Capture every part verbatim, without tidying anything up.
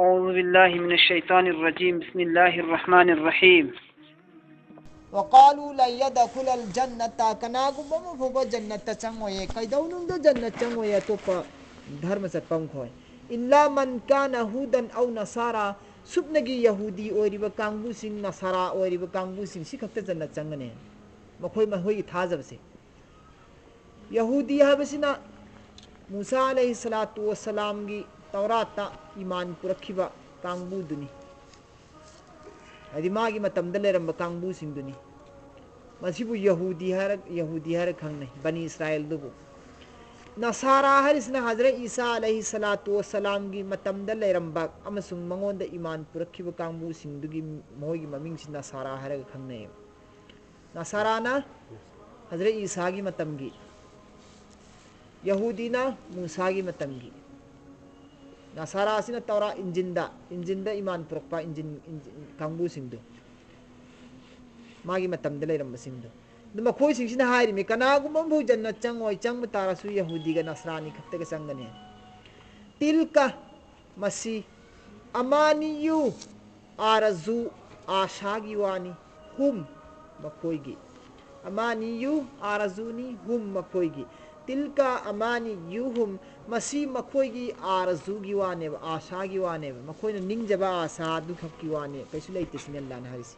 أعوذ بالله من الشيطان الرجيم. بسم الله الرحمن الرحيم. وقالوا لن يدخل الجنة, ꯀꯅꯥꯒꯨꯝꯕ ꯑꯃ ꯐꯥꯎꯕ ꯖꯟꯅꯠꯇ ꯆꯪꯉꯣꯏꯌꯦ꯫ ꯀꯩꯗꯧꯅꯨꯡꯗ ꯖꯟꯅꯠ ꯆꯪꯉꯣꯏꯌꯦ ꯑꯇꯣꯞꯄ ꯙꯔꯃ ꯆꯠꯄ ꯃꯈꯣꯏ꯫ إلا من كان هودا أو نصارى, ꯁꯨꯞꯅꯒꯤ ꯌꯍꯨꯗꯤ ꯑꯣꯏꯔꯤꯕ ꯀꯥꯡꯕꯨꯁꯤꯡ, ꯅꯁꯥꯔꯥ ꯑꯣꯏꯔꯤꯕ ꯀꯥꯡꯕꯨꯁꯤꯡ, ꯁꯤ ꯈꯛꯇ ꯖꯟꯅꯠ ꯆꯪꯒꯅꯤ꯫ ꯃꯈꯣꯏ, ꯃꯈꯣꯏꯒꯤ ꯊꯥꯖꯕꯁꯦ꯫ ꯌꯍꯨꯗꯤ ꯍꯥꯏꯕꯁꯤꯅ ꯃꯨꯁꯥ ꯑꯂꯩꯍꯤ ꯁꯂꯥꯇꯨ ꯋꯁꯂꯥꯝꯒꯤ ꯇꯧꯔꯥꯠꯇ ꯏꯃꯥꯟ ꯄꯨꯔꯛꯈꯤꯕ ꯀꯥꯡꯕꯨꯗꯨꯅꯤ꯫ ꯍꯥꯏꯗꯤ ꯃꯥꯒꯤ ꯃꯇꯝꯗ ꯂꯩꯔꯝꯕ ꯀꯥꯡꯕꯨꯁꯤꯡꯗꯨꯅꯤ꯫ ꯃꯁꯤꯕꯨ ꯌꯍꯨꯗꯤ ꯍꯥꯏꯔ, ꯌꯍꯨꯗꯤ ꯍꯥꯏꯔ ꯈꯪꯅꯩ, ꯕꯅꯤ ꯏꯁꯔꯥꯏꯜꯗꯨꯕꯨ꯫ ꯅꯁꯥꯔꯥ ꯍꯥꯏꯔꯤꯁꯤꯅ ꯍꯖꯔꯠ ꯏꯁꯥ ꯑꯂꯩꯍꯤ ꯁꯂꯥꯇꯨ ꯋꯁꯂꯥꯝꯒꯤ ꯃꯇꯝꯗ ꯂꯩꯔꯝꯕ ꯑꯃꯁꯨꯡ ꯃꯉꯣꯟꯗ ꯏꯃꯥꯟ ꯄꯨꯔꯛꯈꯤꯕ ꯀꯥꯡꯕꯨꯁꯤꯡꯗꯨꯒꯤ, ꯃꯈꯣꯏꯒꯤ ꯃꯃꯤꯡꯁꯤ ꯅꯁꯥꯔꯥ ꯍꯥꯏꯔꯒ ꯈꯪꯅꯩꯌꯦꯕ꯫ ꯅꯁꯥꯔꯥꯅ ꯍꯖꯔꯠ ꯏꯁꯥꯒꯤ ꯃꯇꯝꯒꯤ, ꯌꯍꯨꯗꯤꯅ ꯃꯨꯁꯥꯒꯤ ꯃꯇꯝꯒꯤ꯫ ꯅꯁꯥꯔꯥꯁꯤꯅ ꯇꯧꯔꯥ ꯏꯟꯖꯤꯟꯗ, ꯏꯟꯖꯤꯟꯗ ꯏꯃꯥꯟ ꯄꯨꯔꯛꯄ ꯏꯟꯖꯤꯟ, ꯏꯟꯖꯤꯟ ꯀꯥꯡꯕꯨꯁꯤꯡꯗꯣ, ꯃꯥꯒꯤ ꯃꯇꯝꯗ ꯂꯩꯔꯝꯕꯁꯤꯡꯗꯣ꯫ ꯑꯗꯨ ꯃꯈꯣꯏꯁꯤꯡꯁꯤꯅ ꯍꯥꯏꯔꯤꯃꯤ, ꯀꯅꯥꯒꯨꯝꯕ ꯑꯃꯐꯥꯎ ꯖꯟꯅꯠ ꯆꯪꯉꯣꯏ, ꯆꯪꯕ ꯇꯥꯔꯁꯨ ꯌꯍꯨꯗꯤꯒ ꯅꯁꯔꯥꯅꯤ ꯈꯛꯇꯒ ꯆꯪꯒꯅꯤ꯫ ꯇꯤꯜꯀ, ꯃꯁꯤ, ꯑꯃꯥꯅꯤꯌꯨ, ꯑꯥꯔꯖꯨ, ꯑꯥꯁꯥꯒꯤ ꯋꯥꯅꯤ꯫ ꯍꯨꯝ, ꯃꯈꯣꯏꯒꯤ꯫ ꯑꯃꯥꯅꯤꯌꯨ, ꯑꯥꯔꯖꯨꯅꯤ꯫ ꯍꯨꯝ, ꯃꯈꯣꯏꯒꯤ꯫ ꯇꯤꯜꯀ ꯑꯃꯥꯅꯤꯌꯨꯍꯨꯝ, ꯃꯁꯤ ꯃꯈꯣꯏꯒꯤ ꯑꯥꯔꯖꯨꯒꯤ ꯋꯥꯅꯦꯕ, ꯑꯥꯁꯥꯒꯤ ꯋꯥꯅꯦꯕ꯫ ꯃꯈꯣꯏꯅ ꯅꯤꯡꯖꯕ ꯑꯥꯁꯥ ꯑꯗꯨꯈꯛꯀꯤ ꯋꯥꯅꯦ, ꯀꯩꯁꯨ ꯂꯩꯇꯦ ꯁꯤꯅꯤ ꯑꯜꯂꯥꯍꯅ ꯍꯥꯏꯔꯤꯁꯤ꯫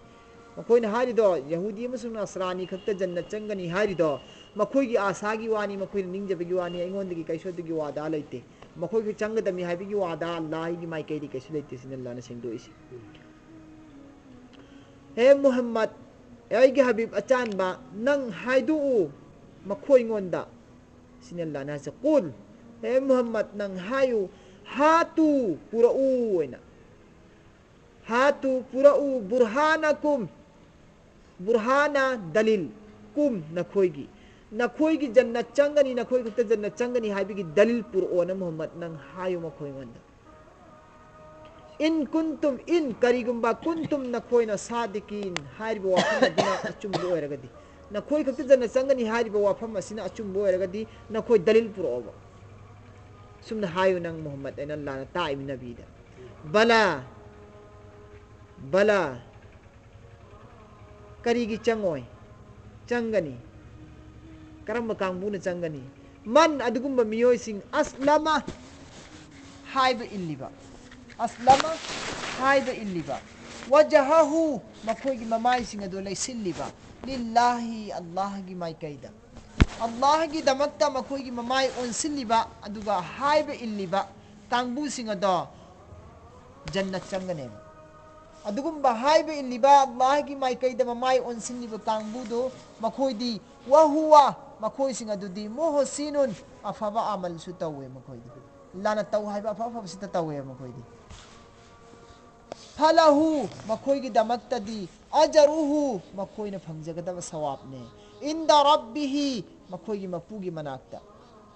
ꯃꯈꯣꯏꯅ ꯍꯥꯏꯔꯤꯗꯣ, ꯌꯍꯨꯗꯤ ꯑꯃꯁꯨꯡ ꯅꯁꯔꯥꯅꯤ ꯈꯛꯇ ꯖꯟꯅꯠ ꯆꯪꯒꯅꯤ ꯍꯥꯏꯔꯤꯗꯣ, ꯃꯈꯣꯏꯒꯤ ꯑꯥꯁꯥꯒꯤ ꯋꯥꯅꯤ, ꯃꯈꯣꯏꯅ ꯅꯤꯡꯖꯕꯒꯤ ꯋꯥꯅꯤ, ꯑꯩꯉꯣꯟꯗꯒꯤ ꯀꯩꯁꯨ ꯑꯗꯨꯒꯤ ꯋꯥꯗꯥ ꯂꯩꯇꯦ꯫ ꯃꯈꯣꯏꯁꯨ ꯆꯪꯒꯗꯕꯅꯤ ꯍꯥꯏꯕꯒꯤ ꯋꯥꯗꯥ ꯑꯜꯂꯥꯍꯒꯤ ꯃꯥꯏꯀꯩꯗꯒꯤ ꯀꯩꯁꯨ ꯂꯩꯇꯦ ꯁꯤꯅꯤ ꯑꯜꯂꯥꯍꯅ ꯁꯦꯡꯗꯣꯛꯏꯁꯤ꯫ ꯍꯦ ꯃꯨꯍꯝꯃꯗ, ꯑꯩꯒꯤ ꯍꯕꯤꯕ ꯑꯆꯥꯟꯕ, ꯅꯪ ꯍꯥꯏꯗꯣꯛꯎ ꯃꯈꯣꯏꯉꯣꯟꯗ꯫ ꯁꯤꯅꯤ ꯑꯜꯂꯥꯍꯅ ꯍꯥꯏꯁꯦ, ꯀꯨꯜ, ꯍꯦ ꯃꯨꯍꯝꯃꯗ, ꯅꯪ ꯍꯥꯏꯌꯨ, ꯍꯥꯇꯨ, ꯄꯨꯔꯛꯎ ꯑꯣꯏꯅ꯫ ꯍꯥꯇꯨ, ꯄꯨꯔꯛꯎ, ꯕꯨꯔꯍꯥꯅꯀꯨꯝ, ꯕꯨꯔꯍꯥꯅ, ꯗꯂꯤꯜ, ꯀꯨꯝ, ꯅꯈꯣꯏꯒꯤ꯫ ꯅꯈꯣꯏꯒꯤ ꯖꯟꯅꯠ ꯆꯪꯒꯅꯤ, ꯅꯈꯣꯏ ꯈꯛꯇ ꯖꯟꯅꯠ ꯆꯪꯒꯅꯤ ꯍꯥꯏꯕꯒꯤ ꯗꯂꯤꯜ ꯄꯨꯔꯛꯑꯣꯅ ꯃꯨꯍꯝꯃꯗ ꯅꯪ ꯍꯥꯏꯌꯨ ꯃꯈꯣꯏꯉꯣꯟꯗ꯫ ꯏꯟ ꯀꯨꯟꯇꯨꯝ, ꯏꯟ, ꯀꯔꯤꯒꯨꯝꯕ, ꯀꯨꯟꯇꯨꯝ, ꯅꯈꯣꯏꯅ, ꯁꯥꯗꯤꯀꯤꯟ ꯍꯥꯏꯔꯤꯕ ꯋꯥꯐꯝ ꯑꯗꯨꯅ ꯑꯆꯨꯝꯕ ꯑꯣꯏꯔꯒꯗꯤ, ꯅꯈꯣꯏ ꯈꯛꯇ ꯖꯟꯅꯠ ꯆꯪꯒꯅꯤ ꯍꯥꯏꯔꯤꯕ ꯋꯥꯐꯝ ꯑꯁꯤꯅ ꯑꯆꯨꯝꯕ ꯑꯣꯏꯔꯒꯗꯤ, ꯅꯈꯣꯏ ꯗꯂꯤꯜ ꯄꯨꯔꯛꯑꯣꯕ꯫ ꯁꯨꯝꯅ ꯍꯥꯏꯌꯨ ꯅꯪ ꯃꯨꯍꯝꯃꯗ, ꯑꯩꯅ ꯑꯜꯂꯥꯍꯅ ꯇꯥꯛꯏꯕ ꯅꯕꯤꯗ꯫ ꯕꯂꯥ, ꯕꯂꯥ꯫ ꯀꯔꯤꯒꯤ ꯆꯪꯉꯣꯏ? ꯆꯪꯒꯅꯤ꯫ ꯀꯔꯝꯕ ꯀꯥꯡꯕꯨꯅ ꯆꯪꯒꯅꯤ? ꯃꯟ, ꯑꯗꯨꯒꯨꯝꯕ ꯃꯤꯑꯣꯏꯁꯤꯡ, ꯑꯁꯂꯃ, ꯍꯥꯏꯕ ꯏꯜꯂꯤꯕ꯫ ꯑꯁꯂꯃ, ꯍꯥꯏꯕ ꯏꯜꯂꯤꯕ꯫ ꯋꯖꯍꯍꯨ, ꯃꯈꯣꯏꯒꯤ ꯃꯃꯥꯏꯁꯤꯡ ꯑꯗꯨ ꯂꯩꯁꯤꯜꯂꯤꯕ꯫ ꯂꯤꯜꯂꯥꯍꯤ, ꯑꯜꯂꯥꯍꯒꯤ ꯃꯥꯏꯀꯩꯗ꯫ ꯑꯜꯂꯥꯍꯒꯤꯗꯃꯛꯇ ꯃꯈꯣꯏꯒꯤ ꯃꯃꯥꯏ ꯑꯣꯟꯁꯤꯜꯂꯤꯕ, ꯑꯗꯨꯒ ꯍꯥꯏꯕ ꯏꯜꯂꯤꯕ ꯀꯥꯡꯕꯨꯁꯤꯡ ꯑꯗꯣ ꯖꯟꯅꯠ ꯆꯪꯒꯅꯦꯕ꯫ ꯑꯗꯨꯒꯨꯝꯕ ꯍꯥꯏꯕ ꯏꯜꯂꯤꯕ, ꯑꯜꯂꯥꯍꯒꯤ ꯃꯥꯏꯀꯩꯗ ꯃꯃꯥꯏ ꯑꯣꯟꯁꯤꯜꯂꯤꯕ ꯀꯥꯡꯕꯨꯗꯨ, ꯃꯈꯣꯏꯗꯤ, ꯋꯥꯍꯨꯋꯥ, ꯃꯈꯣꯏꯁꯤꯡ ꯑꯗꯨꯗꯤ, ꯃꯨꯍꯁꯤꯅꯨꯟ, ꯑꯐꯕ ꯑꯃꯜꯁꯨ ꯇꯧꯋꯦ ꯃꯈꯣꯏꯗꯤ꯫ ꯑꯜꯂꯥꯍꯅ ꯇꯧ ꯍꯥꯏꯕ ꯑꯐ ꯑꯐꯕꯁꯤꯗ ꯇꯧꯋꯦ ꯃꯈꯣꯏꯗꯤ꯫ ꯐꯂꯍꯨ, ꯃꯈꯣꯏꯒꯤꯗꯃꯛꯇꯗꯤ, ꯑꯖꯔꯨꯍꯨ, ꯃꯈꯣꯏꯅ ꯐꯪꯖꯒꯗꯕ ꯁꯋꯥꯕꯅꯦ, ꯏꯟꯗ ꯔꯕꯤꯍꯤ, ꯃꯈꯣꯏꯒꯤ ꯃꯄꯨꯒꯤ ꯃꯅꯥꯛꯇ꯫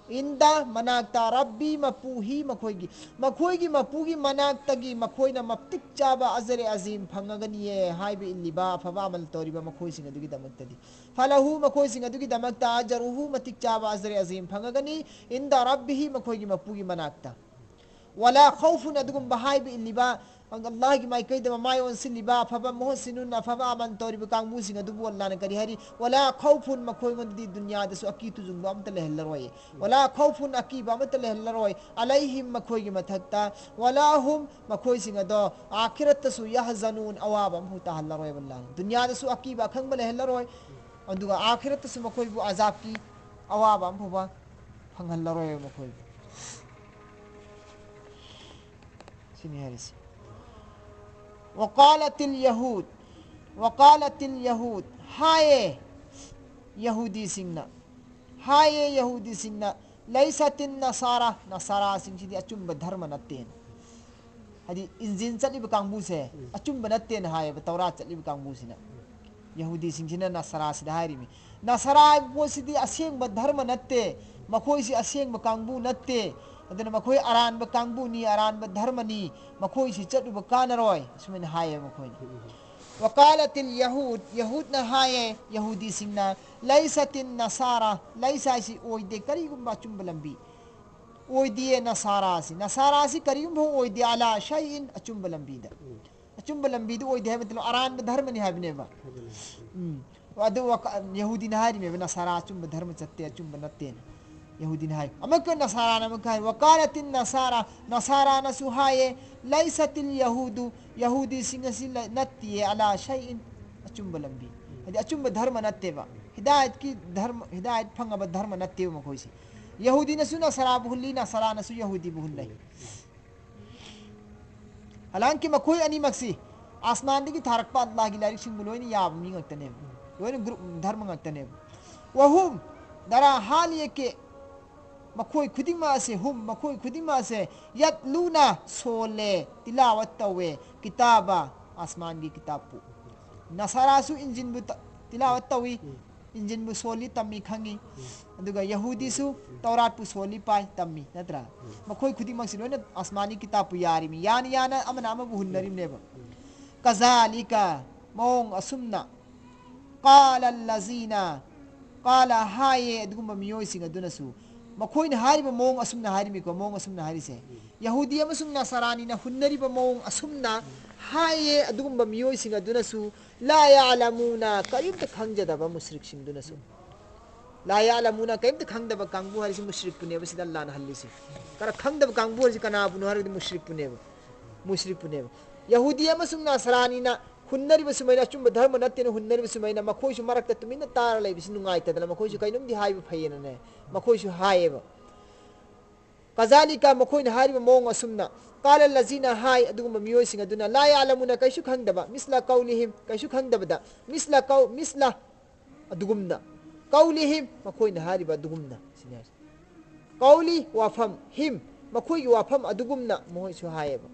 ꯏꯟꯗ, ꯃꯅꯥꯛꯇ, ꯔꯕꯤ, ꯃꯄꯨ, ꯍꯤ, ꯃꯈꯣꯏꯒꯤ, ꯃꯈꯣꯏꯒꯤ ꯃꯄꯨꯒꯤ ꯃꯅꯥꯛꯇꯒꯤ ꯃꯈꯣꯏꯅ ꯃꯇꯤꯛ ꯆꯥꯕ ꯑꯖꯔꯦ ꯑꯖꯤꯝ ꯐꯪꯉꯒꯅꯤꯌꯦ ꯍꯥꯏꯕ ꯏꯜꯂꯤꯕ, ꯑꯐꯕ ꯑꯃꯜ ꯇꯧꯔꯤꯕ ꯃꯈꯣꯏꯁꯤꯡ ꯑꯗꯨꯒꯤꯗꯃꯛꯇꯗꯤ꯫ ꯐꯂꯍꯨ, ꯃꯈꯣꯏꯁꯤꯡ ꯑꯗꯨꯒꯤꯗꯃꯛꯇ, ꯑꯖꯔꯨꯍꯨ, ꯃꯇꯤꯛ ꯆꯥꯕ ꯑꯖꯔꯦ ꯑꯖꯤꯝ ꯐꯪꯉꯒꯅꯤ, ꯏꯟꯗ ꯔꯕꯤꯍꯤ, ꯃꯈꯣꯏꯒꯤ ꯃꯄꯨꯒꯤ ꯃꯅꯥꯛꯇ꯫ ꯋꯥꯂꯥ ꯈꯧꯐꯨꯟ, ꯑꯗꯨꯒꯨꯝꯕ ꯍꯥꯏꯕ ꯏꯜꯂꯤꯕ, ꯑꯜꯂꯥꯍꯒꯤ ꯃꯥꯏꯀꯩꯗ ꯃꯃꯥꯏ ꯑꯣꯟꯁꯤꯜꯂꯤꯕ, ꯑꯐꯕ ꯃꯨꯍꯁꯤꯅꯨꯟ, ꯑꯐꯕ ꯑꯃꯜ ꯇꯧꯔꯤꯕ ꯀꯥꯡꯕꯨꯁꯤꯡ ꯑꯗꯨꯕꯨ ꯑꯜꯂꯥꯍꯅ ꯀꯔꯤ ꯍꯥꯏꯔꯤ? ꯋꯥꯂꯥ ꯈꯧꯐꯨꯟ, ꯃꯈꯣꯏꯉꯣꯟꯗꯗꯤ ꯗꯨꯅꯤꯌꯥꯗꯁꯨ ꯑꯀꯤ ꯇꯨꯖꯨꯡꯕ ꯑꯃꯠꯇ ꯂꯩꯍꯜꯂꯔꯣꯏ꯫ ꯋꯥꯂꯥ ꯈꯧꯐꯨꯟ, ꯑꯀꯤꯕ ꯑꯃꯠꯇ ꯂꯩꯍꯜꯂꯔꯣꯏ꯫ ꯑꯂꯩꯍꯤꯝ, ꯃꯈꯣꯏꯒꯤ ꯃꯊꯛꯇ꯫ ꯋꯥꯂꯥ ꯍꯨꯝ, ꯃꯈꯣꯏꯁꯤꯡ ꯑꯗꯣ, ꯑꯥꯈꯤꯔꯠꯇꯁꯨ, ꯌꯥꯍꯖꯅꯨꯟ, ꯑꯋꯥꯕ ꯑꯃꯐꯥꯎ ꯇꯥꯍꯜꯂꯔꯣꯏꯕ ꯑꯜꯂꯥꯍꯅ꯫ ꯗꯨꯅꯤꯌꯥꯗꯁꯨ ꯑꯀꯤꯕ ꯑꯈꯪꯕ ꯂꯩꯍꯜꯂꯔꯣꯏ, ꯑꯗꯨꯒ ꯑꯥꯈꯤꯔꯠꯇꯁꯨ ꯃꯈꯣꯏꯕꯨ ꯑꯖꯥꯕꯀꯤ ꯑꯋꯥꯕ ꯑꯃꯐꯥꯎꯕ ꯐꯪꯍꯜꯂꯔꯣꯏꯕ ꯃꯈꯣꯏꯕꯨ꯫ ꯁꯤꯅꯤ ꯍꯥꯏꯔꯤꯁꯤ꯫ ꯋꯀꯥꯂꯇꯤꯜ ꯌꯍꯨꯗ, ꯋꯀꯥꯂꯇꯤꯜ ꯌꯍꯨꯗ, ꯍꯥꯏꯌꯦ ꯌꯍꯨꯗꯤꯁꯤꯡꯅ, ꯍꯥꯏꯌꯦ ꯌꯍꯨꯗꯤꯁꯤꯡꯅ, ꯂꯩꯁꯇꯤꯟ ꯅꯁꯥꯔꯥ, ꯅꯁꯥꯔꯥꯁꯤꯡꯁꯤꯗꯤ ꯑꯆꯨꯝꯕ ꯙꯔꯃ ꯅꯠꯇꯦꯅ꯫ ꯍꯥꯏꯗꯤ ꯏꯟꯖꯤꯜ ꯆꯠꯂꯤꯕ ꯀꯥꯡꯕꯨꯁꯦ, ꯎꯝ, ꯑꯆꯨꯝꯕ ꯅꯠꯇꯦꯅ ꯍꯥꯏꯌꯦꯕ ꯇꯧꯔꯥꯠ ꯆꯠꯂꯤꯕ ꯀꯥꯡꯕꯨꯁꯤꯅ꯫ ꯎꯝ꯫ ꯌꯍꯨꯗꯤꯁꯤꯡꯁꯤꯅ ꯅꯁꯥꯔꯥꯁꯤꯗ ꯍꯥꯏꯔꯤꯃꯤ, ꯅꯁꯥꯔꯥ ꯍꯥꯏꯕ ꯄꯣꯠꯁꯤꯗꯤ ꯑꯁꯦꯡꯕ ꯙꯔꯃ ꯅꯠꯇꯦ, ꯃꯈꯣꯏꯁꯤ ꯑꯁꯦꯡꯕ ꯀꯥꯡꯕꯨ ꯅꯠꯇꯦ, ꯑꯗꯨꯅ ꯃꯈꯣꯏ ꯑꯔꯥꯟꯕ ꯀꯥꯡꯕꯨꯅꯤ, ꯑꯔꯥꯟꯕ ꯙꯔꯃꯅꯤ, ꯃꯈꯣꯏꯁꯤ ꯆꯠꯂꯨꯕ ꯀꯥꯟꯅꯔꯣꯏ, ꯑꯁꯨꯃꯥꯏꯅ ꯍꯥꯏꯌꯦꯕ ꯃꯈꯣꯏꯅ꯫ ꯎꯝ꯫ ꯋꯀꯥꯂꯇꯤꯜ ꯌꯍꯨꯗ, ꯌꯍꯨꯗꯅ ꯍꯥꯏꯌꯦ, ꯌꯍꯨꯗꯤꯁꯤꯡꯅ, ꯂꯩꯁꯇꯤꯟ ꯅꯁꯥꯔꯥ, ꯂꯩꯁ ꯍꯥꯏꯁꯤ ꯑꯣꯏꯗꯦ, ꯀꯔꯤꯒꯨꯝꯕ ꯑꯆꯨꯝꯕ ꯂꯝꯕꯤ꯫ ꯑꯣꯏꯗꯤꯌꯦ ꯅꯁꯥꯔꯥꯁꯤ꯫ ꯅꯁꯥꯔꯥꯁꯤ ꯀꯔꯤꯒꯨꯝꯕ ꯑꯣꯏꯗꯦ, ꯑꯂꯥ ꯁꯩꯏꯟ, ꯑꯆꯨꯝꯕ ꯂꯝꯕꯤꯗ꯫ ꯎꯝ꯫ ꯑꯆꯨꯝꯕ ꯂꯝꯕꯤꯗ ꯑꯣꯏꯗꯦ ꯍꯥꯏꯕ ꯅꯠꯇꯦ, ꯑꯔꯥꯟꯕ ꯙꯔꯃꯅꯤ ꯍꯥꯏꯕꯅꯦꯕ꯫ ꯍꯥꯏꯕꯅꯤ꯫ ꯎꯝ꯫ ꯑꯗꯨ ꯋꯥꯀ-, ꯌꯍꯨꯗꯤꯅ ꯍꯥꯏꯔꯤꯃꯦꯕ, "ꯅꯁꯥꯔꯥ ꯑꯆꯨꯝꯕ ꯙꯔꯃ ꯆꯠꯇꯦ, ꯑꯆꯨꯝꯕ ꯅꯠꯇꯦꯅ"꯫ ꯌꯍꯨꯗꯤꯅ ꯍꯥꯏ꯫ ꯑꯃꯨꯛꯀ ꯅꯁꯥꯔꯥꯅ ꯑꯃꯨꯛꯀ ꯍꯥꯏ, "ꯋꯀꯥꯂꯠꯇꯤꯟ ꯅꯁꯥꯔꯥ", ꯅꯁꯥꯔꯥꯅꯁꯨ ꯍꯥꯏꯌꯦ, "ꯂꯩꯁꯇꯤꯜ ꯌꯍꯨꯗꯨ", ꯌꯍꯨꯗꯤꯁꯤꯡ ꯑꯁꯤ ꯂ-, ꯅꯠꯇꯤꯌꯦ, "ꯑꯂꯥ ꯁꯩꯏꯟ", ꯑꯆꯨꯝꯕ ꯂꯝꯕꯤ꯫ ꯍꯥꯏꯗꯤ ꯑꯆꯨꯝꯕ ꯙꯔꯃ ꯅꯠꯇꯦꯕ꯫ ꯍꯤꯗꯥꯌꯠꯀꯤ ꯙꯔꯃ, ꯍꯤꯗꯥꯌꯠ ꯐꯪꯉꯕ ꯙꯔꯃ ꯅꯠꯇꯦꯕ ꯃꯈꯣꯏꯁꯦ꯫ ꯌꯍꯨꯗꯤꯅꯁꯨ ꯅꯁꯥꯔꯥꯕꯨ ꯍꯨꯜꯂꯤ, ꯅꯁꯥꯔꯥꯅꯁꯨ ꯌꯍꯨꯗꯤꯕꯨ ꯍꯨꯜꯂꯦ꯫ ꯍꯥꯂꯥꯡꯀꯤ ꯃꯈꯣꯏ ꯑꯅꯤꯃꯛꯁꯤ ꯑꯁꯃꯥꯟꯗꯒꯤ ꯊꯥꯔꯛꯄ ꯑꯜꯂꯥꯍꯒꯤ ꯂꯥꯏꯔꯤꯛꯁꯤꯡꯕꯨ ꯂꯣꯏꯅ ꯌꯥꯕ ꯃꯤ ꯉꯥꯛꯇꯅꯦꯕ꯫ ꯂꯣꯏꯅ ꯒ꯭ꯔꯨꯞ, ꯙꯔꯃ ꯉꯥꯛꯇꯅꯦꯕ꯫ ꯋꯥꯍꯨꯝ ꯗꯔꯥ ꯍꯥꯂꯤꯌꯦꯀꯦ, ꯃꯈꯣꯏ ꯈꯨꯗꯤꯡꯃꯛ ꯑꯁꯦ, ꯍꯨꯝ, ꯃꯈꯣꯏ ꯈꯨꯗꯤꯡꯃꯛ ꯑꯁꯦ, ꯌꯠꯂꯨꯅ ꯁꯣꯜꯂꯦ, ꯇꯤꯂꯥꯋꯠ ꯇꯧꯋꯦ, ꯀꯤꯇꯥꯕ, ꯑꯁꯃꯥꯟꯒꯤ ꯀꯤꯇꯥꯕꯄꯨ꯫ ꯅꯁꯥꯔꯥꯁꯨ ꯏꯟꯖꯤꯟꯕꯨ ꯇ-, ꯇꯤꯂꯥꯋꯠ ꯇꯧꯏ, ꯎꯝ꯫ ꯏꯟꯖꯤꯟꯕꯨ ꯁꯣꯜꯂꯤ, ꯇꯝꯃꯤ, ꯈꯪꯉꯤ꯫ ꯎꯝ꯫ ꯑꯗꯨꯒ ꯌꯍꯨꯗꯤꯁꯨ ꯎꯝ꯫ ꯇꯧꯔꯥꯠꯄꯨ ꯁꯣꯜꯂꯤ, ꯄꯥꯏ, ꯇꯝꯃꯤ, ꯅꯠꯇ꯭ꯔꯥ? ꯎꯝ꯫ ꯃꯈꯣꯏ ꯈꯨꯗꯤꯡꯃꯛꯁꯤ ꯂꯣꯏꯅ ꯑꯁꯃꯥꯅꯤ ꯀꯤꯇꯥꯕꯄꯨ ꯌꯥꯔꯤꯃꯤ꯫ ꯌꯥꯅ ꯌꯥꯅ ꯑꯃꯅ ꯑꯃꯕꯨ ꯍꯨꯟꯅꯔꯤꯕꯅꯦꯕ꯫ ꯎꯝ꯫ ꯀꯖꯥꯂꯤꯀ, ꯃꯑꯣꯡ ꯑꯁꯨꯝꯅ, ꯀꯥꯂ ꯂꯖꯤꯅ, ꯀꯥꯂ ꯍꯥꯏꯌꯦ ꯑꯗꯨꯒꯨꯝꯕ ꯃꯤꯑꯣꯏꯁꯤꯡ ꯑꯗꯨꯅꯁꯨ꯫ ꯃꯈꯣꯏꯅ ꯍꯥꯏꯔꯤꯕ ꯃꯑꯣꯡ ꯑꯁꯨꯝꯅ ꯍꯥꯏꯔꯤꯃꯤꯀꯣ, ꯃꯑꯣꯡ ꯑꯁꯨꯝꯅ ꯍꯥꯏꯔꯤꯁꯦ꯫ ꯎꯝ꯫ ꯌꯍꯨꯗꯤ ꯑꯃꯁꯨꯡ ꯅꯁꯔꯥꯅꯤꯅ ꯍꯨꯟꯅꯔꯤꯕ ꯃꯑꯣꯡ ꯑꯁꯨꯝꯅ ꯎꯝ꯫ ꯍꯥꯏꯌꯦ ꯑꯗꯨꯒꯨꯝꯕ ꯃꯤꯑꯣꯏꯁꯤꯡ ꯑꯗꯨꯅꯁꯨ, ꯂꯥ ꯌꯥꯂꯃꯨꯅ, ꯀꯔꯤꯝꯇ ꯈꯪꯖꯗꯕ ꯃꯨꯁ꯭ꯔꯤꯛꯁꯤꯡꯗꯨꯅꯁꯨ꯫ ꯂꯥ ꯌꯥꯂꯃꯨꯅ, ꯀꯔꯤꯝꯇ ꯈꯪꯗꯕ ꯀꯥꯡꯕꯨ ꯍꯥꯏꯔꯤꯁꯤ ꯃꯨꯁ꯭ꯔꯤꯛꯄꯨꯅꯦꯕ, ꯁꯤꯗ ꯑꯜꯂꯥꯅ ꯍꯜꯂꯤꯁꯦ꯫ ꯀꯔ-, ꯈꯪꯗꯕ ꯀꯥꯡꯕꯨ ꯍꯥꯏꯔꯤꯁꯤ ꯀꯅꯥꯕꯨꯅꯣ ꯍꯥꯏꯔꯒꯗꯤ ꯃꯨꯁ꯭ꯔꯤꯛꯄꯨꯅꯦꯕ꯫ ꯃꯨꯁ꯭ꯔꯤꯛꯄꯨꯅꯦꯕ꯫ ꯌꯍꯨꯗꯤ ꯑꯃꯁꯨꯡ ꯅꯁꯔꯥꯅꯤꯅ ꯍꯨꯟꯅꯔꯤꯕ ꯁꯨꯃꯥꯏꯅ, ꯑꯆꯨꯝꯕ ꯙꯔꯃ ꯅꯠꯇꯦꯅ ꯍꯨꯟꯅꯔꯤꯕ ꯁꯨꯃꯥꯏꯅ, ꯃꯈꯣꯏꯁꯨ ꯃꯔꯛꯇ ꯇꯨꯃꯤꯟꯅ ꯇꯥꯔ ꯂꯩꯕꯁꯤ ꯅꯨꯡꯉꯥꯏꯇꯗꯅ ꯃꯈꯣꯏꯁꯨ ꯀꯩꯅꯣꯝꯗꯤ ꯍꯥꯏꯕ ꯐꯩꯌꯦꯅꯅꯦ, ꯃꯈꯣꯏꯁꯨ ꯍꯥꯏꯌꯦꯕ꯫ ꯀꯖꯥꯂꯤꯀ, ꯃꯈꯣꯏꯅ ꯍꯥꯏꯔꯤꯕ ꯃꯑꯣꯡ ꯑꯁꯨꯝꯅ, ꯀꯥꯂ ꯂꯖꯤꯅ, ꯍꯥꯏ ꯑꯗꯨꯒꯨꯝꯕ ꯃꯤꯑꯣꯏꯁꯤꯡ ꯑꯗꯨꯅ, ꯂꯥ ꯌꯥꯂꯃꯨꯅ, ꯀꯩꯁꯨ ꯈꯪꯗꯕ, ꯃꯤꯁꯂ ꯀꯧꯂꯤꯍꯤꯝ, ꯀꯩꯁꯨ ꯈꯪꯗꯕꯗ, ꯃꯤꯁꯂ ꯀꯧ-, ꯃꯤꯁꯂ, ꯑꯗꯨꯒꯨꯝꯅ, ꯀꯧꯂꯤꯍꯤꯝ, ꯃꯈꯣꯏꯅ ꯍꯥꯏꯔꯤꯕ ꯑꯗꯨꯒꯨꯝꯅ, ꯁꯤꯅꯤ ꯍꯥꯏꯁꯦ꯫ ꯀꯧꯂꯤ, ꯋꯥꯐꯝ, ꯍꯤꯝ, ꯃꯈꯣꯏꯒꯤ ꯋꯥꯐꯝ ꯑꯗꯨꯒꯨꯝꯅ ꯃꯈꯣꯏꯁꯨ ꯍꯥꯏꯌꯦꯕ꯫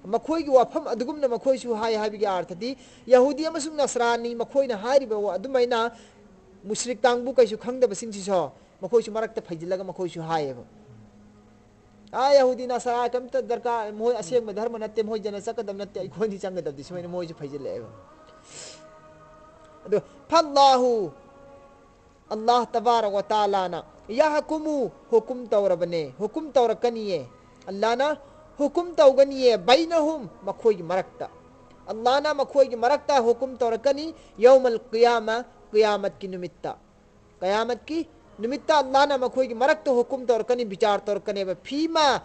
ꯃꯈꯣꯏꯒꯤ ꯋꯥꯐꯝ ꯑꯗꯨꯒꯨꯝꯅ ꯃꯈꯣꯏꯁꯨ ꯍꯥꯏ ꯍꯥꯏꯕꯒꯤ ꯑꯥꯔꯊꯗꯤ, ꯌꯍꯨꯗꯤ ꯑꯃꯁꯨꯡ ꯅꯁꯔꯥꯅꯤ ꯃꯈꯣꯏꯅ ꯍꯥꯏꯔꯤꯕ ꯋꯥ-, ꯑꯗꯨꯃꯥꯏꯅ ꯃꯨꯁ꯭ꯔꯤꯛ ꯀꯥꯡꯕꯨ ꯀꯩꯁꯨ ꯈꯪꯗꯕꯁꯤꯡꯁꯤꯁꯨ ꯃꯈꯣꯏꯁꯨ ꯃꯔꯛꯇ ꯐꯩꯖꯤꯜꯂꯒ ꯃꯈꯣꯏꯁꯨ ꯍꯥꯏꯌꯦꯕ꯫ ꯑꯥ, ꯌꯍꯨꯗꯤ ꯅꯁꯔꯥ ꯀꯩꯝꯇ ꯗꯔꯀꯥꯔ, ꯃꯣꯏ ꯑꯁꯦꯡꯕ ꯙꯔꯃ ꯅꯠꯇꯦ, ꯃꯣꯏ ꯖꯅ ꯆꯠꯀꯗꯕ ꯅꯠꯇꯦ, ꯑꯩꯈꯣꯏꯗꯤ ꯆꯪꯒꯗꯕꯗꯤ ꯁꯨꯃꯥꯏꯅ ꯃꯣꯏꯁꯨ ꯐꯩꯖꯤꯜꯂꯛꯑꯦꯕ꯫ ꯑꯗꯣ, ꯐꯜꯂꯥꯍꯨ, ꯑꯜꯂꯥꯍ ꯇꯕꯥꯔꯛ ꯋ ꯇꯥꯂꯥꯅ ꯌꯍꯀꯨꯃꯨ, ꯍꯨꯀꯨꯝ ꯇꯧꯔꯕꯅꯦ, ꯍꯨꯀꯨꯝ ꯇꯧꯔꯛꯀꯅꯤꯌꯦ꯫ ꯑꯜꯂꯥꯍꯅ ꯍꯨꯀꯨꯝ ꯇꯧꯒꯅꯤꯌꯦ, ꯕꯩꯅꯍꯨꯝ, ꯃꯈꯣꯏꯒꯤ ꯃꯔꯛꯇ꯫ ꯑꯜꯂꯥꯍꯅ ꯃꯈꯣꯏꯒꯤ ꯃꯔꯛꯇ ꯍꯨꯀꯨꯝ ꯇꯧꯔꯛꯀꯅꯤ, ꯌꯧꯃꯜ ꯀꯤꯌꯥꯃ, ꯀꯤꯌꯥꯃꯠꯀꯤ ꯅꯨꯃꯤꯠꯇ꯫ ꯀꯌꯥꯃꯠꯀꯤ ꯅꯨꯃꯤꯠꯇ ꯑꯜꯂꯥꯍꯅ ꯃꯈꯣꯏꯒꯤ ꯃꯔꯛꯇ ꯍꯨꯀꯨꯝ ꯇꯧꯔꯛꯀꯅꯤ, ꯕꯤꯆꯥꯔ ꯇꯧꯔꯛꯀꯅꯦꯕ꯫ ꯐꯤꯃꯥ,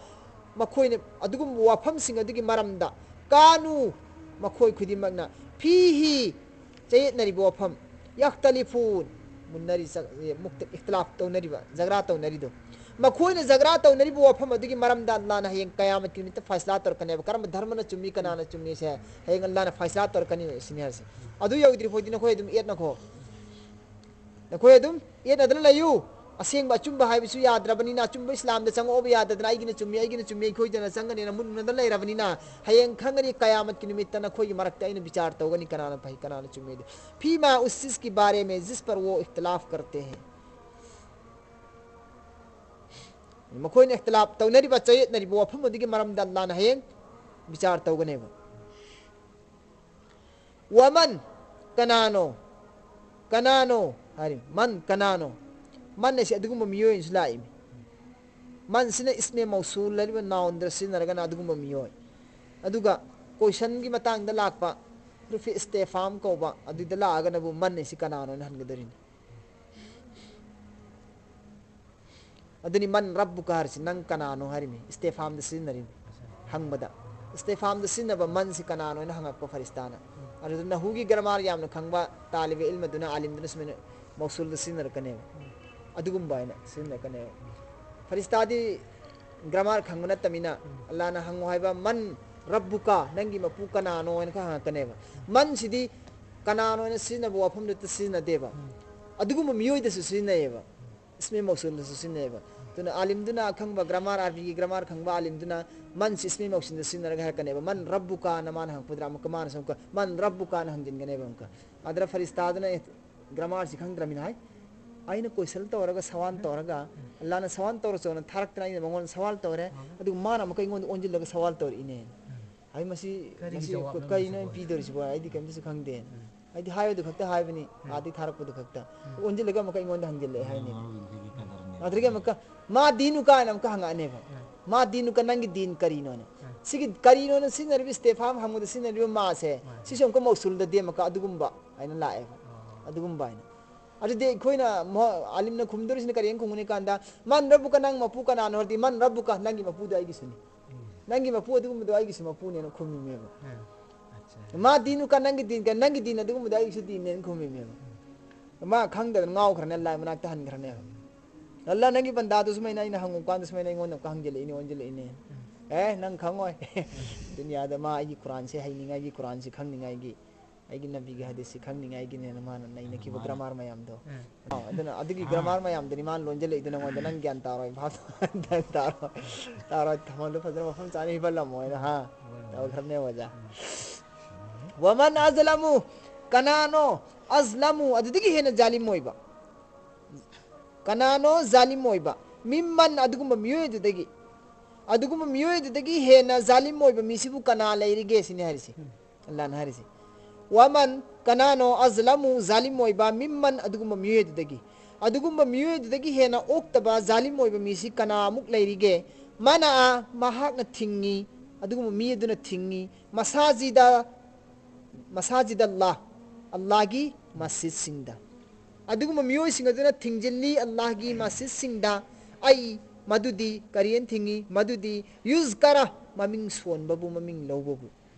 ꯃꯈꯣꯏꯅ ꯑꯗꯨꯒꯨꯝꯕ ꯋꯥꯐꯝꯁꯤꯡ ꯑꯗꯨꯒꯤ ꯃꯔꯝꯗ, ꯀꯥꯅꯨ, ꯃꯈꯣꯏ ꯈꯨꯗꯤꯡꯃꯛꯅ, ꯐꯤꯍꯤ, ꯆꯌꯦꯠꯅꯔꯤꯕ ꯋꯥꯐꯝ, ꯌꯥꯛꯇꯂꯤꯐꯨꯟ, ꯃꯨꯟꯅꯔꯤ, ꯆ-, ꯑꯦ, ꯃꯨꯛꯇ ꯏꯈꯇꯤꯂꯥꯐ ꯇꯧꯅꯔꯤꯕ, ꯖꯒ꯭ꯔꯥ ꯇꯧꯅꯔꯤꯗꯣ꯫ ꯃꯈꯣꯏꯅ ꯖꯒ꯭ꯔꯥ ꯇꯧꯅꯔꯤꯕ ꯋꯥꯐꯝ ꯑꯗꯨꯒꯤ ꯃꯔꯝꯗ ꯑꯜꯂꯥꯍꯅ ꯍꯌꯦꯡ ꯀꯌꯥꯃꯠꯀꯤ ꯅꯨꯃꯤꯠꯇ ꯐꯩꯁꯂꯥ ꯇꯧꯔꯛꯀꯅꯦꯕ꯫ ꯀꯔꯝꯕ ꯙꯔꯃꯅ ꯆꯨꯝꯃꯤ, ꯀꯅꯥꯅ ꯆꯨꯝꯃꯤꯁꯦ ꯍꯌꯦꯡ ꯑꯜꯂꯥꯍꯅ ꯐꯩꯁꯂꯥ ꯇꯧꯔꯛꯀꯅꯤ ꯁꯤꯅꯤ ꯍꯥꯏꯔꯤꯁꯦ꯫ ꯑꯗꯨ ꯌꯧꯗ꯭ꯔꯤ ꯐꯥꯎꯗꯤ ꯅꯈꯣꯏ ꯑꯗꯨꯝ ꯌꯦꯠꯅꯈꯣ꯫ ꯅꯈꯣꯏ ꯑꯗꯨꯝ ꯌꯦꯠꯅꯗꯅ ꯂꯩꯌꯨ꯫ ꯑꯁꯦꯡꯕ ꯑꯆꯨꯝꯕ ꯍꯥꯏꯕꯁꯨ ꯌꯥꯗ꯭ꯔꯕꯅꯤꯅ, ꯑꯆꯨꯝꯕ ꯏꯁꯂꯥꯝꯗ ꯆꯪꯉꯛꯑꯣꯕ ꯌꯥꯗꯗꯅ, "ꯑꯩꯒꯤꯅ ꯆꯨꯝꯃꯤ, ꯑꯩꯒꯤꯅ ꯆꯨꯝꯃꯤ, ꯑꯩꯈꯣꯏꯗꯅ ꯆꯪꯒꯅꯤꯅ" ꯃꯨꯟꯅꯗꯅ ꯂꯩꯔꯕꯅꯤꯅ, ꯍꯌꯦꯡ ꯈꯪꯒꯅꯤ ꯀꯌꯥꯃꯠꯀꯤ ꯅꯨꯃꯤꯠꯇ ꯅꯈꯣꯏꯒꯤ ꯃꯔꯛꯇ ꯑꯩꯅ ꯕꯤꯆꯥꯔ ꯇꯧꯒꯅꯤ, ꯀꯅꯥꯅ ꯐꯩ, ꯀꯅꯥꯅ ꯆꯨꯝꯃꯤ꯫ ꯐꯤꯃꯥ ꯎꯁꯤꯁꯀꯤ ꯕꯥꯔꯦ ꯃꯦ ꯖꯤꯁ ꯄꯔ ꯋꯣ ꯏꯈꯇꯤꯂꯥꯐ ꯀꯔꯇꯦ ꯍꯦ꯫ ꯃꯈꯣꯏꯅ ꯏꯈꯇꯤꯂꯥꯐ ꯇꯧꯅꯔꯤꯕ, ꯆꯌꯦꯠꯅꯔꯤꯕ ꯋꯥꯐꯝ ꯑꯗꯨꯒꯤ ꯃꯔꯝꯗ ꯑꯜꯂꯥꯍꯅ ꯍꯌꯦꯡ ꯕꯤꯆꯥꯔ ꯇꯧꯒꯅꯦꯕ꯫ ꯋꯥꯃꯟ, ꯀꯅꯥꯅꯣ? ꯀꯅꯥꯅꯣ ꯍꯥꯏꯔꯤ꯫ ꯃꯟ, ꯀꯅꯥꯅꯣ? ꯃꯟ ꯑꯁꯤ ꯑꯗꯨꯒꯨꯝꯕ ꯃꯤꯑꯣꯏ ꯑꯃꯁꯨ ꯂꯥꯛꯏꯃꯤ꯫ ꯃꯟꯁꯤꯅ ꯏꯁꯃꯦ ꯃꯧꯁꯨꯜ ꯍꯥꯏꯔꯤꯕ nounꯗ ꯁꯤꯖꯤꯟꯅꯔꯒꯅ ꯑꯗꯨꯒꯨꯝꯕ ꯃꯤꯑꯣꯏ꯫ ꯑꯗꯨꯒ questionꯒꯤ ꯃꯇꯥꯡꯗ ꯂꯥꯛꯄ, ꯍꯨꯔꯨꯐꯦ ꯏꯁꯇꯦꯐꯥꯝ ꯀꯧꯕ, ꯑꯗꯨꯗ ꯂꯥꯛꯑꯒꯅꯕꯨ ꯃꯟ ꯑꯁꯤ ꯀꯅꯥꯅꯣꯅ ꯍꯟꯒꯗꯧꯔꯤꯅꯤ꯫ ꯑꯗꯨꯅꯤ ꯃꯟ ꯔꯕꯨꯀ ꯍꯥꯏꯔꯤꯁꯤ, "ꯅꯪ ꯀꯅꯥꯅꯣ?" ꯍꯥꯏꯔꯤꯃꯤ, ꯏꯁꯇꯦꯐꯥꯝꯗ ꯁꯤꯖꯤꯟꯅꯔꯤꯃꯤ꯫ ꯍꯪꯕꯗ ꯏꯁꯇꯦꯐꯥꯝꯗ ꯁꯤꯖꯤꯟꯅꯕ ꯃꯟꯁꯤ ꯀꯅꯥꯅꯣ ꯍꯥꯏꯅ ꯍꯪꯉꯛꯄ ꯐꯔꯤꯁꯇꯥꯅ꯫ ꯑꯗꯨꯗ ꯅꯍꯨꯒꯤ ꯒ꯭ꯔꯃꯥꯔ ꯌꯥꯝꯅ ꯈꯪꯕ ꯇꯥꯂꯤꯕ ꯏꯜꯃꯗꯨꯅ, ꯑꯥꯂꯤꯝꯗꯨꯅ ꯁꯨꯃꯥꯏꯅ ꯃꯧꯁꯨꯜꯗ ꯁꯤꯖꯤꯟꯅꯔꯛꯀꯅꯦꯕ꯫ ꯑꯗꯨꯒꯨꯝꯕ ꯍꯥꯏꯅ ꯁꯤꯖꯤꯟꯅꯔꯛꯀꯅꯦꯕ꯫ ꯐꯔꯤꯁꯇꯥꯗꯤ ꯒ꯭ꯔꯃꯥꯔ ꯈꯪꯕ ꯅꯠꯇꯃꯤꯅ, ꯑꯜꯂꯥꯍꯅ ꯍꯪꯉꯨ ꯍꯥꯏꯕ, "ꯃꯟ ꯔꯕꯨꯀ?" ꯅꯪꯒꯤ ꯃꯄꯨ ꯀꯅꯥꯅꯣ ꯍꯥꯏꯅ ꯈꯔ ꯍꯪꯉꯛꯀꯅꯦꯕ꯫ ꯃꯟꯁꯤꯗꯤ ꯀꯅꯥꯅꯣ ꯍꯥꯏꯅ ꯁꯤꯖꯤꯟꯅꯕ ꯋꯥꯐꯝꯗꯨꯗ ꯁꯤꯖꯤꯟꯅꯗꯦꯕ꯫ ꯑꯗꯨꯒꯨꯝꯕ ꯃꯤꯑꯣꯏꯗꯁꯨ ꯁꯤꯖꯤꯟꯅꯩꯌꯦꯕ꯫ ꯏꯁꯃꯦ ꯃꯧꯁꯨꯜꯗꯁꯨ ꯁꯤꯖꯤꯟꯅꯩꯌꯦꯕ꯫ ꯑꯗꯨꯅ ꯑꯥꯂꯤꯝꯗꯨꯅ ꯑꯈꯪꯕ ꯒ꯭ꯔꯃꯥꯔ, ꯑꯥꯔꯕꯤꯒꯤ ꯒ꯭ꯔꯃꯥꯔ ꯈꯪꯕ ꯑꯥꯂꯤꯝꯗꯨꯅ ꯃꯟꯁꯤ ꯏꯁꯃꯦ ꯃꯧꯁꯨꯜꯗ ꯁꯤꯖꯤꯟꯅꯔꯒ ꯍꯥꯏꯔꯛꯀꯅꯦꯕ, "ꯃꯟ ꯔꯕꯨꯀꯥꯅ" ꯃꯥꯅ ꯍꯪꯉꯛꯄꯗꯨꯗ ꯑꯃꯨꯛꯀ ꯃꯥꯅꯁꯨ ꯑꯃꯨꯛꯀ "ꯃꯟ ꯔꯕꯨꯀꯥꯅ" ꯍꯪꯖꯤꯟꯒꯅꯦꯕ ꯑꯃꯨꯛꯀ꯫ ꯑꯗꯨꯗ ꯐꯔꯤꯁꯇꯥꯗꯨꯅ, "ꯑꯦ, ꯒ꯭ꯔꯃꯥꯔꯁꯤ ꯈꯪꯗ꯭ꯔꯃꯤꯅ ꯍꯥꯏ, ꯑꯩꯅ ꯀꯣꯏꯁꯟ ꯇꯧꯔꯒ ꯁꯋꯥꯜ ꯇꯧꯔꯒ, ꯑꯜꯂꯥꯅ ꯁꯋꯥꯜ ꯇꯧꯔꯆꯣꯅ ꯊꯥꯔꯛꯇꯅ ꯑꯩꯅ ꯃꯉꯣꯟꯗ ꯁꯋꯥꯜ ꯇꯧꯔꯦ, ꯑꯗꯨꯒ ꯃꯥꯅ ꯑꯃꯨꯛꯀ ꯑꯩꯉꯣꯟꯗ ꯑꯣꯟꯁꯤꯜꯂꯒ ꯁꯋꯥꯜ ꯇꯧꯔꯛꯏꯅꯦ꯫ ꯍꯥꯏ, ꯃꯁꯤ, ꯀꯔꯤꯒꯤ ꯃꯁꯤ ꯖꯋꯥꯕꯅꯣ ꯀꯩꯅꯣ ꯃꯁꯤꯕꯣ? ꯑꯩꯅ ꯄꯤꯗꯣꯔꯤꯁꯤꯕꯣ? ꯑꯩꯗꯤ ꯀꯩꯝꯇꯁꯨ ꯈꯪꯗꯦ"꯫ ꯑꯩꯗꯤ ꯍꯥꯏꯕꯗꯨ ꯈꯛꯇ ꯍꯥꯏꯕꯅꯤ, ꯎꯝ꯫ ꯑꯥꯗꯒꯤ ꯊꯥꯔꯛꯄꯗꯨ ꯈꯛꯇ꯫ ꯎꯝ꯫ ꯑꯣꯟꯁꯤꯜꯂꯒ ꯑꯃꯨꯛꯀ ꯑꯩꯉꯣꯟꯗ ꯍꯪꯖꯤꯜꯂꯛꯑꯦ ꯍꯥꯏꯅꯦꯕ꯫ ꯃꯥꯒꯤ ꯀꯗꯔꯅꯦ꯫ ꯑꯗꯨꯗꯒꯤ ꯑꯃꯨꯛꯀ "ꯃꯥ ꯗꯤꯅꯨꯀꯥ" ꯍꯥꯏꯅ ꯑꯃꯨꯛꯀ ꯍꯪꯉꯛꯑꯅꯦꯕ꯫ ꯎꯝ꯫ "ꯃꯥ ꯗꯤꯅꯨꯀꯥ, ꯅꯪꯒꯤ ꯗꯤꯟ ꯀꯔꯤꯅꯣꯅ?" ꯎꯝ꯫ ꯁꯤꯒꯤ "ꯀꯔꯤꯅꯣꯅ" ꯁꯤꯖꯤꯟꯅꯔꯤꯕ ꯏꯁꯇꯦꯐꯥꯝ ꯍꯪꯕꯗ ꯁꯤꯖꯤꯟꯅꯔꯤꯕ "ꯃꯥꯁꯦ", ꯃꯥꯅꯦ꯫ ꯁꯤꯁꯨ ꯑꯃꯨꯛꯀ ꯃꯧꯁꯨꯜꯗꯗꯤ ꯑꯃꯨꯛꯀ ꯑꯗꯨꯒꯨꯝꯕ ꯍꯥꯏꯅ ꯂꯥꯛꯑꯦꯕ꯫ ꯑꯣ꯫ ꯑꯗꯨꯒꯨꯝꯕ ꯍꯥꯏꯅ꯫ ꯑꯗꯨꯗꯤ ꯑꯩꯈꯣꯏꯅ ꯃꯣ-, ꯑꯥꯂꯤꯝꯅ ꯈꯨꯝꯗꯣꯔꯤꯁꯤꯅ ꯀꯔꯤ ꯍꯥꯏꯅ ꯈꯨꯝꯒꯅꯤ ꯀꯥꯟꯗ, "ꯃꯟ ꯔꯕꯨꯀ", ꯅꯪ ꯃꯄꯨ ꯀꯅꯥꯅꯣ ꯍꯥꯏꯔꯗꯤ, "ꯃꯟ ꯔꯕꯨꯀ", ꯅꯪꯒꯤ ꯃꯄꯨꯗꯣ ꯑꯩꯒꯤꯁꯨꯅꯤ꯫ ꯎꯝ꯫ "ꯅꯪꯒꯤ ꯃꯄꯨ ꯑꯗꯨꯒꯨꯝꯕꯗꯣ ꯑꯩꯒꯤꯁꯨ ꯃꯄꯨꯅꯦꯅ" ꯈꯨꯝꯃꯤꯅꯦꯕ꯫ ꯎꯝ꯫ ꯑꯠꯆꯥ꯫ "ꯃꯥ ꯗꯤꯅꯨꯀ", ꯅꯪꯒꯤ ꯗꯤꯟ ꯀ-, ꯅꯪꯒꯤ ꯗꯤꯟ ꯑꯗꯨꯒꯨꯝꯕꯗꯣ ꯑꯩꯒꯤꯁꯨ ꯗꯤꯟꯅꯦꯅ ꯈꯨꯝꯃꯤꯅꯦꯕ꯫ ꯎꯝ꯫ ꯃꯥ ꯈꯪꯗꯗꯅ ꯉꯥꯎꯈ꯭ꯔꯅꯤ, ꯑꯜꯂꯥꯍ ꯃꯅꯥꯛꯇ ꯍꯟꯈ꯭ꯔꯅꯦꯕ꯫ ꯎꯝ꯫ "ꯑꯜꯂꯥꯍ, ꯅꯪꯒꯤ ꯕꯟꯗꯥꯗꯨ ꯁꯨꯃꯥꯏꯅ ꯑꯩꯅ ꯍꯪꯉꯨ ꯀꯥꯟꯗ ꯁꯨꯃꯥꯏꯅ ꯑꯩꯉꯣꯟꯗ ꯑꯃꯨꯛꯀ ꯍꯪꯖꯤꯜꯂꯛꯏꯅꯦ, ꯑꯣꯟꯁꯤꯜꯂꯛꯏꯅꯦ"꯫ ꯎꯝ꯫ "ꯑꯦ, ꯅꯪ ꯈꯪꯉꯣꯏ꯫ ꯎꯝ꯫ ꯗꯨꯅꯤꯌꯥꯗ ꯃꯥ ꯑꯩꯒꯤ ꯀꯨꯔꯥꯟꯁꯦ ꯍꯩꯅꯤꯡꯉꯥꯏꯒꯤ, ꯀꯨꯔꯥꯟꯁꯦ ꯈꯪꯅꯤꯡꯉꯥꯏꯒꯤ, ꯑꯩꯒꯤ ꯅꯕꯤꯒꯤ ꯍꯗꯤꯁꯁꯤ ꯈꯪꯅꯤꯡꯉꯥꯏꯒꯤꯅꯦꯅ ꯃꯥꯅ ꯅꯩꯅꯈꯤꯕ ꯃꯥꯅ꯫ ꯒ꯭ꯔꯥꯃꯥꯔ ꯃꯌꯥꯝꯗꯣ"꯫ ꯎꯝ꯫ ꯑꯣ, ꯑꯗꯨꯅ ꯑꯗꯨꯒꯤ ꯑꯥ꯫ ꯒ꯭ꯔꯥꯃꯥꯔ ꯃꯌꯥꯝꯗꯨꯅꯤ ꯃꯥꯅ ꯂꯣꯟꯖꯜꯂꯛꯏꯗꯣ ꯅꯉꯣꯟꯗ, "ꯅꯪ ꯒ꯭ꯌꯥꯟ ꯇꯥꯔꯣꯏ, ꯚꯥꯞ ꯇꯥꯔꯣꯏ, ꯇꯥꯔꯣꯏ, ꯊꯝꯃꯣ, ꯐꯖꯅ ꯃꯐꯝ ꯆꯥꯅ ꯍꯤꯞꯍꯜꯂꯝꯃꯣ" ꯍꯥꯏꯅ, ꯍꯥ? ꯍꯣꯏ, ꯍꯣꯏ꯫ ꯇꯧꯈ꯭ꯔꯕꯅꯦ ꯑꯣꯖꯥ꯫ ꯎꯝ꯫ "ꯋꯃꯟ ꯑꯖꯂꯃꯨ", ꯀꯅꯥꯅꯣ? "ꯑꯖꯂꯃꯨ", ꯑꯗꯨꯗꯒꯤ ꯍꯦꯟꯅ ꯖꯥꯂꯤꯝ ꯑꯣꯏꯕ꯫ ꯀꯅꯥꯅꯣ ꯖꯥꯂꯤꯝ ꯑꯣꯏꯕ? "ꯃꯤꯝꯃꯟ", ꯑꯗꯨꯒꯨꯝꯕ ꯃꯤꯑꯣꯏ ꯑꯗꯨꯗꯒꯤ꯫ ꯑꯗꯨꯒꯨꯝꯕ ꯃꯤꯑꯣꯏ ꯑꯗꯨꯗꯒꯤ ꯍꯦꯟꯅ ꯖꯥꯂꯤꯝ ꯑꯣꯏꯕ ꯃꯤꯁꯤꯕꯨ ꯀꯅꯥ ꯂꯩꯔꯤꯒꯦ ꯁꯤꯅꯤ ꯍꯥꯏꯔꯤꯁꯦ꯫ ꯎꯝ꯫ ꯑꯜꯂꯥꯍꯅ ꯍꯥꯏꯔꯤꯁꯦ꯫ "ꯋꯃꯟ", ꯀꯅꯥꯅꯣ? "ꯑꯖꯂꯃꯨ", ꯖꯥꯂꯤꯝ ꯑꯣꯏꯕ, "ꯃꯤꯝꯃꯟ", ꯑꯗꯨꯒꯨꯝꯕ ꯃꯤꯑꯣꯏ ꯑꯗꯨꯗꯒꯤ꯫ ꯑꯗꯨꯒꯨꯝꯕ ꯃꯤꯑꯣꯏ ꯑꯗꯨꯗꯒꯤ ꯍꯦꯟꯅ ꯑꯣꯛꯇꯕ, ꯖꯥꯂꯤꯝ ꯑꯣꯏꯕ ꯃꯤꯁꯤ ꯀꯅꯥꯃꯨꯛ ꯂꯩꯔꯤꯒꯦ? "ꯃꯅꯥ", ꯃꯍꯥꯛꯅ ꯊꯤꯡꯉꯤ, ꯑꯗꯨꯒꯨꯝꯕ ꯃꯤ ꯑꯗꯨꯅ ꯊꯤꯡꯉꯤ, "ꯃꯁꯥꯖꯤꯗ", ꯃꯁꯥꯖꯤꯗ ꯑꯜꯂꯥꯍ, ꯑꯜꯂꯥꯍꯒꯤ ꯃꯁꯖꯤꯗꯁꯤꯡꯗ꯫ ꯑꯗꯨꯒꯨꯝꯕ ꯃꯤꯑꯣꯏꯁꯤꯡ ꯑꯗꯨꯅ ꯊꯤꯡꯖꯤꯜꯂꯤ ꯑꯜꯂꯥꯍꯒꯤ ꯃꯁꯖꯤꯗꯁꯤꯡꯗ꯫ "ꯑꯩ", ꯃꯗꯨꯗꯤ, ꯀꯔꯤꯅ ꯊꯤꯡꯉꯤ? ꯃꯗꯨꯗꯤ "ꯌꯨꯖꯀꯔ", ꯃꯃꯤꯡ ꯁꯣꯟꯕꯕꯨ, ꯃꯃꯤꯡ ꯂꯧꯕꯕꯨ꯫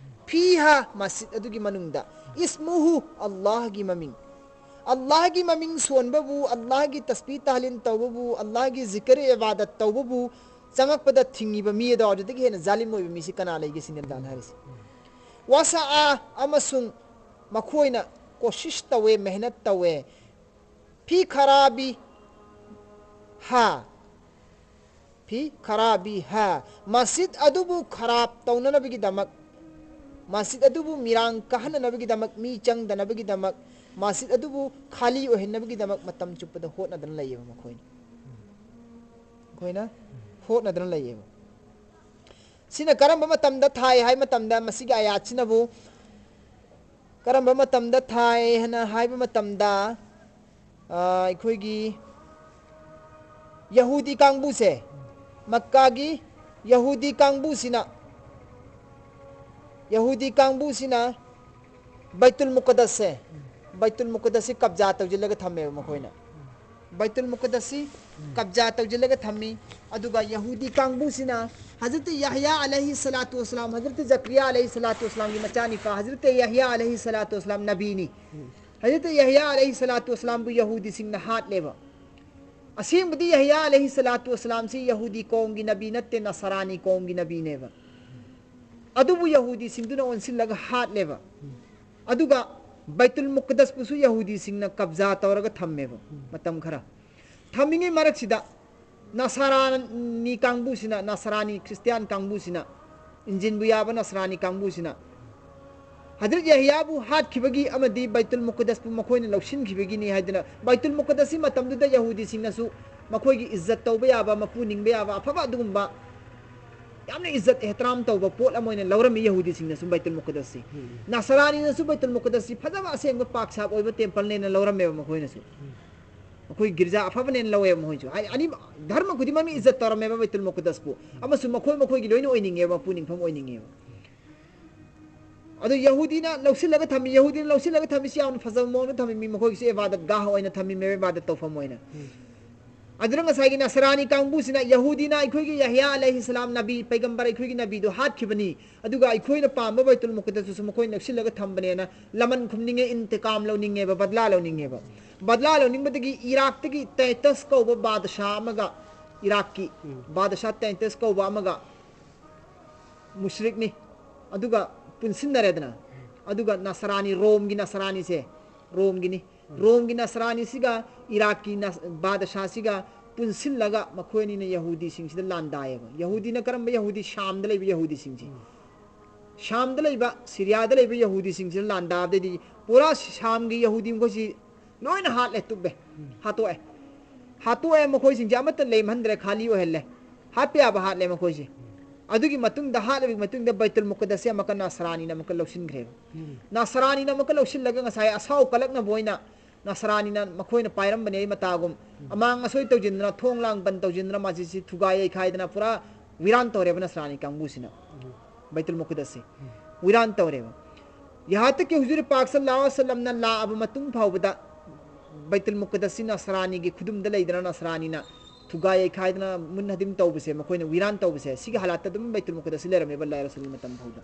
"ꯐꯤꯍꯥ", ꯃꯁꯖꯤꯗ ꯑꯗꯨꯒꯤ ꯃꯅꯨꯡꯗ, "ꯏꯁꯃꯨꯍꯨ", ꯑꯜꯂꯥꯍꯒꯤ ꯃꯃꯤꯡ꯫ ꯑꯜꯂꯥꯍꯒꯤ ꯃꯃꯤꯡ ꯁꯣꯟꯕꯕꯨ, ꯑꯜꯂꯥꯍꯒꯤ ꯇꯁꯕꯤꯍ ꯇꯍꯂꯤꯜ ꯇꯧꯕꯕꯨ, ꯑꯜꯂꯥꯍꯒꯤ ꯖꯤꯀꯔ ꯏꯕꯥꯗꯠ ꯇꯧꯕꯕꯨ ꯆꯪꯉꯛꯄꯗ ꯊꯤꯡꯉꯤꯕ ꯃꯤ ꯑꯗꯣ, ꯑꯗꯨꯗꯒꯤ ꯍꯦꯟꯅ ꯖꯥꯂꯤꯝ ꯑꯣꯏꯕ ꯃꯤꯁꯤ ꯀꯅꯥ ꯂꯩꯒꯦ ꯁꯤꯅꯤ ꯑꯜꯂꯥꯍꯅ ꯍꯥꯏꯔꯤꯁꯤ꯫ "ꯋꯁꯥ", ꯑꯃꯁꯨꯡ ꯃꯈꯣꯏꯅ ꯀꯣꯁꯤꯁ ꯇꯧꯋꯦ, ꯃꯦꯍꯅꯠ ꯇꯧꯋꯦ꯫ "ꯐꯤ ꯈꯔꯥꯕꯤꯍꯥ", ꯐꯤ ꯈꯔꯥꯕꯤꯍꯥ, ꯃꯁꯖꯤꯗ ꯑꯗꯨꯕꯨ ꯈꯔꯥꯕ ꯇꯧꯅꯅꯕꯒꯤꯗꯃꯛ, ꯃꯁꯖꯤꯗ ꯑꯗꯨꯕꯨ ꯃꯤꯔꯥꯡ ꯀꯥꯍꯟꯅꯅꯕꯒꯤꯗꯃꯛ, ꯃꯤ ꯆꯪꯗꯅꯕꯒꯤꯗꯃꯛ, ꯃꯁꯖꯤꯗ ꯑꯗꯨꯕꯨ ꯈꯥꯂꯤ ꯑꯣꯏꯍꯟꯅꯕꯒꯤꯗꯃꯛ ꯃꯇꯝ ꯆꯨꯞꯄꯗ ꯍꯣꯠꯅꯗꯅ ꯂꯩꯌꯦꯕ ꯃꯈꯣꯏꯅ꯫ ꯃꯈꯣꯏꯅ ꯍꯣꯠꯅꯗꯅ ꯂꯩꯌꯦꯕ꯫ ꯁꯤꯅ ꯀꯔꯝꯕ ꯃꯇꯝꯗ ꯊꯥꯏ ꯍꯥꯏ ꯃꯇꯝꯗ, ꯃꯁꯤꯒꯤ ꯑꯌꯥꯠꯁꯤꯅꯕꯨ ꯀꯔꯝꯕ ꯃꯇꯝꯗ ꯊꯥꯏ ꯍꯥꯏꯅ ꯍꯥꯏꯕ ꯃꯇꯝꯗ, ꯑ, ꯑꯩꯈꯣꯏꯒꯤ ꯌꯍꯨꯗꯤ ꯀꯥꯡꯕꯨꯁꯦ, ꯃꯛꯀꯥꯒꯤ ꯌꯍꯨꯗꯤ ꯀꯥꯡꯕꯨꯁꯤꯅ, ꯌꯍꯨꯗꯤ ꯀꯥꯡꯕꯨꯁꯤꯅ ꯕꯩꯇꯨꯜ ꯃꯨꯀꯗꯁꯁꯦ, ꯕꯩꯇꯨꯜ ꯃꯨꯀꯗꯁꯁꯤ ꯀꯕꯖꯥ ꯇꯧꯁꯤꯜꯂꯒ ꯊꯝꯃꯦꯕ ꯃꯈꯣꯏꯅ꯫ ꯕꯩꯇꯨꯜ ꯃꯨꯀꯗꯁꯁꯤ ꯀꯕꯖꯥ ꯇꯧꯁꯤꯜꯂꯒ ꯊꯝꯃꯤ꯫ ꯑꯗꯨꯒ ꯌꯍꯨꯗꯤ ꯀꯥꯡꯕꯨꯁꯤꯅ ꯍꯖꯔꯠ ꯌꯍꯌꯥ ꯑꯂꯩꯍꯤ ꯁꯂꯥꯇꯨ ꯋꯁꯂꯥꯝ, ꯍꯖꯔꯠ ꯖꯀꯔꯤꯌꯥ ꯑꯂꯩꯍꯤ ꯁꯂꯥꯇꯨ ꯋꯁꯂꯥꯝꯒꯤ ꯃꯆꯥꯅꯤꯄꯥ ꯍꯖꯔꯠ ꯌꯍꯌꯥ ꯑꯂꯩꯍꯤ ꯁꯂꯥꯇꯨ ꯋꯁꯂꯥꯝ ꯅꯕꯤꯅꯤ꯫ ꯍꯖꯔꯠ ꯌꯍꯌꯥ ꯑꯂꯩꯍꯤ ꯁꯂꯥꯇꯨ ꯋꯁꯂꯥꯝꯕꯨ ꯌꯍꯨꯗꯤꯁꯤꯡꯅ ꯍꯥꯠꯂꯦꯕ꯫ ꯑꯁꯦꯡꯕꯗꯤ ꯌꯍꯌꯥ ꯑꯂꯩꯍꯤ ꯁꯂꯥꯇꯨ ꯋꯁꯂꯥꯝꯁꯤ ꯌꯍꯨꯗꯤ ꯀꯧꯝꯒꯤ ꯅꯕꯤ ꯅꯠꯇꯦ, ꯅꯁꯔꯥꯅꯤ ꯀꯧꯝꯒꯤ ꯅꯕꯤꯅꯦꯕ꯫ ꯑꯗꯨꯕꯨ ꯌꯍꯨꯗꯤꯁꯤꯡꯗꯨꯅ ꯑꯣꯟꯁꯤꯜꯂꯒ ꯍꯥꯠꯂꯦꯕ꯫ ꯑꯗꯨꯒ ꯕꯩꯇꯨꯜ ꯃꯨꯀꯗꯁꯄꯨꯁꯨ ꯌꯍꯨꯗꯤꯁꯤꯡꯅ ꯀꯕꯖꯥ ꯇꯧꯔꯒ ꯊꯝꯃꯦꯕ ꯃꯇꯝ ꯈꯔ꯫ ꯊꯝꯃꯤꯉꯩ ꯃꯔꯛꯁꯤꯗ ꯅꯁꯔꯥꯅꯤ ꯀꯥꯡꯕꯨꯁꯤꯅ, ꯅꯁꯔꯥꯅꯤ ꯈ꯭ꯔꯤꯁꯇꯤꯌꯥꯟ ꯀꯥꯡꯕꯨꯁꯤꯅ, ꯏꯟꯖꯤꯟꯕꯨ ꯌꯥꯕ ꯅꯁꯔꯥꯅꯤ ꯀꯥꯡꯕꯨꯁꯤꯅ ꯍꯖꯔꯠ ꯌꯍꯌꯥꯕꯨ ꯍꯥꯠꯈꯤꯕꯒꯤ ꯑꯃꯗꯤ ꯕꯩꯇꯨꯜ ꯃꯨꯀꯗꯁꯄꯨ ꯃꯈꯣꯏꯅ ꯂꯧꯁꯤꯟꯈꯤꯕꯒꯤꯅꯤ ꯍꯥꯏꯗꯨꯅ, ꯕꯩꯇꯨꯜ ꯃꯨꯀꯗꯁꯁꯤ ꯃꯇꯝꯗꯨꯗ ꯌꯍꯨꯗꯤꯁꯤꯡꯅꯁꯨ ꯃꯈꯣꯏꯒꯤ ꯏꯖꯠ ꯇꯧꯕ ꯌꯥꯕ, ꯃꯄꯨ ꯅꯤꯡꯕ ꯌꯥꯕ, ꯑꯐꯕ ꯑꯗꯨꯒꯨꯝꯕ ꯌꯥꯝꯅ ꯏꯖꯠ ꯑꯦꯍꯇꯔꯥꯝ ꯇꯧꯕ ꯄꯣꯠ ꯑꯃ ꯑꯣꯏꯅ ꯂꯧꯔꯝꯃꯤ ꯌꯍꯨꯗꯤꯁꯤꯡꯅꯁꯨ ꯕꯩꯇꯨꯜ ꯃꯨꯀꯗꯁꯁꯤ꯫ ꯎꯝ꯫ ꯅꯁꯔꯥꯅꯤꯅꯁꯨ ꯕꯩꯇꯨꯜ ꯃꯨꯀꯗꯁꯁꯤ ꯐꯖꯕ ꯑꯁꯦꯡꯕ ꯄꯥꯛ ꯁꯥꯞ ꯑꯣꯏꯕ ꯇꯦꯝꯄꯜꯅꯦꯅ ꯂꯧꯔꯝꯃꯦꯕ ꯃꯈꯣꯏꯅꯁꯨ꯫ ꯎꯝ꯫ ꯃꯈꯣꯏ ꯒꯤꯔꯖꯥ ꯑꯐꯕꯅꯦꯅ ꯂꯧꯋꯦꯕ ꯃꯈꯣꯏꯁꯨ꯫ ꯍꯥꯏꯗꯤ ꯑꯅꯤ ꯙꯔꯃ ꯈꯨꯗꯤꯡꯃꯛꯅ ꯏꯖꯠ ꯇꯧꯔꯝꯃꯦꯕ ꯕꯩꯇꯨꯜ ꯃꯨꯀꯗꯁꯄꯨ꯫ ꯑꯃꯁꯨꯡ ꯃꯈꯣꯏ ꯃꯈꯣꯏꯒꯤ ꯂꯣꯏꯅ ꯑꯣꯏꯅꯤꯡꯉꯦꯕ, ꯃꯄꯨ ꯅꯤꯡꯐꯝ ꯑꯣꯏꯅꯤꯡꯉꯦꯕ꯫ ꯑꯗꯨ ꯌꯍꯨꯗꯤꯅ ꯂꯧꯁꯤꯜꯂꯒ ꯊꯝꯃꯤ, ꯌꯍꯨꯗꯤꯅ ꯂꯧꯁꯤꯜꯂꯒ ꯊꯝꯃꯤꯁꯤ ꯌꯥꯝꯅ ꯐꯖꯕ ꯃꯑꯣꯡꯗ ꯊꯝꯃꯤ, ꯃꯤ ꯃꯈꯣꯏꯒꯤꯁꯨ ꯏꯕꯥꯗꯠ ꯒꯥꯍ ꯑꯣꯏꯅ ꯊꯝꯃꯤꯃꯦꯕ, ꯏꯕꯥꯗꯠ ꯇꯧꯐꯝ ꯑꯣꯏꯅ꯫ ꯎꯝ꯫ ꯑꯗꯨꯅ ꯉꯁꯥꯏꯒꯤ ꯅꯁꯔꯥꯅꯤ ꯀꯥꯡꯕꯨꯁꯤꯅ, ꯌꯍꯨꯗꯤꯅ ꯑꯩꯈꯣꯏꯒꯤ ꯌꯍꯌꯥ ꯑꯂꯩꯍꯤ ꯁꯂꯥꯝ ꯅꯕꯤ, ꯄꯩꯒꯝꯕꯔ ꯑꯩꯈꯣꯏꯒꯤ ꯅꯕꯤꯗꯨ ꯍꯥꯠꯈꯤꯕꯅꯤ, ꯑꯗꯨꯒ ꯑꯩꯈꯣꯏꯅ ꯄꯥꯝꯕ ꯕꯩꯇꯨꯜ ꯃꯨꯀꯗꯁꯇꯨꯁꯨ ꯃꯈꯣꯏꯅ ꯂꯧꯁꯤꯜꯂꯒ ꯊꯝꯕꯅꯦꯅ ꯂꯃꯟ ꯈꯨꯝꯅꯤꯡꯉꯦ, ꯏꯟꯇꯤꯀꯥꯝ ꯂꯧꯅꯤꯡꯉꯦꯕ, ꯕꯗꯂꯥ ꯂꯧꯅꯤꯡꯉꯦꯕ꯫ ꯕꯗꯂꯥ ꯂꯧꯅꯤꯡꯕꯗꯒꯤ ꯏꯔꯥꯛꯇꯒꯤ ꯇꯥꯏꯇꯁ ꯀꯧꯕ ꯕꯥꯗꯁꯥ ꯑꯃꯒ, ꯏꯔꯥꯛꯀꯤ ꯎꯝ꯫ ꯕꯥꯗꯁꯥ ꯇꯥꯏꯇꯁ ꯀꯧꯕ ꯑꯃꯒ, ꯃꯨꯁ꯭ꯔꯤꯛꯅꯤ, ꯑꯗꯨꯒ ꯄꯨꯟꯁꯤꯟꯅꯔꯦꯗꯅ, ꯑꯗꯨꯒ ꯅꯁꯔꯥꯅꯤ, ꯔꯣꯝꯒꯤ ꯅꯁꯔꯥꯅꯤꯁꯦ, ꯔꯣꯝꯒꯤꯅꯤ꯫ ꯎꯝ꯫ ꯔꯣꯝꯒꯤ ꯅꯁꯔꯥꯅꯤꯁꯤꯒ ꯏꯔꯥꯛꯀꯤ ꯅꯁ-, ꯕꯥꯗꯁꯥꯁꯤꯒ ꯄꯨꯟꯁꯤꯜꯂꯒ ꯃꯈꯣꯏ ꯑꯅꯤꯅ ꯌꯍꯨꯗꯤꯁꯤꯡꯁꯤꯗ ꯂꯥꯟꯗꯥꯏꯌꯦꯕ꯫ ꯌꯍꯨꯗꯤꯅ ꯀꯔꯝꯕ ꯌꯍꯨꯗꯤ? ꯁꯥꯝꯗ ꯂꯩꯕ ꯌꯍꯨꯗꯤꯁꯤꯡꯁꯤ꯫ ꯎꯝ꯫ ꯁꯥꯝꯗ ꯂꯩꯕ, ꯁꯤꯔꯤꯌꯥꯗ ꯂꯩꯕ ꯌꯍꯨꯗꯤꯁꯤꯡꯁꯤꯅ ꯂꯥꯟꯗꯥꯕꯗꯩꯗꯤ ꯄꯨꯔꯥ ꯁꯥꯝꯒꯤ ꯌꯍꯨꯗꯤ ꯃꯈꯣꯏꯁꯤ ꯂꯣꯏꯅ ꯍꯥꯠꯂꯦ, ꯇꯨꯞꯄꯦ, ꯎꯝ꯫ ꯍꯥꯠꯇꯣꯛꯑꯦ꯫ ꯍꯥꯠꯇꯣꯛꯑꯦ, ꯃꯈꯣꯏꯁꯤꯡꯁꯦ ꯑꯃꯠꯇ ꯂꯦꯝꯍꯟꯗ꯭ꯔꯦ, ꯈꯥꯂꯤ ꯑꯣꯏꯍꯜꯂꯦ꯫ ꯍꯥꯠꯄ ꯌꯥꯕ ꯍꯥꯠꯂꯦ ꯃꯈꯣꯏꯁꯦ꯫ ꯎꯝ꯫ ꯑꯗꯨꯒꯤ ꯃꯇꯨꯡꯗ, ꯍꯥꯠꯂꯕꯒꯤ ꯃꯇꯨꯡꯗ ꯕꯩꯇꯨꯜ ꯃꯨꯛꯀꯗꯁꯁꯦ ꯑꯃꯨꯛꯀ ꯅꯁꯔꯥꯅꯤꯅ ꯑꯃꯨꯛꯀ ꯂꯧꯁꯤꯟꯈ꯭ꯔꯦꯕ꯫ ꯎꯝ꯫ ꯅꯁꯔꯥꯅꯤꯅ ꯑꯃꯨꯛꯀ ꯂꯧꯁꯤꯜꯂꯒ ꯉꯁꯥꯏ ꯑꯁꯥꯎ ꯀꯜꯂꯛꯅꯕ ꯑꯣꯏꯅ ꯅꯁꯔꯥꯅꯤꯅ ꯃꯈꯣꯏꯅ ꯄꯥꯏꯔꯝꯕꯅꯦ ꯑꯩ ꯃꯇꯥꯒꯨꯝ꯫ ꯎꯝ꯫ ꯑꯃꯥꯡ ꯑꯁꯣꯏ ꯇꯧꯁꯤꯟꯗꯅ, ꯊꯣꯡ ꯂꯥꯡ ꯕꯟ ꯇꯧꯁꯤꯟꯗꯅ, ꯃꯁꯖꯤꯗꯁꯤ ꯊꯨꯒꯥꯏ ꯌꯩꯈꯥꯏꯗꯅ ꯄꯨꯔꯥ ꯋꯤꯔꯥꯟ ꯇꯧꯔꯦꯕ ꯅꯁꯔꯥꯅꯤ ꯀꯥꯡꯕꯨꯁꯤꯅ꯫ ꯎꯝ꯫ ꯕꯩꯇꯨꯜ ꯃꯨꯛꯀꯗꯁꯁꯤ ꯎꯝ꯫ ꯋꯤꯔꯥꯟ ꯇꯧꯔꯦꯕ꯫ ꯌꯍꯥꯟ ꯇꯛ ꯀꯤ ꯍꯨꯖꯨꯔ ꯄꯥꯛ ꯁꯜꯂꯜꯂꯥꯍꯨ ꯑꯂꯩꯍꯤ ꯋꯁꯜꯂꯝꯅ ꯂꯥꯛꯑꯕ ꯃꯇꯨꯡ ꯐꯥꯎꯕꯗ ꯕꯩꯇꯨꯜ ꯃꯨꯛꯀꯗꯁꯁꯤ ꯅꯁꯔꯥꯅꯤꯒꯤ ꯈꯨꯗꯨꯝꯗ ꯂꯩꯗꯅ, ꯅꯁꯔꯥꯅꯤꯅ ꯊꯨꯒꯥꯏ ꯌꯩꯈꯥꯏꯗꯅ, ꯃꯨꯟ ꯍꯗꯤꯝ ꯇꯧꯕꯁꯦ, ꯃꯈꯣꯏꯅ ꯋꯤꯔꯥꯟ ꯇꯧꯕꯁꯦ, ꯁꯤꯒꯤ ꯍꯥꯂꯥꯠꯇ ꯑꯗꯨꯝ ꯕꯩꯇꯨꯜ ꯃꯨꯛꯀꯗꯁꯁꯤ ꯂꯩꯔꯝꯃꯦꯕ ꯑꯜꯂꯥꯍꯒꯤ ꯔꯁꯨꯜꯒꯤ ꯃꯇꯝ ꯐꯥꯎꯗ꯫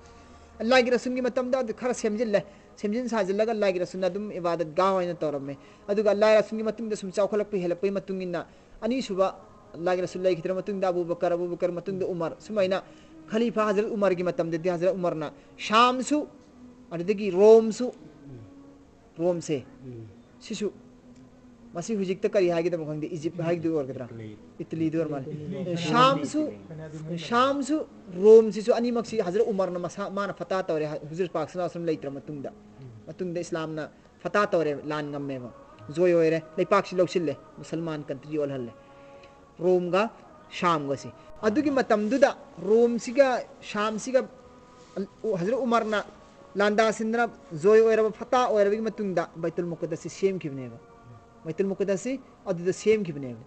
ꯑꯜꯂꯥꯍꯒꯤ ꯔꯁꯨꯜꯒꯤ ꯃꯇꯝꯗ ꯑꯗꯨ ꯈꯔ ꯁꯦꯝꯖꯤꯜꯂꯦ, ꯁꯦꯝꯖꯤꯟ ꯁꯥꯖꯤꯜꯂꯒ ꯑꯜꯂꯥꯍꯒꯤ ꯔꯁꯨꯜꯅ ꯑꯗꯨꯝ ꯏꯕꯥꯗꯠ ꯒꯥꯍ ꯑꯣꯏꯅ ꯇꯧꯔꯝꯃꯦ꯫ ꯑꯗꯨꯒ ꯑꯜꯂꯥꯍꯒꯤ ꯔꯁꯨꯜꯒꯤ ꯃꯇꯨꯡꯗ ꯁꯨꯝ ꯆꯥꯎꯈꯠꯂꯛꯄ ꯍꯦꯜꯂꯛꯄꯒꯤ ꯃꯇꯨꯡ ꯏꯟꯅ ꯑꯅꯤꯁꯨꯕ ꯑꯜꯂꯥꯍꯒꯤ ꯔꯁꯨꯜ ꯂꯩꯈꯤꯗ꯭ꯔ ꯃꯇꯨꯡꯗ ꯑꯕꯨ ꯕꯀꯔ, ꯑꯕꯨ ꯕꯀꯔ ꯃꯇꯨꯡꯗ ꯎꯃꯔ, ꯁꯨꯃꯥꯏꯅ ꯈꯂꯤꯐꯥ ꯍꯖꯔꯠ ꯎꯃꯔꯒꯤ ꯃꯇꯝꯗꯗꯤ ꯍꯖꯔꯠ ꯎꯃꯔꯅ ꯁꯥꯝꯁꯨ, ꯑꯗꯨꯗꯒꯤ ꯔꯣꯝꯁꯨ, ꯔꯣꯝꯁꯦ, ꯎꯝ꯫ ꯁꯤꯁꯨ, ꯃꯁꯤ ꯍꯧꯖꯤꯛꯇ ꯀꯔꯤ ꯍꯥꯏꯒꯗꯕꯅꯣ ꯈꯪꯗꯦ, ꯏꯖꯤꯞ ꯍꯥꯏꯒꯗꯣꯏ ꯑꯣꯏꯔꯒꯗ꯭ꯔꯥ? ꯏꯇꯂꯤ꯫ ꯏꯇꯂꯤꯗꯤ ꯑꯣꯏꯔ ꯃꯥꯜꯂꯦ꯫ ꯏꯇꯂꯤ꯫ ꯁꯥꯝꯁꯨ, ꯁꯥꯝꯁꯨ, ꯔꯣꯝꯁꯤꯁꯨ ꯑꯅꯤꯃꯛꯁꯤ ꯍꯖꯔꯠ ꯎꯃꯔꯅ ꯃꯁꯥ, ꯃꯥꯅ ꯐꯇꯥ ꯇꯧꯔꯦ, ꯍ-, ꯍꯨꯖꯨꯔ ꯄꯥꯛ ꯁꯜꯂꯜꯂꯥꯍꯨ ꯑꯂꯩꯍꯤ ꯋꯁꯜꯂꯝ ꯂꯩꯇ꯭ꯔ ꯃꯇꯨꯡꯗ꯫ ꯎꯝ꯫ ꯃꯇꯨꯡꯗ ꯏꯁꯂꯥꯝꯅ ꯐꯇꯥ ꯇꯧꯔꯦ, ꯂꯥꯟ ꯉꯝꯃꯦꯕ, ꯖꯣꯏ ꯑꯣꯏꯔꯦ, ꯂꯩꯄꯥꯛꯁꯤ ꯂꯧꯁꯤꯜꯂꯦ, ꯃꯨꯁꯜꯃꯥꯟ ꯀꯟꯇ꯭ꯔꯤ ꯑꯣꯜꯍꯜꯂꯦ꯫ ꯔꯣꯝꯒ ꯁꯥꯝꯒꯁꯤ꯫ ꯑꯗꯨꯒꯤ ꯃꯇꯝꯗꯨꯗ ꯔꯣꯝꯁꯤꯒ ꯁꯥꯝꯁꯤꯒ ꯍꯖꯔꯠ ꯎꯃꯔꯅ ꯂꯥꯟꯗꯥꯁꯤꯟꯗꯅ ꯖꯣꯏ ꯑꯣꯏꯔꯕ, ꯐꯇꯥ ꯑꯣꯏꯔꯕꯒꯤ ꯃꯇꯨꯡꯗ ꯕꯩꯇꯨꯜ ꯃꯨꯛꯀꯗꯁꯁꯤ ꯁꯦꯝꯈꯤꯕꯅꯦꯕ꯫ ꯕꯩꯇꯨꯜ ꯃꯨꯛꯀꯗꯁꯁꯤ ꯑꯗꯨꯗ ꯁꯦꯝꯈꯤꯕꯅꯦꯕ꯫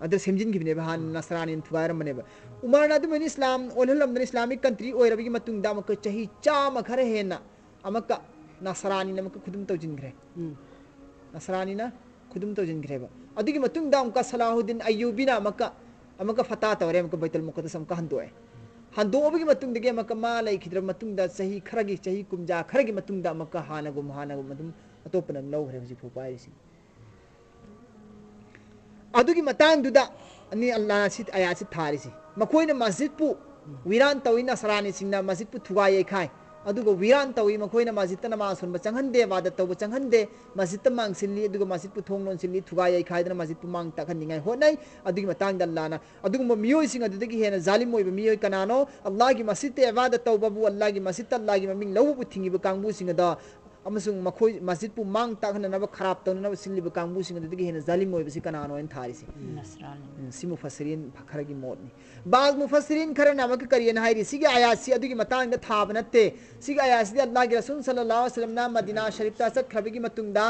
ꯑꯗꯨ ꯁꯦꯝꯖꯤꯟꯈꯤꯕꯅꯦꯕ, ꯍꯥꯟꯅ ꯎꯝ꯫ ꯅꯁꯔꯥꯅꯤꯅ ꯊꯨꯒꯥꯏꯔꯝꯕꯅꯦꯕ꯫ ꯎꯃꯔꯅ ꯑꯗꯨꯃꯥꯏꯅ ꯏꯁꯂꯥꯝ ꯑꯣꯜꯍꯜꯂꯝꯗꯅ ꯏꯁꯂꯥꯃꯤꯛ ꯀꯟꯇ꯭ꯔꯤ ꯑꯣꯏꯔꯕꯒꯤ ꯃꯇꯨꯡꯗ ꯑꯃꯨꯛꯀ ꯆꯍꯤ ꯆꯥꯝꯃ ꯈꯔ ꯍꯦꯟꯅ ꯑꯃꯨꯛꯀ ꯅꯁꯔꯥꯅꯤꯅ ꯑꯃꯨꯛꯀ ꯈꯨꯗꯨꯝ ꯇꯧꯁꯤꯟꯈ꯭ꯔꯦ꯫ ꯎꯝ꯫ ꯅꯁꯔꯥꯅꯤꯅ ꯈꯨꯗꯨꯝ ꯇꯧꯁꯤꯟꯈ꯭ꯔꯦꯕ꯫ ꯑꯗꯨꯒꯤ ꯃꯇꯨꯡꯗ ꯑꯃꯨꯛꯀ ꯁꯂꯥꯍꯨꯗꯤꯟ ꯑꯌꯨꯕꯤꯅ ꯑꯃꯨꯛꯀ, ꯑꯃꯨꯛꯀ ꯐꯇꯥ ꯇꯧꯔꯦ, ꯑꯃꯨꯛꯀ ꯕꯩꯇꯨꯜ ꯃꯨꯛꯀꯗꯁ ꯑꯃꯨꯛꯀ ꯍꯟꯗꯣꯛꯑꯦ꯫ ꯍꯟꯗꯣꯛꯑꯕꯒꯤ ꯃꯇꯨꯡꯗꯒꯤ ꯑꯃꯨꯛꯀ ꯃꯥ ꯂꯩꯈꯤꯗ꯭ꯔꯕ ꯃꯇꯨꯡꯗ ꯆꯍꯤ ꯈꯔꯒꯤ, ꯆꯍꯤ ꯀꯨꯝꯖꯥ ꯈꯔꯒꯤ ꯃꯇꯨꯡꯗ ꯑꯃꯨꯛꯀ ꯍꯥꯟꯅꯒꯨꯝ, ꯍꯥꯟꯅꯒꯨꯝ ꯑꯗꯨꯝ ꯑꯇꯣꯞꯄꯅ ꯑꯗꯨꯝ ꯂꯧꯈ꯭ꯔꯦ ꯍꯧꯖꯤꯛ ꯐꯥꯎ ꯄꯥꯏꯔꯤꯁꯤ꯫ ꯑꯗꯨꯒꯤ ꯃꯇꯥꯡꯗꯨꯗ ꯑꯅꯤ ꯑꯜꯂꯥꯍꯅ ꯁꯤ ꯑꯌꯥꯠꯁꯤ ꯊꯥꯔꯤꯁꯤ꯫ ꯃꯈꯣꯏꯅ ꯃꯁꯖꯤꯗꯄꯨ ꯋꯤꯔꯥꯟ ꯇꯧꯏ, ꯅꯁꯔꯥꯅꯤꯁꯤꯡꯅ ꯃꯁꯖꯤꯗꯄꯨ ꯊꯨꯒꯥꯏ ꯌꯩꯈꯥꯏ꯫ ꯑꯗꯨꯒ ꯋꯤꯔꯥꯟ ꯇꯧꯏ, ꯃꯈꯣꯏꯅ ꯃꯁꯖꯤꯗꯇ ꯅꯃꯥꯖ ꯁꯣꯟꯕ ꯆꯪꯍꯟꯗꯦ, ꯏꯕꯥꯗꯠ ꯇꯧꯕ ꯆꯪꯍꯟꯗꯦ, ꯃꯁꯖꯤꯗꯇ ꯃꯥꯡꯁꯤꯜꯂꯤ, ꯑꯗꯨꯒ ꯃꯁꯖꯤꯗꯄꯨ ꯊꯣꯡ ꯂꯣꯟꯁꯤꯜꯂꯤ, ꯊꯨꯒꯥꯏ ꯌꯩꯈꯥꯏꯗꯅ ꯃꯁꯖꯤꯗꯄꯨ ꯃꯥꯡ ꯇꯥꯛꯍꯟꯅꯤꯡꯉꯥꯏ ꯍꯣꯠꯅꯩ꯫ ꯑꯗꯨꯒꯤ ꯃꯇꯥꯡꯗ ꯑꯜꯂꯥꯍꯅ ꯑꯗꯨꯒꯨꯝꯕ ꯃꯤꯑꯣꯏꯁꯤꯡ ꯑꯗꯨꯗꯒꯤ ꯍꯦꯟꯅ ꯖꯥꯂꯤꯝ ꯑꯣꯏꯕ ꯃꯤꯑꯣꯏ ꯀꯅꯥꯅꯣ? ꯑꯜꯂꯥꯍꯒꯤ ꯃꯁꯖꯤꯗꯇ ꯏꯕꯥꯗꯠ ꯇꯧꯕꯕꯨ, ꯑꯜꯂꯥꯍꯒꯤ ꯃꯁꯖꯤꯗꯇ ꯑꯜꯂꯥꯍꯒꯤ ꯃꯃꯤꯡ ꯂꯧꯕꯕꯨ ꯊꯤꯡꯉꯤꯕ ꯀꯥꯡꯕꯨꯁꯤꯡ ꯑꯗꯣ ꯑꯃꯁꯨꯡ ꯃꯈꯣꯏ ꯃꯁꯖꯤꯗꯄꯨ ꯃꯥꯡ ꯇꯥꯛꯍꯟꯅꯅꯕ ꯈꯔꯥꯞ ꯇꯧꯅꯅꯕ ꯁꯤꯜꯂꯤꯕ ꯀꯥꯡꯕꯨꯁꯤꯡ ꯑꯗꯨꯗꯒꯤ ꯍꯦꯟꯅ ꯖꯥꯂꯤꯝ ꯑꯣꯏꯕꯁꯤ ꯀꯅꯥꯅꯣ ꯍꯥꯏꯅ ꯊꯥꯔꯤꯁꯦ꯫ ꯅꯁꯔꯥꯅꯤ꯫ ꯎꯝ, ꯁꯤ ꯃꯨꯐꯁꯤꯔꯤꯟ ꯈꯔꯒꯤ ꯃꯣꯠꯅꯤ꯫ ꯕꯥꯖ ꯃꯨꯐꯁꯤꯔꯤꯟ ꯈꯔꯅ ꯑꯃꯨꯛꯀ ꯀꯔꯤꯅ ꯍꯥꯏꯔꯤ? ꯁꯤꯒꯤ ꯑꯥꯌꯥꯠꯁꯤ ꯑꯗꯨꯒꯤ ꯃꯇꯥꯡꯗ ꯊꯥꯕ ꯅꯠꯇꯦ꯫ ꯁꯤꯒꯤ ꯑꯥꯌꯥꯠꯁꯤꯗꯤ ꯑꯜꯂꯥꯍꯒꯤ ꯔꯁꯨꯜ ꯁꯜꯂꯜꯂꯥꯍꯨ ꯑꯂꯩꯍꯤ ꯋꯁꯜꯂꯝꯅ ꯃꯗꯤꯅꯥ ꯁꯔꯤꯐꯇ ꯆꯠꯈ꯭ꯔꯕꯒꯤ ꯃꯇꯨꯡꯗ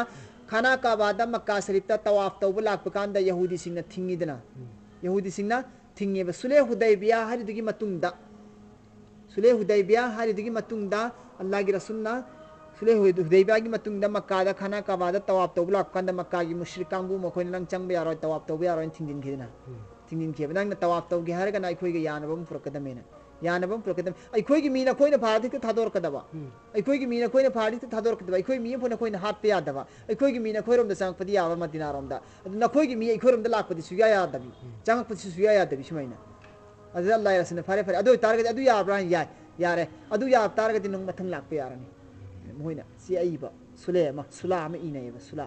ꯈꯥꯅꯥ ꯀꯥꯕꯥꯗ ꯃꯛꯀꯥ ꯁꯔꯤꯐꯇ ꯇꯋꯥꯐ ꯇꯧꯕ ꯂꯥꯛꯄ ꯀꯥꯟꯗ ꯌꯍꯨꯗꯤꯁꯤꯡꯅ ꯊꯤꯡꯉꯤꯗꯅ꯫ ꯌꯍꯨꯗꯤꯁꯤꯡꯅ ꯊꯤꯡꯉꯦꯕ꯫ ꯁꯨꯂꯦ ꯍꯨꯗꯩꯕꯤꯌꯥ ꯍꯥꯏꯔꯤꯗꯨꯒꯤ ꯃꯇꯨꯡꯗ, ꯁꯨꯂꯦ ꯍꯨꯗꯩꯕꯤꯌꯥ ꯍꯥꯏꯔꯤꯗꯨꯒꯤ ꯃꯇꯨꯡꯗ ꯑꯜꯂꯥꯍꯒꯤ ꯔꯁꯨꯜꯅ ꯁꯨꯂꯦ ꯍꯨꯗꯩ-, ꯍꯨꯗꯩꯕꯤꯌꯥꯒꯤ ꯃꯇꯨꯡꯗ ꯃꯛꯀꯥꯗ ꯈꯥꯅꯥ ꯀꯥꯕꯥꯗ ꯇꯋꯥꯐ ꯇꯧꯕ ꯂꯥꯛꯄ ꯀꯥꯟꯗ ꯃꯛꯀꯥꯒꯤ ꯃꯨꯁ꯭ꯔꯤꯛ ꯀꯥꯡꯕꯨ ꯃꯈꯣꯏꯅ "ꯅꯪ ꯆꯪꯕ ꯌꯥꯔꯣꯏ, ꯇꯋꯥꯐ ꯇꯧꯕ ꯌꯥꯔꯣꯏꯅ" ꯊꯤꯡꯖꯤꯟꯈꯤꯗꯅ꯫ ꯊꯤꯡꯖꯤꯟꯈꯤꯕ꯫ "ꯅꯪꯅ ꯇꯋꯥꯐ ꯇꯧꯒꯦ ꯍꯥꯏꯔꯒꯅ ꯑꯩꯈꯣꯏꯒ ꯌꯥꯅꯕ ꯑꯃ ꯄꯨꯔꯛꯀꯗꯕꯅꯦꯅ꯫ ꯌꯥꯅꯕ ꯑꯃ ꯄꯨꯔꯛꯀꯗꯕꯅꯤ꯫ ꯑꯩꯈꯣꯏꯒꯤ ꯃꯤ ꯅꯈꯣꯏꯅ ꯐꯥꯔꯗꯤ ꯍꯦꯛꯇ ꯊꯥꯗꯣꯔꯛꯀꯗꯕ꯫ ꯑꯩꯈꯣꯏꯒꯤ ꯃꯤ ꯅꯈꯣꯏꯅ ꯐꯥꯔꯗꯤ ꯍꯦꯛꯇ ꯊꯥꯗꯣꯔꯛꯀꯗꯕ꯫ ꯑꯩꯈꯣꯏ ꯃꯤ ꯑꯃꯐꯥꯎ ꯅꯈꯣꯏꯅ ꯍꯥꯠꯄ ꯌꯥꯗꯕ꯫ ꯑꯩꯈꯣꯏꯒꯤ ꯃꯤ ꯅꯈꯣꯏꯔꯣꯝꯗ ꯆꯪꯉꯛꯄꯗꯤ ꯌꯥꯕ ꯃꯗꯤꯅꯥꯔꯣꯝꯗ꯫ ꯑꯗꯨ ꯅꯈꯣꯏꯒꯤ ꯃꯤ ꯑꯩꯈꯣꯏꯔꯣꯝꯗ ꯂꯥꯛꯄꯗꯤ ꯁꯨꯌꯥ ꯌꯥꯗꯕꯤ꯫ ꯆꯪꯉꯛꯄꯁꯨ ꯁꯨꯌꯥ ꯌꯥꯗꯕꯤ ꯁꯨꯃꯥꯏꯅ꯫ ꯑꯗꯨꯗ ꯑꯜꯂꯥꯍ ꯔꯁꯨꯜꯅ "ꯐꯔꯦ, ꯐꯔꯦ꯫ ꯑꯗꯨ ꯑꯣꯏꯇꯥꯔꯒꯗꯤ ꯑꯗꯨ ꯌꯥꯕ꯭ꯔꯥ?" ꯍꯥꯏꯅ, "ꯌꯥꯏ, ꯌꯥꯔꯦ꯫ ꯑꯗꯨ ꯌꯥꯕ ꯇꯥꯔꯒꯗꯤ ꯅꯪ ꯃꯊꯪ ꯂꯥꯛꯄ ꯌꯥꯔꯅꯤ꯫" ꯃꯈꯣꯏꯅ ꯆꯦ ꯑꯏꯕ, ꯁꯨꯂꯦ ꯑꯃ, ꯁꯨꯂꯥ ꯑꯃ ꯏꯅꯩꯌꯦꯕ, ꯁꯨꯂꯥ꯫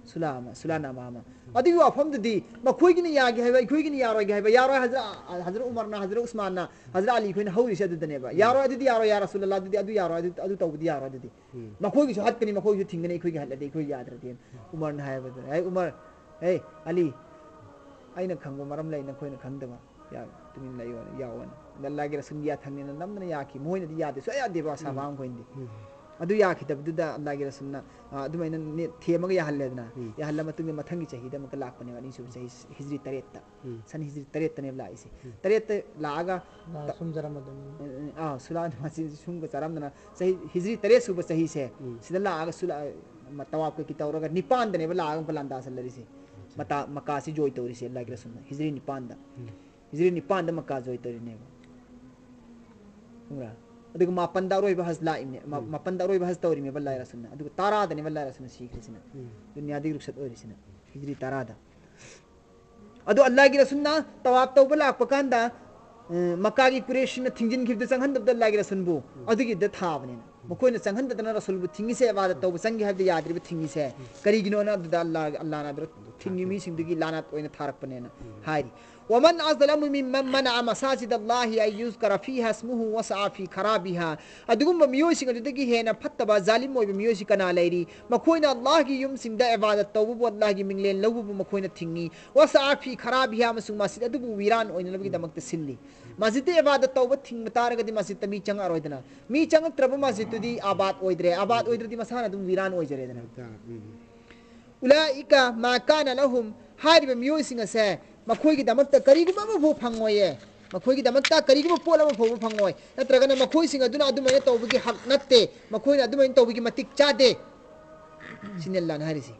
ꯁꯨꯂꯥ ꯑꯃ, ꯁꯨꯂꯥꯅꯥꯃꯥ ꯑꯃ꯫ ꯑꯗꯨꯒꯤ ꯋꯥꯐꯝꯗꯨꯗꯤ ꯃꯈꯣꯏꯒꯤꯅ ꯌꯥꯒꯦ ꯍꯥꯏꯕ, ꯑꯩꯈꯣꯏꯒꯤꯅ ꯌꯥꯔꯣꯏꯒꯦ ꯍꯥꯏꯕ, ꯌꯥꯔꯣꯏ ꯍꯖꯔ-, ꯍꯖꯔꯠ ꯎꯃꯔꯅ, ꯍꯖꯔꯠ ꯎꯁꯃꯥꯟꯅ, ꯍꯖꯔꯠ ꯑꯂꯤ ꯑꯩꯈꯣꯏꯅ ꯍꯧꯔꯤꯁꯦ ꯑꯗꯨꯗꯅꯦꯕ꯫ "ꯌꯥꯔꯣꯏ, ꯑꯗꯨꯗꯤ ꯌꯥꯔꯣꯏ, ꯌꯥ ꯔꯁꯨꯂꯜꯂꯥꯍ, ꯑꯗꯨꯗꯤ ꯑꯗꯨ ꯌꯥꯔꯣꯏ, ꯑꯗꯨ, ꯑꯗꯨ ꯇꯧꯕꯗꯤ ꯌꯥꯔꯣꯏ ꯑꯗꯨꯗꯤ꯫ ꯃꯈꯣꯏꯒꯤꯁꯨ ꯍꯠꯀꯅꯤ, ꯃꯈꯣꯏꯒꯤꯁꯨ ꯊꯤꯡꯒꯅꯤ, ꯑꯩꯈꯣꯏꯒꯤ ꯍꯠꯂꯗꯤ ꯑꯩꯈꯣꯏ ꯌꯥꯗ꯭ꯔꯗꯤ꯫" ꯎꯃꯔꯅ ꯍꯥꯏꯕꯗ, "ꯍꯦ ꯎꯃꯔ, ꯍꯦ ꯑꯂꯤ, ꯑꯩꯅ ꯈꯪꯕ ꯃꯔꯝ ꯂꯩ ꯅꯈꯣꯏꯅ ꯈꯪꯗꯕ꯫ ꯌꯥ-, ꯇꯨꯃꯤꯟ ꯂꯩꯌꯣꯅ, ꯌꯥꯎꯑꯣꯅ꯫" ꯑꯗ ꯑꯜꯂꯥꯍꯒꯤ ꯔꯁꯨꯜꯒꯤ ꯌꯥꯊꯪꯅꯦꯅ ꯅꯝꯗꯅ ꯌꯥꯈꯤ꯫ ꯃꯈꯣꯏꯅꯗꯤ ꯌꯥꯗꯦ, ꯁꯨꯡꯌꯥ ꯌꯥꯗꯦꯕ ꯑꯁꯥꯕꯥ ꯃꯈꯣꯏꯅꯗꯤ꯫ ꯑꯗꯨ ꯌꯥꯈꯤꯗꯕꯗꯨꯗ ꯑꯜꯂꯥꯍꯒꯤ ꯔꯁꯨꯜꯅ, ꯑ, ꯑꯗꯨꯃꯥꯏꯅ ꯅꯦ-, ꯊꯦꯝꯃꯒ ꯌꯥꯍꯜꯂꯦꯗꯅ꯫ ꯌꯥꯍꯜꯂ ꯃꯇꯨꯡꯗ ꯃꯊꯪꯒꯤ ꯆꯍꯤꯗ ꯑꯃꯨꯛꯀ ꯂꯥꯛꯄꯅꯦꯕ, ꯑꯅꯤꯁꯨꯕ ꯆꯍꯤ ꯍꯤꯖ꯭ꯔꯤ ꯇꯔꯦꯠꯇ꯫ ꯁꯟ ꯍꯤꯖ꯭ꯔꯤ ꯇꯔꯦꯠꯇꯅꯦꯕ ꯂꯥꯛꯏꯁꯦ꯫ ꯇꯔꯦꯠꯇ ꯂꯥꯛꯑꯒ ꯑ, ꯁꯨꯝ ꯆꯥꯔꯝꯃꯗꯣꯏꯅꯤ꯫ ꯑ, ꯑ, ꯑꯥ, ꯁꯨꯂꯥ ꯃꯁꯤ ꯁꯨꯝꯒ ꯆꯥꯔꯝꯗꯅ ꯆꯍꯤ ꯍꯤꯖ꯭ꯔꯤ ꯇꯔꯦꯠ ꯁꯨꯕ ꯆꯍꯤꯁꯦ, ꯁꯤꯗ ꯂꯥꯛꯑꯒ ꯁꯨꯂꯥ-, ꯃ-, ꯇꯋꯥꯞ ꯀꯩꯀꯩ ꯇꯧꯔꯒ ꯅꯤꯄꯥꯟꯗꯅꯦꯕ ꯂꯥꯛꯑꯒ ꯑꯃꯨꯛꯀ ꯂꯥꯟꯗꯥ ꯆꯠꯂꯔꯤꯁꯦ꯫ ꯃꯇꯥ-, ꯃꯀꯥꯁꯤ ꯖꯣꯏ ꯇꯧꯔꯤꯁꯦ ꯑꯜꯂꯥꯍꯒꯤ ꯔꯁꯨꯜꯅ ꯍꯤꯖ꯭ꯔꯤ ꯅꯤꯄꯥꯟꯗ꯫ ꯍꯤꯖ꯭ꯔꯤ ꯅꯤꯄꯥꯟꯗ ꯃꯀꯥ ꯖꯣꯏ ꯇꯧꯔꯤꯅꯦꯕ꯫ ꯈꯪꯕ꯭ꯔꯥ? ꯑꯗꯨꯒ ꯃꯥꯄꯟꯗ ꯑꯔꯣꯏꯕ ꯍꯖ ꯂꯥꯛꯏꯕꯅꯦ꯫ ꯃꯥ-, ꯃꯥꯄꯟꯗ ꯑꯔꯣꯏꯕ ꯍꯖ ꯇꯧꯔꯤꯅꯦꯕ ꯑꯜꯂꯥꯍꯒꯤ ꯔꯁꯨꯜꯅ꯫ ꯑꯗꯨꯒ ꯇꯔꯥꯗꯅꯦꯕ ꯑꯜꯂꯥꯍꯒꯤ ꯔꯁꯨꯜꯅ ꯁꯤꯈ꯭ꯔꯤꯁꯤꯅ꯫ ꯗꯨꯅꯤꯌꯥꯗꯒꯤ ꯔꯨꯈꯁꯠ ꯑꯣꯏꯔꯤꯁꯤꯅ꯫ ꯍꯤꯖ꯭ꯔꯤ ꯇꯔꯥꯗ꯫ ꯑꯗꯣ ꯑꯜꯂꯥꯍꯒꯤ ꯔꯁꯨꯜꯅ ꯇꯋꯥꯞ ꯇꯧꯕ ꯂꯥꯛꯄ ꯀꯥꯟꯗ, ꯑ, ꯃꯀꯥꯒꯤ ꯀꯨꯔꯦꯁꯤꯅ ꯊꯤꯡꯖꯤꯟꯈꯤꯕꯗ ꯆꯪꯍꯟꯗꯕꯗ ꯑꯜꯂꯥꯍꯒꯤ ꯔꯁꯨꯜꯕꯨ, ꯑꯗꯨꯒꯤꯗ ꯊꯥꯕꯅꯤꯅ꯫ ꯃꯈꯣꯏꯅ ꯆꯪꯍꯟꯗꯗꯅ ꯔꯁꯨꯜꯕꯨ ꯊꯤꯡꯉꯤꯁꯦ, ꯏꯕꯥꯗꯠ ꯇꯧꯕ ꯆꯪꯒꯦ ꯍꯥꯏꯕꯗ ꯌꯥꯗ꯭ꯔꯤꯕ ꯊꯤꯡꯉꯤꯁꯦ꯫ ꯀꯔꯤꯒꯤꯅꯣꯅ ꯑꯗꯨꯗ ꯑꯜꯂꯥꯍ, ꯑꯜꯂꯥꯍꯅ ꯑꯗꯨꯗ ꯊꯤꯡꯉꯤ ꯃꯤꯁꯤꯡꯗꯨꯒꯤ ꯂꯥꯅꯠ ꯑꯣꯏꯅ ꯊꯥꯔꯛꯄꯅꯦꯅ ꯍꯥꯏꯔꯤ꯫ ومن أظلم ممن منع مساجد الله أن يذكر فيها اسمه وسعى في خرابها. ꯑꯗꯨꯒꯨꯝꯕ ꯃꯤꯑꯣꯏꯁꯤꯡ ꯑꯗꯨꯗꯒꯤ ꯍꯦꯟꯅ ꯐꯠꯇꯕ ꯖꯥꯂꯤꯝ ꯑꯣꯏꯕ ꯃꯤꯑꯣꯏꯁꯤ ꯀꯅꯥ ꯂꯩꯔꯤ? ꯃꯈꯣꯏꯅ ꯑꯜꯂꯥꯍꯒꯤ ꯌꯨꯝꯁꯤꯡꯗ ꯏꯕꯥꯗꯠ ꯇꯧꯕꯕꯨ, ꯑꯜꯂꯥꯍꯒꯤ ꯃꯤꯡꯂꯦꯟ ꯂꯧꯕꯕꯨ ꯃꯈꯣꯏꯅ ꯊꯤꯡꯉꯤ꯫ وسعى في خرابها, ꯑꯃꯁꯨꯡ ꯃꯁꯖꯤꯗ ꯑꯗꯨꯕꯨ ꯋꯤꯔꯥꯟ ꯑꯣꯏꯅꯅꯕꯒꯤꯗꯃꯛꯇ ꯁꯤꯜꯂꯤ꯫ ꯃꯁꯖꯤꯗꯇ ꯏꯕꯥꯗꯠ ꯇꯧꯕ ꯊꯤꯡꯕ ꯇꯥꯔꯒꯗꯤ ꯃꯁꯖꯤꯗꯇ ꯃꯤ ꯆꯪꯉꯛꯑꯔꯣꯏꯗꯅ꯫ ꯃꯤ ꯆꯪꯉꯛꯇ꯭ꯔꯕ ꯃꯁꯖꯤꯗꯇꯨꯗꯤ ꯑꯕꯥꯗ ꯑꯣꯏꯗ꯭ꯔꯦ, ꯑꯕꯥꯗ ꯑꯣꯏꯗ꯭ꯔꯗꯤ ꯃꯁꯥꯅ ꯑꯗꯨꯝ ꯋꯤꯔꯥꯟ ꯑꯣꯏꯖꯔꯦꯗꯅ꯫ ꯎꯝ꯫ أولئك ما كان لهم, ꯍꯥꯏꯔꯤꯕ ꯃꯤꯑꯣꯏꯁꯤꯡ ꯑꯁꯦ ꯃꯈꯣꯏꯒꯤꯗꯃꯛꯇ ꯀꯔꯤꯒꯨꯝꯕ ꯑꯃꯐꯥꯎ ꯐꯪꯉꯣꯏꯌꯦ꯫ ꯃꯈꯣꯏꯒꯤꯗꯃꯛꯇ ꯀꯔꯤꯒꯨꯝꯕ ꯄꯣꯠ ꯑꯃ ꯐꯥꯎꯕ ꯐꯪꯉꯣꯏ꯫ ꯅꯠꯇ꯭ꯔꯒꯅ ꯃꯈꯣꯏꯁꯤꯡ ꯑꯗꯨꯅ ꯑꯗꯨꯃꯥꯏꯅ ꯇꯧꯕꯒꯤ ꯍꯛ ꯅꯠꯇꯦ꯫ ꯃꯈꯣꯏꯅ ꯑꯗꯨꯃꯥꯏꯅ ꯇꯧꯕꯒꯤ ꯃꯇꯤꯛ ꯆꯥꯗꯦ꯫ ꯁꯤꯅꯤ ꯑꯜꯂꯥꯍꯅ ꯍꯥꯏꯔꯤꯁꯤ꯫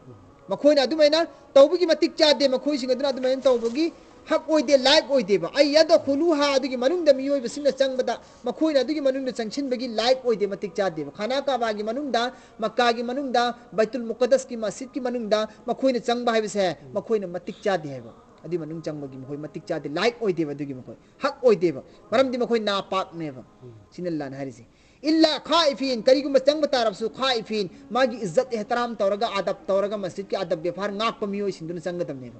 ꯃꯈꯣꯏꯅ ꯑꯗꯨꯃꯥꯏꯅ ꯇꯧꯕꯒꯤ ꯃꯇꯤꯛ ꯆꯥꯗꯦ꯫ ꯃꯈꯣꯏꯁꯤꯡ ꯑꯗꯨꯅ ꯑꯗꯨꯃꯥꯏꯅ ꯇꯧꯕꯒꯤ ꯍꯛ ꯑꯣꯏꯗꯦ, ꯂꯥꯏꯛ ꯑꯣꯏꯗꯦꯕ꯫ أن يدخلوها, ꯑꯗꯨꯒꯤ ꯃꯅꯨꯡꯗ ꯃꯤꯑꯣꯏꯕꯁꯤꯡꯅ ꯆꯪꯕꯗ ꯃꯈꯣꯏꯅ ꯑꯗꯨꯒꯤ ꯃꯅꯨꯡꯗ ꯆꯪꯁꯤꯟꯕꯒꯤ ꯂꯥꯏꯛ ꯑꯣꯏꯗꯦ, ꯃꯇꯤꯛ ꯆꯥꯗꯦꯕ꯫ ꯈꯥꯅꯥ ꯀꯥꯕꯥꯒꯤ ꯃꯅꯨꯡꯗ, ꯃꯛꯀꯥꯒꯤ ꯃꯅꯨꯡꯗ, ꯕꯩꯇꯨꯜ ꯃꯨꯀꯗꯁꯀꯤ ꯃꯁꯖꯤꯗꯀꯤ ꯃꯅꯨꯡꯗ ꯃꯈꯣꯏꯅ ꯆꯪꯕ ꯍꯥꯏꯕꯁꯦ ꯃꯈꯣꯏꯅ ꯃꯇꯤꯛ ꯆꯥꯗꯦ ꯍꯥꯏꯕ꯫ ꯑꯗꯨꯒꯤ ꯃꯅꯨꯡ ꯆꯪꯕꯒꯤ ꯃꯈꯣꯏ ꯃꯇꯤꯛ ꯆꯥꯗꯦ, ꯂꯥꯏꯛ ꯑꯣꯏꯗꯦꯕ ꯑꯗꯨꯒꯤ ꯃꯈꯣꯏ꯫ ꯍꯛ ꯑꯣꯏꯗꯦꯕ꯫ ꯃꯔꯝꯗꯤ ꯃꯈꯣꯏ ꯅꯥꯄꯥꯛꯅꯦꯕ꯫ ꯁꯤꯅꯤ ꯑꯜꯂꯥꯍꯅ ꯍꯥꯏꯔꯤꯁꯦ꯫ إلا خائفين, ꯀꯔꯤꯒꯨꯝꯕ ꯆꯪꯕ ꯇꯥꯔꯕꯁꯨ, خائفين, ꯃꯥꯒꯤ ꯏꯖꯠ ꯏꯍꯇꯔꯥꯝ ꯇꯧꯔꯒ, ꯑꯗꯕ ꯇꯧꯔꯒ, ꯃꯁꯖꯤꯗꯀꯤ ꯑꯗꯕ ꯕꯦꯕꯥꯔ ꯉꯥꯛꯄ ꯃꯤꯑꯣꯏꯁꯤꯡꯗꯨꯅ ꯆꯪꯒꯗꯕꯅꯦꯕ꯫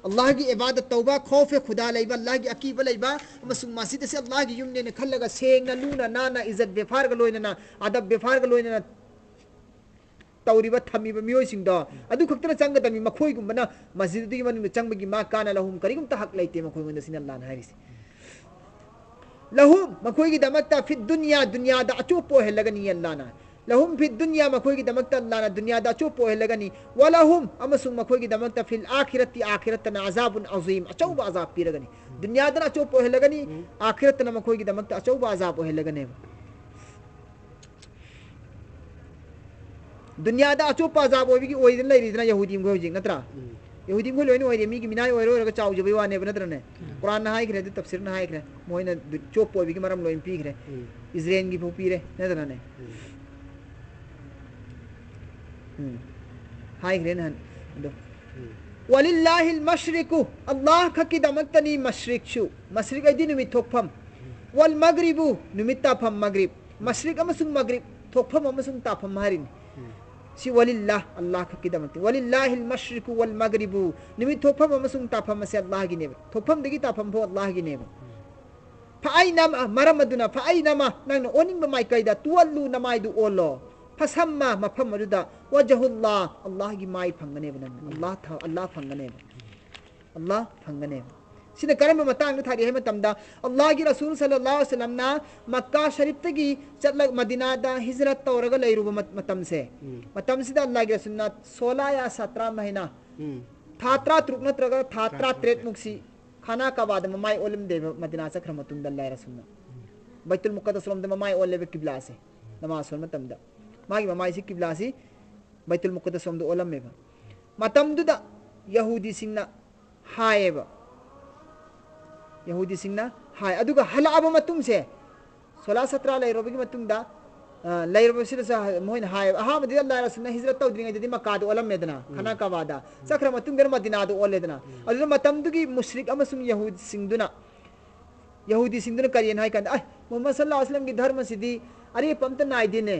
ꯑꯜꯂꯥꯍꯒꯤ ꯏꯕꯥꯗꯠ ꯇꯧꯕ, ꯈꯧꯐꯦ ꯈꯨꯗꯥ ꯂꯩꯕ, ꯑꯜꯂꯥꯍꯒꯤ ꯑꯀꯤꯕ ꯂꯩꯕ, ꯑꯃꯁꯨꯡ ꯃꯁꯖꯤꯗ ꯑꯁꯤ ꯑꯜꯂꯥꯍꯒꯤ ꯌꯨꯝꯅꯦꯅ ꯈꯜꯂꯒ ꯁꯦꯡꯅ, ꯂꯨꯅ ꯅꯥꯟꯅ, ꯏꯖꯠ ꯕꯦꯕꯥꯔꯒ ꯂꯣꯏꯅꯅ, ꯑꯗꯕ ꯕꯦꯕꯥꯔꯒ ꯂꯣꯏꯅꯅ ꯇꯧꯔꯤꯕ, ꯊꯝꯃꯤꯕ ꯃꯤꯑꯣꯏꯁꯤꯡꯗꯣ, ꯑꯗꯨ ꯈꯛꯇꯅ ꯆꯪꯒꯗꯕꯅꯤ꯫ ꯃꯈꯣꯏꯒꯨꯝꯕꯅ ꯃꯁꯖꯤꯗ ꯑꯗꯨꯒꯤ ꯃꯅꯨꯡꯗ ꯆꯪꯕꯒꯤ ما كان لهم, ꯀꯔꯤꯒꯨꯝꯇ ꯍꯛ ꯂꯩꯇꯦ ꯃꯈꯣꯏꯉꯣꯟꯗ, ꯁꯤꯅꯤ ꯑꯜꯂꯥꯍꯅ ꯍꯥꯏꯔꯤꯁꯤ꯫ لهم, ꯃꯈꯣꯏꯒꯤꯗꯃꯛꯇ, في الدنيا, ꯗꯨꯅꯤꯌꯥꯗ ꯑꯆꯣꯞꯄ ꯑꯣꯏꯍꯜꯂꯒꯅꯤ ꯑꯜꯂꯥꯍꯅ꯫ لهم في الدنيا, ꯃꯈꯣꯏꯒꯤꯗꯃꯛꯇ ꯑꯜꯂꯥꯍꯅ ꯗꯨꯅꯤꯌꯥꯗ ꯑꯆꯣꯞꯄ ꯑꯣꯏꯍꯜꯂꯒꯅꯤ꯫ ولهم, ꯑꯃꯁꯨꯡ ꯃꯈꯣꯏꯒꯤꯗꯃꯛꯇ, في الآخرة, ꯑꯥꯈꯤꯔꯠꯇꯅ, عذاب عظيم, ꯑꯆꯧꯕ ꯑꯖꯥꯕ ꯄꯤꯔꯒꯅꯤ꯫ ꯗꯨꯅꯤꯌꯥꯗꯅ ꯑꯆꯣꯞꯄ ꯑꯣꯏꯍꯜꯂꯒꯅꯤ, ꯎꯝ꯫ ꯑꯥꯈꯤꯔꯠꯇꯅ ꯃꯈꯣꯏꯒꯤꯗꯃꯛꯇ ꯑꯆꯧꯕ ꯑꯖꯥꯕ ꯑꯣꯏꯍꯜꯂꯒꯅꯦꯕ꯫ ꯗꯨꯅꯤꯌꯥꯗ ꯑꯆꯣꯞꯄ ꯑꯖꯥꯕ ꯑꯣꯏꯕꯒꯤ ꯑꯣꯏꯗꯅ ꯂꯩꯔꯤꯗꯅ ꯌꯍꯨꯗꯤ ꯃꯈꯣꯏ ꯍꯧꯖꯤꯛ, ꯅꯠꯇ꯭ꯔꯥ? ꯎꯝ꯫ ꯌꯍꯨꯗꯤ ꯃꯈꯣꯏ ꯂꯣꯏꯅ ꯑꯣꯏꯔꯦ, ꯃꯤꯒꯤ ꯃꯤꯅꯥꯏ ꯑꯣꯏꯔ ꯑꯣꯏꯔꯒ ꯆꯥꯎꯖꯕꯩ ꯋꯥꯅꯦꯕ, ꯅꯠꯇ꯭ꯔꯅꯦ? ꯎꯝ꯫ ꯀꯨꯔꯥꯟꯅ ꯍꯥꯏꯈ꯭ꯔꯦ, ꯑꯗꯨ ꯇꯐꯁꯤꯔꯅ ꯍꯥꯏꯈ꯭ꯔꯦ, ꯃꯣꯏꯅ ꯗꯨ-, ꯆꯣꯞꯄ ꯑꯣꯏꯕꯒꯤ ꯃꯔꯝ ꯂꯣꯏꯅ ꯄꯤꯈ꯭ꯔꯦ꯫ ꯎꯝ꯫ ꯏꯖꯔꯦꯜꯒꯤ ꯐꯥꯎ ꯄꯤꯔꯦ, ꯅꯠꯇ꯭ꯔꯅꯦ? ꯎꯝ꯫ ꯎꯝ꯫ ꯍꯥꯏꯈ꯭ꯔꯦ ꯅꯍꯥꯟ ꯑꯗꯣ꯫ ꯎꯝ꯫ ولله المشرق, ꯑꯜꯂꯥꯍ ꯈꯛꯀꯤꯗꯃꯛꯇꯅꯤ ꯃꯁ꯭ꯔꯤꯛꯁꯨ꯫ ꯃꯁ꯭ꯔꯤꯛ ꯍꯥꯏꯗꯤ ꯅꯨꯃꯤꯠ ꯊꯣꯛꯐꯝ꯫ والمغرب, ꯅꯨꯃꯤꯠ ꯇꯥꯐꯝ, ꯃꯒ꯭ꯔꯤꯕ꯫ ꯃꯁ꯭ꯔꯤꯛ ꯑꯃꯁꯨꯡ ꯃꯒ꯭ꯔꯤꯕ, ꯊꯣꯛꯐꯝ ꯑꯃꯁꯨꯡ ꯇꯥꯐꯝ ꯍꯥꯏꯔꯤꯅꯤ꯫ ꯎꯝ꯫ ꯁꯤ ولله, ꯑꯜꯂꯥꯍ ꯈꯛꯀꯤꯗꯃꯛꯇꯤ꯫ ولله المشرق والمغرب. ꯅꯨꯃꯤꯠ ꯊꯣꯛꯐꯝ ꯑꯃꯁꯨꯡ ꯇꯥꯐꯝ ꯑꯁꯦ ꯑꯜꯂꯥꯍꯒꯤꯅꯦꯕ꯫ ꯊꯣꯛꯐꯝꯗꯒꯤ ꯇꯥꯐꯝ ꯐꯥꯎ ꯑꯜꯂꯥꯍꯒꯤꯅꯦꯕ꯫ فأينما, ꯃꯔꯝ ꯑꯗꯨꯅ, فأينما, ꯅꯪꯅ ꯑꯣꯟꯅꯤꯡꯕ ꯃꯥꯏꯀꯩꯗ, تولوا, ꯅꯃꯥꯏꯗꯨ ꯑꯣꯜꯂꯣ, فثم, ꯃꯐꯝ ꯑꯗꯨꯗ, وجه الله, ꯑꯜꯂꯥꯍꯒꯤ ꯃꯥꯏ ꯐꯪꯒꯅꯦꯕ ꯅꯪꯅ꯫ ꯑꯜꯂꯥꯍ ꯊ-, ꯑꯜꯂꯥꯍ ꯐꯪꯒꯅꯦꯕ꯫ ꯑꯜꯂꯥꯍ ꯐꯪꯒꯅꯦꯕ꯫ ꯁꯤꯅ ꯀꯔꯝꯕ ꯃꯇꯥꯡꯗ ꯊꯥꯔꯤ ꯍꯥꯏꯕ ꯃꯇꯝꯗ, ꯑꯜꯂꯥꯍꯒꯤ ꯔꯁꯨꯜ ꯁꯜꯂꯜꯂꯥꯍꯨ ꯑꯂꯩꯍꯤ ꯋꯁꯜꯂꯝꯅ ꯃꯛꯀꯥ ꯁꯔꯤꯐꯇꯒꯤ ꯆꯠꯂ-, ꯃꯗꯤꯅꯥꯗ ꯍꯤꯖꯔꯠ ꯇꯧꯔꯒ ꯂꯩꯔꯨꯕ ꯃꯠ-, ꯃꯇꯝꯁꯦ, ꯎꯝ꯫ ꯃꯇꯝꯁꯤꯗ ꯑꯜꯂꯥꯍꯒꯤ ꯔꯁꯨꯜꯅ ꯁꯣꯂꯥ ꯌꯥ ꯁꯇ꯭ꯔꯥ ꯃꯍꯤꯅꯥ, ꯎꯝ꯫ ꯊꯥ ꯇꯔꯥꯇꯔꯨꯛ ꯅꯠꯇ꯭ꯔꯒ ꯊꯥ ꯇꯔꯥꯇꯔꯦꯠ꯫ ꯇꯔꯥꯇꯔꯦꯠꯃꯨꯛꯁꯤ ꯈꯥꯅꯥ ꯀꯥꯕꯥꯗ ꯃꯃꯥꯏ ꯑꯣꯜꯂꯝꯗꯦꯕ, ꯃꯗꯤꯅꯥ ꯆꯠꯈ꯭ꯔ ꯃꯇꯨꯡꯗ ꯑꯜꯂꯥꯍꯒꯤ ꯔꯁꯨꯜꯅ꯫ ꯎꯝ꯫ ꯕꯩꯇꯨꯜ ꯃꯨꯀꯗꯁ ꯔꯣꯝꯗ ꯃꯃꯥꯏ ꯑꯣꯜꯂꯦꯕ ꯀꯤꯕ꯭ꯂꯥꯁꯦ꯫ ꯅꯃꯥꯖ ꯁꯣꯟꯕ ꯃꯇꯝꯗ ꯃꯥꯒꯤ ꯃꯃꯥꯏꯁꯤ ꯀꯤꯕ꯭ꯂꯥꯁꯤ ꯕꯩꯇꯨꯜ ꯃꯨꯀꯗꯁ ꯔꯣꯝꯗ ꯑꯣꯜꯂꯝꯃꯦꯕ꯫ ꯃꯇꯝꯗꯨꯗ ꯌꯍꯨꯗꯤꯁꯤꯡꯅ ꯍꯥꯏꯌꯦꯕ꯫ ꯌꯍꯨꯗꯤꯁꯤꯡꯅ ꯍꯥꯏ꯫ ꯑꯗꯨꯒ ꯍꯜꯂꯛꯑꯕ ꯃꯇꯨꯡꯁꯦ, ꯁꯣꯂꯥ ꯁꯇ꯭ꯔꯥ ꯂꯩꯔꯕꯒꯤ ꯃꯇꯨꯡꯗ, ꯑ, ꯂꯩꯔꯕꯁꯤꯗꯁꯨ ꯃꯣꯏꯅ ꯍꯥꯏꯌꯦꯕ, ꯑꯍꯥꯟꯕꯗꯤ ꯑꯜꯂꯥꯍ ꯔꯁꯨꯜꯅ ꯍꯤꯖꯔꯠ ꯇꯧꯗ꯭ꯔꯤꯉꯩꯗꯗꯤ ꯃꯛꯀꯥꯗ ꯑꯣꯜꯂꯝꯃꯦꯗꯅ, ꯎꯝ꯫ ꯈꯅꯥ ꯀꯥꯕꯥꯗ꯫ ꯎꯝ꯫ ꯆꯠꯈ꯭ꯔ ꯃꯇꯨꯡꯗ ꯃꯗꯤꯅꯥꯗ ꯑꯣꯜꯂꯦꯗꯅ꯫ ꯎꯝ꯫ ꯑꯗꯨꯅ ꯃꯇꯝꯗꯨꯒꯤ ꯃꯨꯁ꯭ꯔꯤꯛ ꯑꯃꯁꯨꯡ ꯌꯍꯨꯗꯤꯁꯤꯡꯗꯨꯅ, ꯌꯍꯨꯗꯤꯁꯤꯡꯗꯨꯅ ꯀꯔꯤꯅ ꯍꯥꯏ ꯀꯥꯟꯗ, "ꯑꯩ, ꯃꯨꯍꯝꯃꯗ ꯁꯜꯂꯥꯍꯨ ꯑꯂꯩꯍꯤ ꯋꯁꯜꯂꯝꯒꯤ ꯙꯔꯃꯁꯤꯗꯤ ꯑꯔꯦꯞꯄ ꯑꯝꯇ ꯅꯥꯏꯗꯦꯅꯦ꯫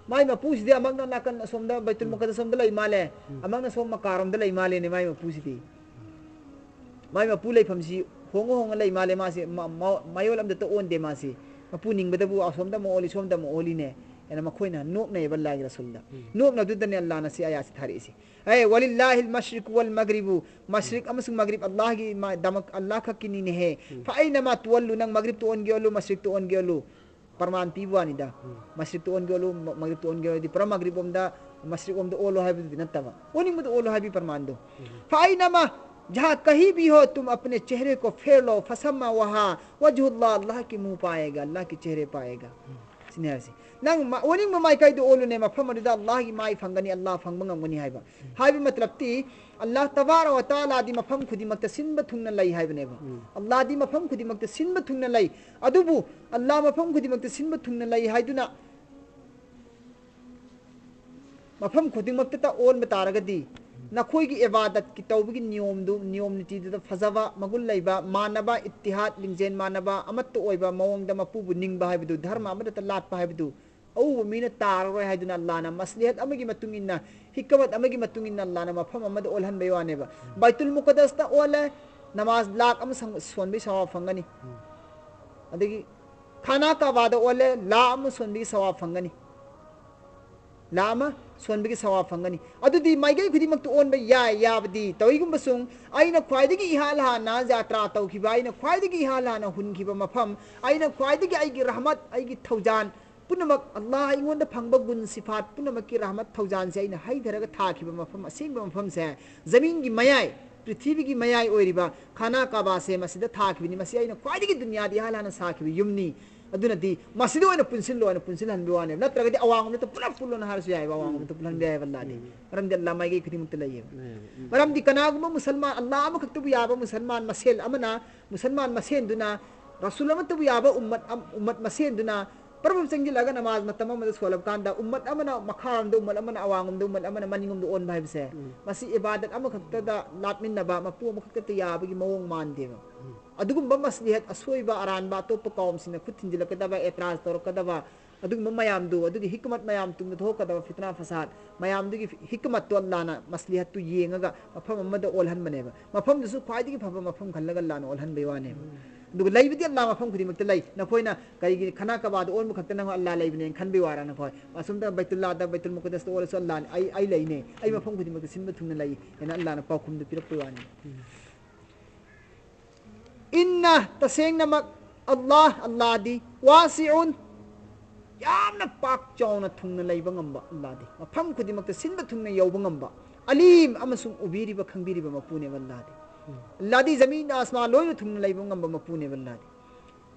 ꯃꯥꯏ ꯃꯄꯨꯁꯤꯗꯤ ꯑꯃꯛꯅ ꯅꯥꯀꯟ ꯑꯁꯣꯝꯗ ꯕꯩꯇꯨꯜ ꯎꯝ꯫ ꯃꯨꯀꯗꯁ ꯑꯁꯣꯝꯗ ꯂꯩ ꯃꯥꯜꯂꯦ, ꯎꯝ꯫ ꯑꯃꯛꯅ ꯁꯣꯝ ꯃꯛꯀꯥꯔꯣꯝꯗ ꯂꯩ ꯃꯥꯜꯂꯦꯅꯦ ꯃꯥꯏ ꯃꯄꯨꯁꯤꯗꯤ꯫ ꯃꯥꯏ ꯃꯄꯨ ꯂꯩꯐꯝꯁꯤ ꯍꯣꯡꯉ ꯍꯣꯡꯉ ꯂꯩ ꯃꯥꯜꯂꯦ ꯃꯥꯁꯦ, ꯃ-, ꯃ-, ꯃꯌꯣꯜ ꯑꯝꯗ ꯑꯣꯟꯗꯦ ꯃꯥꯁꯦ꯫ ꯃꯄꯨ ꯅꯤꯡꯕꯗꯕꯨ ꯑꯁꯣꯝꯗ ꯑꯃꯨꯛ ꯑꯣꯜꯂꯤ, ꯁꯣꯝꯗ ꯑꯃꯨꯛ ꯑꯣꯜꯂꯤꯅꯦ", ꯍꯥꯏꯅ ꯃꯈꯣꯏꯅ ꯅꯣꯛꯅꯩꯑꯕ ꯑꯜꯂꯥꯍꯒꯤ ꯔꯁꯨꯜꯗ꯫ ꯎꯝ꯫ ꯅꯣꯛꯅꯗꯨꯗꯅꯦ ꯑꯜꯂꯥꯍꯅ ꯁꯤ ꯑꯌꯥꯠꯁꯤ ꯊꯥꯔꯛꯏꯁꯦ꯫ ꯑꯦ, "ولله المشرق والمغرب", ꯃꯁ꯭ꯔꯤꯛ ꯑꯃꯁꯨꯡ ꯃꯒ꯭ꯔꯤꯕ ꯑꯜꯂꯥꯍꯒꯤ ꯃꯥ-, ꯗꯃꯛ, ꯑꯜꯂꯥꯍ ꯈꯛꯀꯤꯅꯤꯅꯦꯍꯦ꯫ ꯎꯝ꯫ "فأينما تولوا", ꯅꯪ ꯃꯒ꯭ꯔꯤꯕꯇ ꯑꯣꯟꯒꯦ ꯑꯣꯜꯂꯨ, ꯃꯁ꯭ꯔꯤꯛꯇ ꯑꯣꯟꯒꯦ ꯑꯣꯜꯂꯨ꯫ ꯄ꯭ꯔꯃꯥꯟ ꯄꯤꯕ ꯋꯥꯅꯤꯗ꯫ ꯎꯝ꯫ ꯃꯁ꯭ꯔꯤꯛꯇ ꯑꯣꯟꯒꯦ ꯑꯣꯜꯂꯨ, ꯃ-, ꯃꯒ꯭ꯔꯤꯕꯇ ꯑꯣꯟꯒꯦ ꯑꯣꯜꯂꯗꯤ ꯄꯨꯔꯥ ꯃꯒ꯭ꯔꯤꯕ ꯂꯣꯝꯗ, ꯃꯁ꯭ꯔꯤꯛ ꯂꯣꯝꯗ ꯑꯣꯜꯂꯣ ꯍꯥꯏꯕꯗꯨꯗꯤ ꯅꯠꯇꯕ꯫ ꯑꯣꯟꯅꯤꯡꯕꯗ ꯑꯣꯜꯂꯣ ꯍꯥꯏꯕꯒꯤ ꯄ꯭ꯔꯃꯥꯟꯗꯣ꯫ ꯎꯝ꯫ "فأينما", "जहाँ कहीं भी हो, तुम अपने चेहरे को फेर लो, फसम्मा वहाँ वजहुल्लाह", ꯑꯜꯂꯥꯍꯀꯤ ꯃꯨ ꯄꯥꯏꯌꯦꯒ, ꯑꯜꯂꯥꯍꯀꯤ ꯆꯦꯍꯔꯦ ꯄꯥꯏꯌꯦꯒ꯫ ꯎꯝ꯫ ꯁꯤꯅꯦ ꯍꯥꯏꯁꯦ꯫ ꯅꯪ ꯃ-, ꯑꯣꯅꯤꯡꯕ ꯃꯥꯏꯀꯩꯗ ꯑꯣꯜꯂꯨꯅꯦ, ꯃꯐꯝ ꯑꯗꯨꯗ ꯑꯜꯂꯥꯍꯒꯤ ꯃꯥꯏ ꯐꯪꯒꯅꯤ, ꯑꯜꯂꯥꯍ ꯐꯪꯕ ꯉꯝꯒꯅꯤ ꯍꯥꯏꯕ꯫ ꯎꯝ꯫ ꯍꯥꯏꯕ ꯃꯇꯂꯕꯇꯤ, ꯑꯜꯂꯥꯍ ꯇꯕꯥꯔꯛ ꯋ ꯇꯥꯂꯥꯗꯤ ꯃꯐꯝ ꯈꯨꯗꯤꯡꯃꯛꯇ ꯁꯤꯟꯕ ꯊꯨꯡꯅ ꯂꯩ ꯍꯥꯏꯕꯅꯦꯕ꯫ ꯎꯝ꯫ ꯑꯜꯂꯥꯍꯗꯤ ꯃꯐꯝ ꯈꯨꯗꯤꯡꯃꯛꯇ ꯁꯤꯟꯕ ꯊꯨꯡꯅ ꯂꯩ꯫ ꯑꯗꯨꯕꯨ ꯑꯜꯂꯥꯍ ꯃꯐꯝ ꯈꯨꯗꯤꯡꯃꯛꯇ ꯁꯤꯟꯕ ꯊꯨꯡꯅ ꯂꯩ ꯍꯥꯏꯗꯨꯅ ꯃꯐꯝ ꯈꯨꯗꯤꯡꯃꯛꯇꯇ ꯑꯣꯟꯕ ꯇꯥꯔꯒꯗꯤ, ꯅꯈꯣꯏꯒꯤ ꯏꯕꯥꯗꯠꯀꯤ ꯇꯧꯕꯒꯤ ꯅꯤꯌꯣꯝꯗꯨ, ꯅꯤꯌꯣꯝ ꯅꯤꯇꯤꯗꯨꯗ ꯐꯖꯕ, ꯃꯒꯨꯟ ꯂꯩꯕ, ꯃꯥꯟꯅꯕ, ꯏꯠꯇꯤꯍꯥꯗ, ꯂꯤꯡꯖꯦꯜ ꯃꯥꯟꯅꯕ, ꯑꯃꯠꯇ ꯑꯣꯏꯕ ꯃꯑꯣꯡꯗ ꯃꯄꯨꯕꯨ ꯅꯤꯡꯕ ꯍꯥꯏꯕꯗꯨ, ꯙꯔꯃ ꯑꯃꯗꯇ ꯂꯥꯠꯄ ꯍꯥꯏꯕꯗꯨ, ꯑꯎꯕ ꯃꯤꯅ ꯇꯥꯔꯔꯣꯏ ꯍꯥꯏꯗꯨꯅ ꯑꯜꯂꯥꯅ ꯃꯁꯂꯤꯍꯠ ꯑꯃꯒꯤ ꯃꯇꯨꯡ ꯏꯟꯅ, ꯍꯤꯀꯃꯠ ꯑꯃꯒꯤ ꯃꯇꯨꯡ ꯏꯟꯅ ꯑꯜꯂꯥꯅ ꯃꯐꯝ ꯑꯃꯗ ꯑꯣꯜꯍꯟꯕꯩ ꯋꯥꯅꯦꯕ꯫ ꯕꯥꯏꯇꯨꯜ ꯃꯨꯀꯗꯁꯇ ꯑꯣꯜꯂꯦ, ꯅꯃꯥꯖ ꯂꯥꯛ ꯑꯃ ꯁꯪ-, ꯁꯣꯟꯕꯒꯤ ꯁꯋꯥꯕ ꯐꯪꯒꯅꯤ꯫ ꯑꯗꯒꯤ ꯈꯥꯅꯥ ꯀꯥꯕꯥꯗ ꯑꯣꯜꯂꯦ, ꯂꯥꯛ ꯑꯃ ꯁꯣꯟꯕꯒꯤ ꯁꯋꯥꯕ ꯐꯪꯒꯅꯤ꯫ ꯂꯥꯛ ꯑꯃ ꯁꯣꯟꯕꯒꯤ ꯁꯋꯥꯕ ꯐꯪꯒꯅꯤ꯫ ꯑꯗꯨꯗꯤ ꯃꯥꯏꯀꯩ ꯈꯨꯗꯤꯡꯃꯛꯇ ꯑꯣꯟꯕ ꯌꯥꯏ꯫ ꯌꯥꯕꯗꯤ ꯇꯧꯏꯒꯨꯝꯕꯁꯨꯡ ꯑꯩꯅ ꯈ꯭ꯋꯥꯏꯗꯒꯤ ꯏꯍꯥꯟ ꯍꯥꯟꯅ ꯖꯥꯇ꯭ꯔꯥ ꯇꯧꯈꯤꯕ, ꯑꯩꯅ ꯈ꯭ꯋꯥꯏꯗꯒꯤ ꯏꯍꯥꯟ ꯍꯥꯟꯅ ꯍꯨꯟꯈꯤꯕ ꯃꯐꯝ, ꯑꯩꯅ ꯈ꯭ꯋꯥꯏꯗꯒꯤ ꯑꯩꯒꯤ ꯔꯍꯃꯠ, ꯑꯩꯒꯤ ꯊꯧꯖꯥꯟ ꯄꯨꯝꯅꯃꯛ, ꯑꯜꯂꯥꯍ ꯑꯩꯉꯣꯟꯗ ꯐꯪꯕ ꯒꯨꯟ ꯁꯤꯐꯥꯠ ꯄꯨꯝꯅꯃꯛꯀꯤ ꯔꯍꯃꯠ ꯊꯧꯖꯥꯟꯁꯦ ꯑꯩꯅ ꯍꯩꯊꯔꯒ ꯊꯥꯈꯤꯕ ꯃꯐꯝ, ꯑꯁꯦꯡꯕ ꯃꯐꯝꯁꯦ, ꯖꯃꯤꯟꯒꯤ ꯃꯌꯥꯏ, ꯄ꯭ꯔꯤꯊꯤꯕꯤꯒꯤ ꯃꯌꯥꯏ ꯑꯣꯏꯔꯤꯕ ꯈꯥꯅꯥ ꯀꯥꯕꯥꯁꯦ ꯃꯁꯤꯗ ꯊꯥꯈꯤꯕꯅꯤ꯫ ꯃꯁꯤ ꯑꯩꯅ ꯈ꯭ꯋꯥꯏꯗꯒꯤ ꯗꯨꯅꯤꯌꯥꯗ ꯏꯍꯥꯟ ꯍꯥꯟꯅ ꯁꯥꯈꯤꯕ ꯌꯨꯝꯅꯤ꯫ ꯑꯗꯨꯅꯗꯤ ꯃꯁꯤꯗ ꯑꯣꯏꯅ ꯄꯨꯟꯁꯤꯜꯂꯣ ꯍꯥꯏꯅ ꯄꯨꯟꯁꯤꯜꯍꯟꯕ ꯋꯥꯅꯦꯕ꯫ ꯅꯠꯇ꯭ꯔꯒꯗꯤ ꯑꯋꯥꯡꯂꯣꯝꯗ ꯄꯨꯂꯞ ꯄꯨꯜꯂꯣꯅ ꯍꯥꯏꯔꯁꯨ ꯌꯥꯏꯑꯕ, ꯑꯋꯥꯡꯂꯣꯝꯗ ꯄꯨꯜꯍꯟꯕ ꯌꯥꯏꯑꯕ ꯑꯜꯂꯥꯗꯤ꯫ ꯎꯝ꯫ ꯃꯔꯝꯗꯤ ꯑꯜꯂꯥ ꯃꯥꯏꯀꯩ ꯈꯨꯗꯤꯡꯃꯛꯇ ꯂꯩꯌꯦꯕ꯫ ꯎꯝ, ꯎꯝ꯫ ꯃꯔꯝꯗꯤ ꯀꯅꯥꯒꯨꯝꯕ ꯃꯨꯁꯜꯃꯥꯟ, ꯑꯜꯂꯥ ꯑꯃꯈꯛꯇꯕꯨ ꯌꯥꯕ ꯃꯨꯁꯜꯃꯥꯟ ꯃꯁꯦꯜ ꯑꯃꯅ, ꯃꯨꯁꯜꯃꯥꯟ ꯃꯁꯦꯟꯗꯨꯅ, ꯔꯁꯨꯜ ꯑꯃꯠꯇꯕꯨ ꯌꯥꯕ ꯎꯝꯃꯠ ꯑꯝ-, ꯎꯝꯃꯠ ꯃꯁꯦꯟꯗꯨꯅ ꯄ꯭ꯔꯞ ꯄ꯭ꯔꯞ ꯆꯪꯁꯤꯜꯂꯒ ꯅꯃꯥꯖ ꯃꯇꯝ ꯑꯃꯗ ꯁꯣꯜꯂꯕ ꯀꯥꯟꯗ ꯎꯝꯃꯠ ꯑꯃꯅ ꯃꯈꯥꯔꯣꯝꯗ ꯎꯝꯃꯠ ꯑꯃꯅ, ꯑꯋꯥꯡꯂꯣꯝꯗ ꯎꯝꯃꯠ ꯑꯃꯅ, ꯃꯅꯤꯡꯂꯣꯝꯗ ꯑꯣꯟꯕ ꯍꯥꯏꯕꯁꯦ, ꯎꯝ꯫ ꯃꯁꯤ ꯏꯕꯥꯗꯠ ꯑꯃꯈꯛꯇꯗ ꯂꯥꯠꯃꯤꯟꯅꯕ, ꯃꯄꯨ ꯑꯃꯈꯛꯇꯗ ꯌꯥꯕꯒꯤ ꯃꯑꯣꯡ ꯃꯥꯟꯗꯦꯕ꯫ ꯎꯝ꯫ ꯑꯗꯨꯒꯨꯝꯕ ꯃꯁꯂꯤꯍꯠ, ꯑꯁꯣꯏꯕ ꯑꯔꯥꯟꯕ ꯑꯇꯣꯞꯄ ꯀꯥꯎꯝꯁꯤꯡꯅ ꯈꯨꯠ ꯊꯤꯟꯖꯤꯜꯂꯛꯀꯗꯕ, ꯑꯦꯇ꯭ꯔꯥꯖ ꯇꯧꯔꯛꯀꯗꯕ, ꯑꯗꯨꯒꯨꯝꯕ ꯃꯌꯥꯝꯗꯨ, ꯑꯗꯨꯒꯤ ꯍꯤꯀꯃꯠ ꯃꯌꯥꯝ ꯇꯨꯡꯗ ꯊꯣꯛꯀꯗꯕ ꯐꯤꯇꯅꯥ ꯐꯁꯥꯗ ꯃꯌꯥꯝꯗꯨꯒꯤ ꯍꯤꯀꯃꯠꯇꯨ ꯑꯜꯂꯥꯅ ꯃꯁꯂꯤꯍꯠꯇꯨ ꯌꯦꯡꯉꯒ ꯃꯐꯝ ꯑꯃꯗ ꯑꯣꯜꯍꯟꯕꯅꯦꯕ꯫ ꯃꯐꯝꯗꯨꯁꯨ ꯈ꯭ꯋꯥꯏꯗꯒꯤ ꯐꯕ ꯃꯐꯝ ꯈꯜꯂꯒ ꯑꯜꯂꯥꯅ ꯑꯣꯜꯍꯟꯕꯩ ꯋꯥꯅꯦꯕ꯫ ꯎꯝ꯫ ꯑꯗꯨꯒ ꯂꯩꯕꯗꯤ ꯑꯜꯂꯥ ꯃꯐꯝ ꯈꯨꯗꯤꯡꯃꯛꯇ ꯂꯩ꯫ ꯅꯈꯣꯏꯅ ꯀꯔꯤꯒꯤ ꯈꯅꯥ ꯀꯕꯥꯗ ꯑꯣꯟꯕ ꯈꯛꯇ ꯅꯪ ꯑꯜꯂꯥ ꯂꯩꯕꯅꯦꯅ ꯈꯟꯕꯩ ꯋꯥꯔ ꯅꯈꯣꯏ? ꯑꯁꯣꯝꯗ ꯕꯩꯇꯨꯜꯂꯥꯗ, ꯕꯩꯇꯨꯜ ꯃꯨꯀꯗꯁꯇ ꯑꯣꯜꯂꯁꯨ ꯑꯜꯂꯥꯅꯤ, ꯑꯩ, ꯑꯩ ꯂꯩꯅꯦ, ꯑꯩ ꯃꯐꯝ ꯈꯨꯗꯤꯡꯃꯛꯇ ꯁꯤꯟꯕ ꯊꯨꯡꯅ ꯂꯩ ꯍꯥꯏꯅ ꯑꯜꯂꯥꯅ ꯄꯥꯎꯈꯨꯝꯗꯨ ꯄꯤꯔꯛꯄꯩ ꯋꯥꯅꯤ꯫ ꯎꯝ꯫ ꯏꯟꯅ, ꯇꯁꯦꯡꯅꯃꯛ, ꯑꯜꯂꯥꯍ, ꯑꯜꯂꯥꯗꯤ, ꯋꯥꯁꯤꯎꯟ, ꯌꯥꯝꯅ ꯄꯥꯛ ꯆꯥꯎꯅ ꯊꯨꯡꯅ ꯂꯩꯕ ꯉꯝꯕ ꯑꯜꯂꯥꯗꯤ, ꯃꯐꯝ ꯈꯨꯗꯤꯡꯃꯛꯇ ꯁꯤꯟꯕ ꯊꯨꯡꯅ ꯌꯧꯕ ꯉꯝꯕ, ꯑꯂꯤꯝ, ꯑꯃꯁꯨꯡ ꯎꯕꯤꯔꯤꯕ, ꯈꯪꯕꯤꯔꯤꯕ ꯃꯄꯨꯅꯦꯕ ꯑꯜꯂꯥꯗꯤ꯫ ꯎꯝ꯫ ꯑꯜꯂꯥꯗꯤ ꯖꯃꯤꯟ ꯑꯁꯃꯥꯟ ꯂꯣꯏꯅ ꯊꯨꯡꯅ ꯂꯩꯕ ꯉꯝꯕ ꯃꯄꯨꯅꯦꯕ ꯑꯜꯂꯥꯗꯤ꯫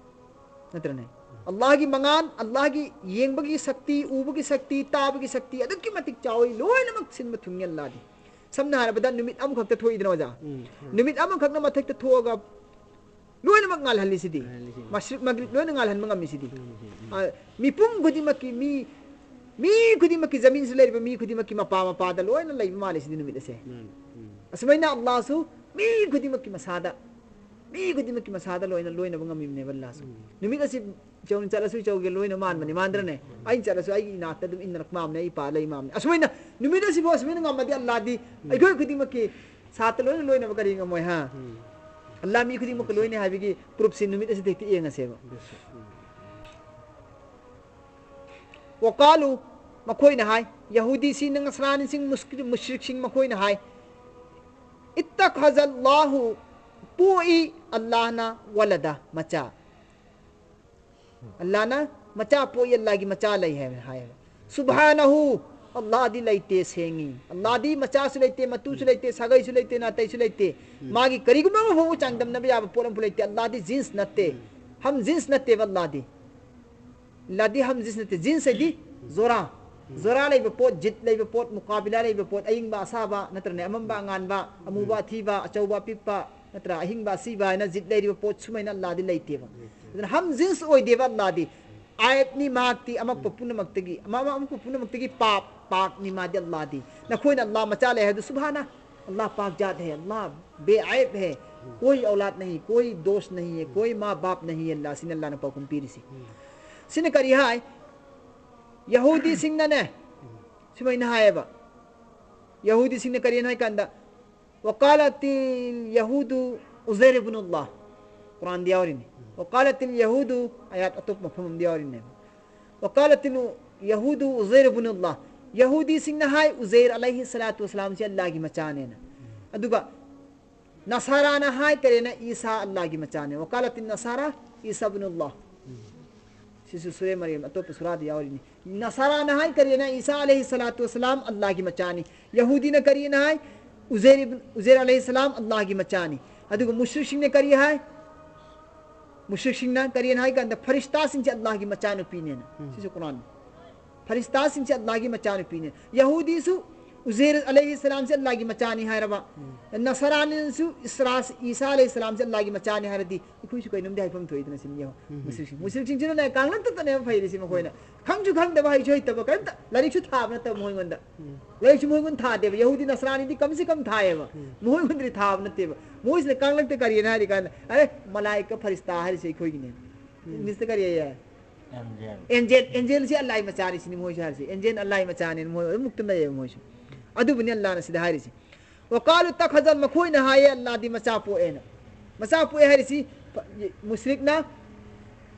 ꯅꯠꯇ꯭ꯔꯅꯦ? ꯎꯝ꯫ ꯑꯜꯂꯥꯍꯒꯤ ꯃꯉꯥꯟ, ꯑꯜꯂꯥꯍꯒꯤ ꯌꯦꯡꯕꯒꯤ ꯁꯛꯇꯤ, ꯎꯕꯒꯤ ꯁꯛꯇꯤ, ꯇꯥꯕꯒꯤ ꯁꯛꯇꯤ ꯑꯗꯨꯛꯀꯤ ꯃꯇꯤꯛ ꯆꯥꯎꯏ, ꯂꯣꯏꯅꯃꯛ ꯁꯤꯟꯕ ꯊꯨꯡꯉꯤ ꯑꯜꯂꯥꯗꯤ꯫ ꯁꯝꯅ ꯍꯥꯏꯔꯕꯗ ꯅꯨꯃꯤꯠ ꯑꯃꯈꯛꯇ ꯊꯣꯛꯏꯗꯅ ꯑꯣꯖꯥ? ꯎꯝ, ꯎꯝ꯫ ꯅꯨꯃꯤꯠ ꯑꯃꯈꯛꯅ ꯃꯊꯛꯇ ꯊꯣꯛꯑꯒ ꯂꯣꯏꯅꯃꯛ ꯉꯥꯜꯍꯜꯂꯤꯁꯤꯗꯤ꯫ ꯉꯥꯜꯍꯜꯂꯤꯁꯤꯗꯤ꯫ ꯃꯁꯔꯤꯛ ꯃꯒ꯭ꯔꯤꯕ ꯂꯣꯏꯅ ꯉꯥꯜꯍꯟꯕ ꯉꯝꯃꯤꯁꯤꯗꯤ꯫ ꯎꯝ, ꯎꯝ, ꯎꯝ꯫ ꯑ, ꯃꯤꯄꯨꯝ ꯈꯨꯗꯤꯡꯃꯛꯀꯤ ꯃꯤ, ꯃꯤ ꯈꯨꯗꯤꯡꯃꯛꯀꯤ ꯖꯃꯤꯟꯁꯤꯗ ꯂꯩꯔꯤꯕ ꯃꯤ ꯈꯨꯗꯤꯡꯃꯛꯀꯤ ꯃꯄꯥ ꯃꯄꯥꯗ ꯂꯣꯏꯅ ꯂꯩꯕ ꯃꯥꯜꯂꯤꯁꯤꯗꯤ ꯅꯨꯃꯤꯠ ꯑꯁꯦ꯫ ꯃꯥꯅꯤ꯫ ꯎꯝ꯫ ꯑꯁꯨꯃꯥꯏꯅ ꯑꯜꯂꯥꯍꯁꯨ ꯃꯤ ꯈꯨꯗꯤꯡꯃꯛꯀꯤ ꯃꯁꯥꯗ, ꯃꯤ ꯈꯨꯗꯤꯡꯃꯛꯀꯤ ꯃꯁꯥꯗ ꯂꯣꯏꯅ ꯂꯣꯏꯅꯕ ꯉꯝꯃꯤꯕꯅꯦꯕ ꯑꯜꯂꯥꯍꯁꯨ꯫ ꯎꯝ꯫ ꯅꯨꯃꯤꯠ ꯑꯁꯤ ꯏꯆꯧꯅ ꯆꯠꯂꯁꯨ ꯏꯆꯧꯒꯤ ꯂꯣꯏꯅ ꯃꯥꯟꯕꯅꯤ, ꯃꯥꯟꯗ꯭ꯔꯅꯦ? ꯑꯩꯅ ꯆꯠꯂꯁꯨ ꯑꯩꯒꯤ ꯏꯅꯥꯛꯇ ꯑꯗꯨꯝ ꯏꯟꯅꯔꯛ ꯃꯥꯝꯅꯦ, ꯑꯩ ꯏꯄꯥ ꯂꯩ ꯃꯥꯝꯅꯦ꯫ ꯑꯁꯨꯃꯥꯏꯅ ꯅꯨꯃꯤꯠ ꯑꯁꯤꯐꯥꯎ ꯑꯁꯨꯃꯥꯏꯅ ꯉꯝꯃꯗꯤ ꯑꯜꯂꯥꯗꯤ ꯑꯩꯈꯣꯏ ꯈꯨꯗꯤꯡꯃꯛꯀꯤ ꯁꯥꯇ꯭ꯔ ꯂꯣꯏꯅ ꯂꯣꯏꯅꯕ ꯀꯔꯤ ꯉꯝꯃꯣꯏ, ꯍꯥ? ꯑꯜꯂꯥ ꯃꯤ ꯈꯨꯗꯤꯡꯃꯛꯀ ꯂꯣꯏꯅ ꯍꯥꯏꯕꯒꯤ ꯄ꯭ꯔꯨꯐꯁꯤ ꯅꯨꯃꯤꯠ ꯑꯁꯤꯗ ꯍꯦꯛꯇ ꯌꯦꯡꯉꯁꯦꯕ꯫ ꯋꯀꯥꯂꯨ, ꯃꯈꯣꯏꯅ ꯍꯥꯏ, ꯌꯍꯨꯗꯤꯁꯤꯡ, ꯅꯁꯔꯥꯅꯤꯁꯤꯡ, ꯃꯨꯁꯀ꯭ꯔꯤ-, ꯃꯨꯁ꯭ꯔꯤꯛꯁꯤꯡ, ꯃꯈꯣꯏꯅ ꯍꯥꯏ, ꯏꯠꯇꯈꯖꯜꯂꯥꯍꯨ, ꯄꯣꯛꯏ ꯑꯜꯂꯥꯍꯅ ꯋꯂꯗ, ꯃꯆꯥ꯫ ꯑꯜꯂꯥꯍꯅ ꯃꯆꯥ ꯄꯣꯛꯏ, ꯑꯜꯂꯥꯍꯒꯤ ꯃꯆꯥ ꯂꯩ ꯍꯥꯏꯕ, ꯍꯥꯏꯌꯦꯕ꯫ ꯁꯨꯕꯍꯥꯅꯍꯨ, ꯑꯜꯂꯥꯍꯗꯤ ꯂꯩꯇꯦ, ꯁꯦꯡꯉꯤ꯫ ꯑꯜꯂꯥꯍꯗꯤ ꯃꯆꯥꯁꯨ ꯂꯩꯇꯦ, ꯃꯇꯨꯁꯨ ꯂꯩꯇꯦ, ꯁꯥꯒꯩꯁꯨ ꯂꯩꯇꯦ, ꯅꯥꯇꯩꯁꯨ ꯂꯩꯇꯦ꯫ ꯃꯥꯒꯤ ꯀꯔꯤꯒꯨꯝꯕ ꯑꯃ ꯐꯥꯎꯕ ꯆꯥꯡꯗꯝꯅꯕ ꯌꯥꯕ ꯄꯣꯠ ꯑꯃꯐꯥꯎ ꯂꯩꯇꯦ꯫ ꯑꯜꯂꯥꯍꯗꯤ ꯖꯤꯟꯁ ꯅꯠꯇꯦ, ꯍꯝ ꯖꯤꯟꯁ ꯅꯠꯇꯦꯕ ꯑꯜꯂꯥꯍꯗꯤ꯫ ꯑꯜꯂꯥꯍꯗꯤ ꯍꯝ ꯖꯤꯟꯁ ꯅꯠꯇꯦ꯫ ꯖꯤꯟꯁ ꯍꯥꯏꯗꯤ ꯖꯣꯔꯥ꯫ ꯖꯣꯔꯥ ꯂꯩꯕ ꯄꯣꯠ, ꯖꯤꯠ ꯂꯩꯕ ꯄꯣꯠ, ꯃꯨꯀꯥꯕꯤꯂꯥ ꯂꯩꯕ ꯄꯣꯠ, ꯑꯏꯪꯕ ꯑꯁꯥꯕ, ꯅꯠꯇ꯭ꯔꯅꯦ, ꯑꯃꯝꯕ ꯑꯉꯥꯟꯕ, ꯑꯃꯨꯕ ꯑꯊꯤꯕ, ꯑꯆꯧꯕ ꯑꯄꯤꯛꯄ, ꯅꯠꯇ꯭ꯔꯥ, ꯑꯍꯤꯡꯕ ꯑꯁꯤꯕ ꯍꯥꯏꯅ ꯖꯤꯠ ꯂꯩꯔꯤꯕ ꯄꯣꯠ ꯁꯨꯃꯥꯏꯅ ꯑꯜꯂꯥꯍꯗꯤ ꯂꯩꯇꯦꯕ꯫ ꯑꯗꯨꯅ ꯍꯝ ꯖꯤꯟꯁ ꯑꯣꯏꯗꯦꯕ ꯑꯜꯂꯥꯍꯗꯤ꯫ ꯑꯥꯏꯕꯅꯤ ꯃꯍꯥꯛꯇꯤ ꯑꯃꯛꯄ ꯄꯨꯝꯅꯃꯛꯇꯒꯤ, ꯑꯃ-, ꯑꯃ-, ꯑꯃꯛꯄ ꯄꯨꯝꯅꯃꯛꯇꯒꯤ ꯄꯥꯛ, ꯄꯥꯛꯅꯤ ꯃꯥꯗꯤ ꯑꯜꯂꯥꯍꯗꯤ꯫ ꯅꯈꯣꯏꯅ ꯑꯜꯂꯥꯍ ꯃꯆꯥ ꯂꯩ ꯍꯥꯏꯕꯗꯨ ꯁꯨꯕꯍꯥꯅ, ꯑꯜꯂꯥꯍ ꯄꯥꯛ ꯖꯥꯠ ꯍꯦ, ꯑꯜꯂꯥꯍ ꯕꯦꯑꯥꯏꯕ ꯍꯦ, ꯀꯣꯏ ꯑꯧꯂꯥꯗ ꯅꯍꯤ, ꯀꯣꯏ ꯗꯣꯁ ꯅꯍꯤ ꯍꯦ, ꯀꯣꯏ ꯃꯥ ꯕꯥꯞ ꯅꯍꯤ ꯍꯦ, ꯑꯜꯂꯥꯍ ꯁꯤꯅ ꯑꯜꯂꯥꯍꯅ ꯄꯥꯎꯈꯨꯝ ꯄꯤꯔꯤꯁꯤ꯫ ꯁꯤꯅ ꯀꯔꯤ ꯍꯥꯏ? ꯌꯍꯨꯗꯤꯁꯤꯡꯅꯅꯦ, ꯁꯨꯃꯥꯏꯅ ꯍꯥꯏꯌꯦꯕ꯫ ꯌꯍꯨꯗꯤꯁꯤꯡꯅ ꯀꯔꯤꯅꯣ ꯍꯥꯏ ꯀꯥꯟꯗ, "ꯋꯀꯥꯂꯇꯤꯜ ꯌꯍꯨꯗꯨ ꯎꯖꯩꯔ ꯏꯕꯅꯨꯜꯂꯥꯍ"꯫ ꯀꯨꯔꯥꯟꯗ ꯌꯥꯎꯔꯤꯅꯤ꯫ "ꯋꯀꯥꯂꯇꯤꯜ ꯌꯍꯨꯗꯨ", ꯑꯌꯥꯠ ꯑꯇꯣꯞꯄ ꯃꯐꯝ ꯑꯃꯗ ꯌꯥꯎꯔꯤꯅꯦꯕ꯫ "ꯋꯀꯥꯂꯇꯤꯜ ꯌꯍꯨꯗꯨ ꯎꯖꯩꯔ ꯏꯕꯅꯨꯜꯂꯥꯍ"꯫ ꯌꯍꯨꯗꯤꯁꯤꯡꯅ ꯍꯥꯏ, ꯎꯖꯩꯔ ꯑꯂꯩꯍꯤ ꯁꯂꯥꯇꯨ ꯋꯁꯂꯥꯝꯁꯤ ꯑꯜꯂꯥꯍꯒꯤ ꯃꯆꯥꯅꯦꯅ꯫ ꯑꯗꯨꯒ ꯅꯁꯥꯔꯥꯅ ꯍꯥꯏ ꯀꯔꯤꯅ ꯏꯁꯥ ꯑꯜꯂꯥꯍꯒꯤ ꯃꯆꯥꯅꯦ꯫ "ꯋꯀꯥꯂꯇꯤꯟ ꯅꯁꯥꯔꯥ ꯏꯁꯥ ꯏꯕꯅꯨꯜꯂꯥꯍ"꯫ ꯁꯤꯁꯨ ꯁꯨꯔꯦ ꯃꯔꯤꯝ, ꯑꯇꯣꯞꯄ ꯁꯨꯔꯥꯗ ꯌꯥꯎꯔꯤꯅꯤ꯫ ꯅꯁꯥꯔꯥꯅ ꯍꯥꯏ ꯀꯔꯤꯅ ꯏꯁꯥ ꯑꯂꯩꯍꯤ ꯁꯂꯥꯇꯨ ꯋꯁꯂꯥꯝ ꯑꯜꯂꯥꯍꯒꯤ ꯃꯆꯥꯅꯤ꯫ ꯌꯍꯨꯗꯤꯅ ꯀꯔꯤꯅ ꯍꯥꯏ? ꯎꯖꯩꯔ ꯏꯕꯟ-, ꯎꯖꯩꯔ ꯑꯂꯩꯍꯤ ꯁꯂꯥꯝ ꯑꯜꯂꯥꯍꯒꯤ ꯃꯆꯥꯅꯤ꯫ ꯑꯗꯨꯒ ꯃꯨꯁ꯭ꯔꯤꯛꯁꯤꯡꯅ ꯀꯔꯤ ꯍꯥꯏ? ꯃꯨꯁ꯭ꯔꯤꯛꯁꯤꯡꯅ ꯀꯔꯤꯅ ꯍꯥꯏ ꯀꯥꯟꯗ ꯐꯔꯤꯁꯇꯥꯁꯤꯡꯁꯦ ꯑꯜꯂꯥꯍꯒꯤ ꯃꯆꯥꯅꯨꯄꯤꯅꯦꯅ꯫ ꯁꯤꯁꯨ ꯀꯨꯔꯥꯟ꯫ ꯐꯔꯤꯁꯇꯥꯁꯤꯡꯁꯦ ꯑꯜꯂꯥꯍꯒꯤ ꯃꯆꯥꯅꯨꯄꯤꯅꯦ꯫ ꯌꯍꯨꯗꯤꯁꯨ ꯎꯖꯩꯔ ꯑꯂꯩꯍꯤ ꯁꯂꯥꯝꯁꯦ ꯑꯜꯂꯥꯍꯒꯤ ꯃꯆꯥꯅꯤ ꯍꯥꯏꯔꯕ꯫ ꯅꯁꯔꯥꯅꯤꯁꯨ ꯏꯁꯔꯥ-, ꯏꯁꯥ ꯑꯂꯩꯍꯤ ꯁꯂꯥꯝꯁꯦ ꯑꯜꯂꯥꯍꯒꯤ ꯃꯆꯥꯅꯤ ꯍꯥꯏꯔꯗꯤ ꯑꯩꯈꯣꯏꯁꯨ ꯀꯩꯅꯣꯝꯗꯤ ꯍꯥꯏꯐꯝ ꯊꯣꯛꯏꯗꯅ ꯁꯤꯅꯤ ꯌꯦꯡꯉꯣ꯫ ꯃꯨꯁ꯭ꯔꯤꯛꯁꯤꯡ-, ꯃꯨꯁ꯭ꯔꯤꯛꯁꯤꯡꯁꯤꯅꯅꯦ ꯀꯥꯡꯂꯟꯇꯇꯅꯦꯕ ꯐꯩꯔꯤꯁꯤ ꯃꯈꯣꯏꯅ꯫ ꯈꯪꯁꯨ ꯈꯪꯗꯕ, ꯍꯩꯁꯨ ꯍꯩꯇꯕ, ꯀꯔꯤꯝꯇ ꯂꯥꯏꯔꯤꯛꯁꯨ ꯊꯥꯕ ꯅꯠꯇꯕ ꯃꯈꯣꯏꯉꯣꯟꯗ꯫ ꯂꯥꯏꯔꯤꯛꯁꯨ ꯃꯈꯣꯏꯉꯣꯟꯗ ꯊꯥꯗꯦꯕ꯫ ꯌꯍꯨꯗꯤ ꯅꯁꯔꯥꯅꯤꯗꯤ ꯀꯝꯁꯦ ꯀꯝ ꯊꯥꯏꯌꯦꯕ꯫ ꯃꯈꯣꯏꯉꯣꯟꯗꯗꯤ ꯊꯥꯕ ꯅꯠꯇꯦꯕ꯫ ꯃꯣꯏꯁꯤꯅ ꯀꯥꯡꯂꯟꯇ ꯀꯔꯤꯅ ꯍꯥꯏꯔꯤ ꯀꯥꯟꯗ, "ꯑꯔꯦ, ꯃꯂꯥꯏꯀ ꯐꯔꯤꯁꯇꯥ ꯍꯥꯏꯔꯤꯁꯦ ꯑꯩꯈꯣꯏꯒꯤꯅꯦ꯫ ꯏꯪꯂꯤꯁꯇ ꯀꯔꯤ ꯍꯥꯏꯌꯦ? ꯑꯦꯟꯖꯦꯜ꯫ ꯑꯦꯟꯖꯦꯜ, ꯑꯦꯟꯖꯦꯜꯁꯤ ꯑꯜꯂꯥꯍꯒꯤ ꯃꯆꯥꯅꯤ ꯁꯤꯅꯤ ꯃꯣꯏꯁꯨ ꯍꯥꯏꯔꯤꯁꯤ꯫ ꯑꯦꯟꯖꯦꯜ ꯑꯜꯂꯥꯍꯒꯤ ꯃꯆꯥꯅꯤ, ꯃꯣꯏ ꯑꯗꯨꯝ ꯃꯨꯛꯇ ꯂꯩꯌꯦꯕ ꯃꯣꯏꯁꯨ꯫ ꯑꯗꯨꯕꯨꯅꯤ ꯑꯜꯂꯥꯍꯅ ꯁꯤꯗ ꯍꯥꯏꯔꯤꯁꯤ꯫ ꯋꯀꯥꯂꯨ ꯇꯈꯖ, ꯃꯈꯣꯏꯅ ꯍꯥꯏꯌꯦ ꯑꯜꯂꯥꯍꯗꯤ ꯃꯆꯥ ꯄꯣꯛꯑꯦꯅ꯫ ꯃꯆꯥ ꯄꯣꯛꯑꯦ ꯍꯥꯏꯔꯤꯁꯤ, ꯐ-, ꯃꯨꯁ꯭ꯔꯤꯛꯅ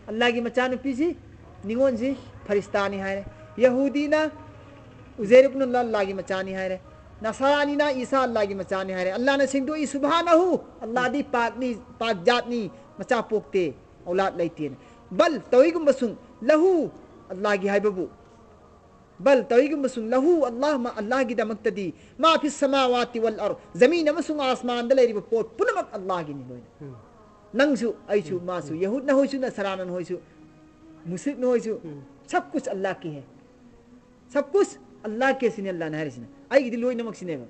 ꯑꯜꯂꯥꯍꯒꯤ ꯃꯆꯥꯅꯨꯄꯤꯁꯤ, ꯅꯤꯉꯣꯟꯁꯤ ꯐꯔꯤꯁꯇꯥꯅꯤ ꯍꯥꯏꯔꯦ꯫ ꯌꯍꯨꯗꯤꯅ ꯎꯖꯩꯔ ꯏꯕꯅꯨꯜꯂꯥꯍ ꯑꯜꯂꯥꯍꯒꯤ ꯃꯆꯥꯅꯤ ꯍꯥꯏꯔꯦ꯫ ꯅꯁꯥꯔꯥꯅꯤꯅ ꯏꯁꯥ ꯑꯜꯂꯥꯍꯒꯤ ꯃꯆꯥꯅꯤ ꯍꯥꯏꯔꯦ꯫ ꯑꯜꯂꯥꯍꯅ ꯁꯦꯡꯗꯣꯛꯏ, ꯁꯨꯕꯍꯥꯅꯍꯨ, ꯑꯜꯂꯥꯍꯗꯤ ꯄꯥꯛꯅꯤ, ꯄꯥꯛ ꯖꯥꯠꯅꯤ, ꯃꯆꯥ ꯄꯣꯛꯇꯦ, ꯑꯧꯂꯥꯗ ꯂꯩꯇꯦꯅ꯫ ꯕꯜ, ꯇꯧꯏꯒꯨꯝꯕꯁꯨꯡ, ꯂꯍꯨ, ꯑꯜꯂꯥꯍꯒꯤ ꯍꯥꯏꯕꯕꯨ, ꯕꯜ, ꯇꯧꯏꯒꯨꯝꯕꯁꯨꯡ, ꯂꯍꯨ, ꯑꯜꯂꯥꯍ, ꯃꯥ, ꯑꯜꯂꯥꯍꯒꯤꯗꯃꯛꯇꯗꯤ, ꯃꯥ ꯐꯤꯁ ꯁꯃꯥꯋꯥꯇꯤ ꯋꯜ ꯑꯔꯗ, ꯖꯃꯤꯟ ꯑꯃꯁꯨꯡ ꯑꯥꯁꯃꯥꯟꯗ ꯂꯩꯔꯤꯕ ꯄꯣꯠ ꯄꯨꯝꯅꯃꯛ ꯑꯜꯂꯥꯍꯒꯤꯅꯤ ꯂꯣꯏꯅ꯫ ꯎꯝ꯫ ꯅꯪꯁꯨ, ꯑꯩꯁꯨ, ꯎꯝ, ꯃꯥꯁꯨ, ꯎꯝ꯫ ꯌꯍꯨꯗꯅ ꯍꯣꯏꯁꯨ, ꯅꯁꯔꯥꯅꯟ ꯍꯣꯏꯁꯨ, ꯃꯨꯁ꯭ꯔꯤꯛꯅ ꯍꯣꯏꯁꯨ, ꯎꯝ꯫ ꯁꯕ ꯀꯨꯁ ꯑꯜꯂꯥꯍ ꯀꯤ ꯍꯦ꯫ ꯁꯕ ꯀꯨꯁ ꯑꯜꯂꯥꯍ ꯀꯤ ꯁꯤꯅꯤ ꯑꯜꯂꯥꯍꯅ ꯍꯥꯏꯔꯤꯁꯤꯅ꯫ ꯑꯩꯒꯤꯗꯤ ꯂꯣꯏꯅꯃꯛ ꯁꯤꯅꯦꯕ꯫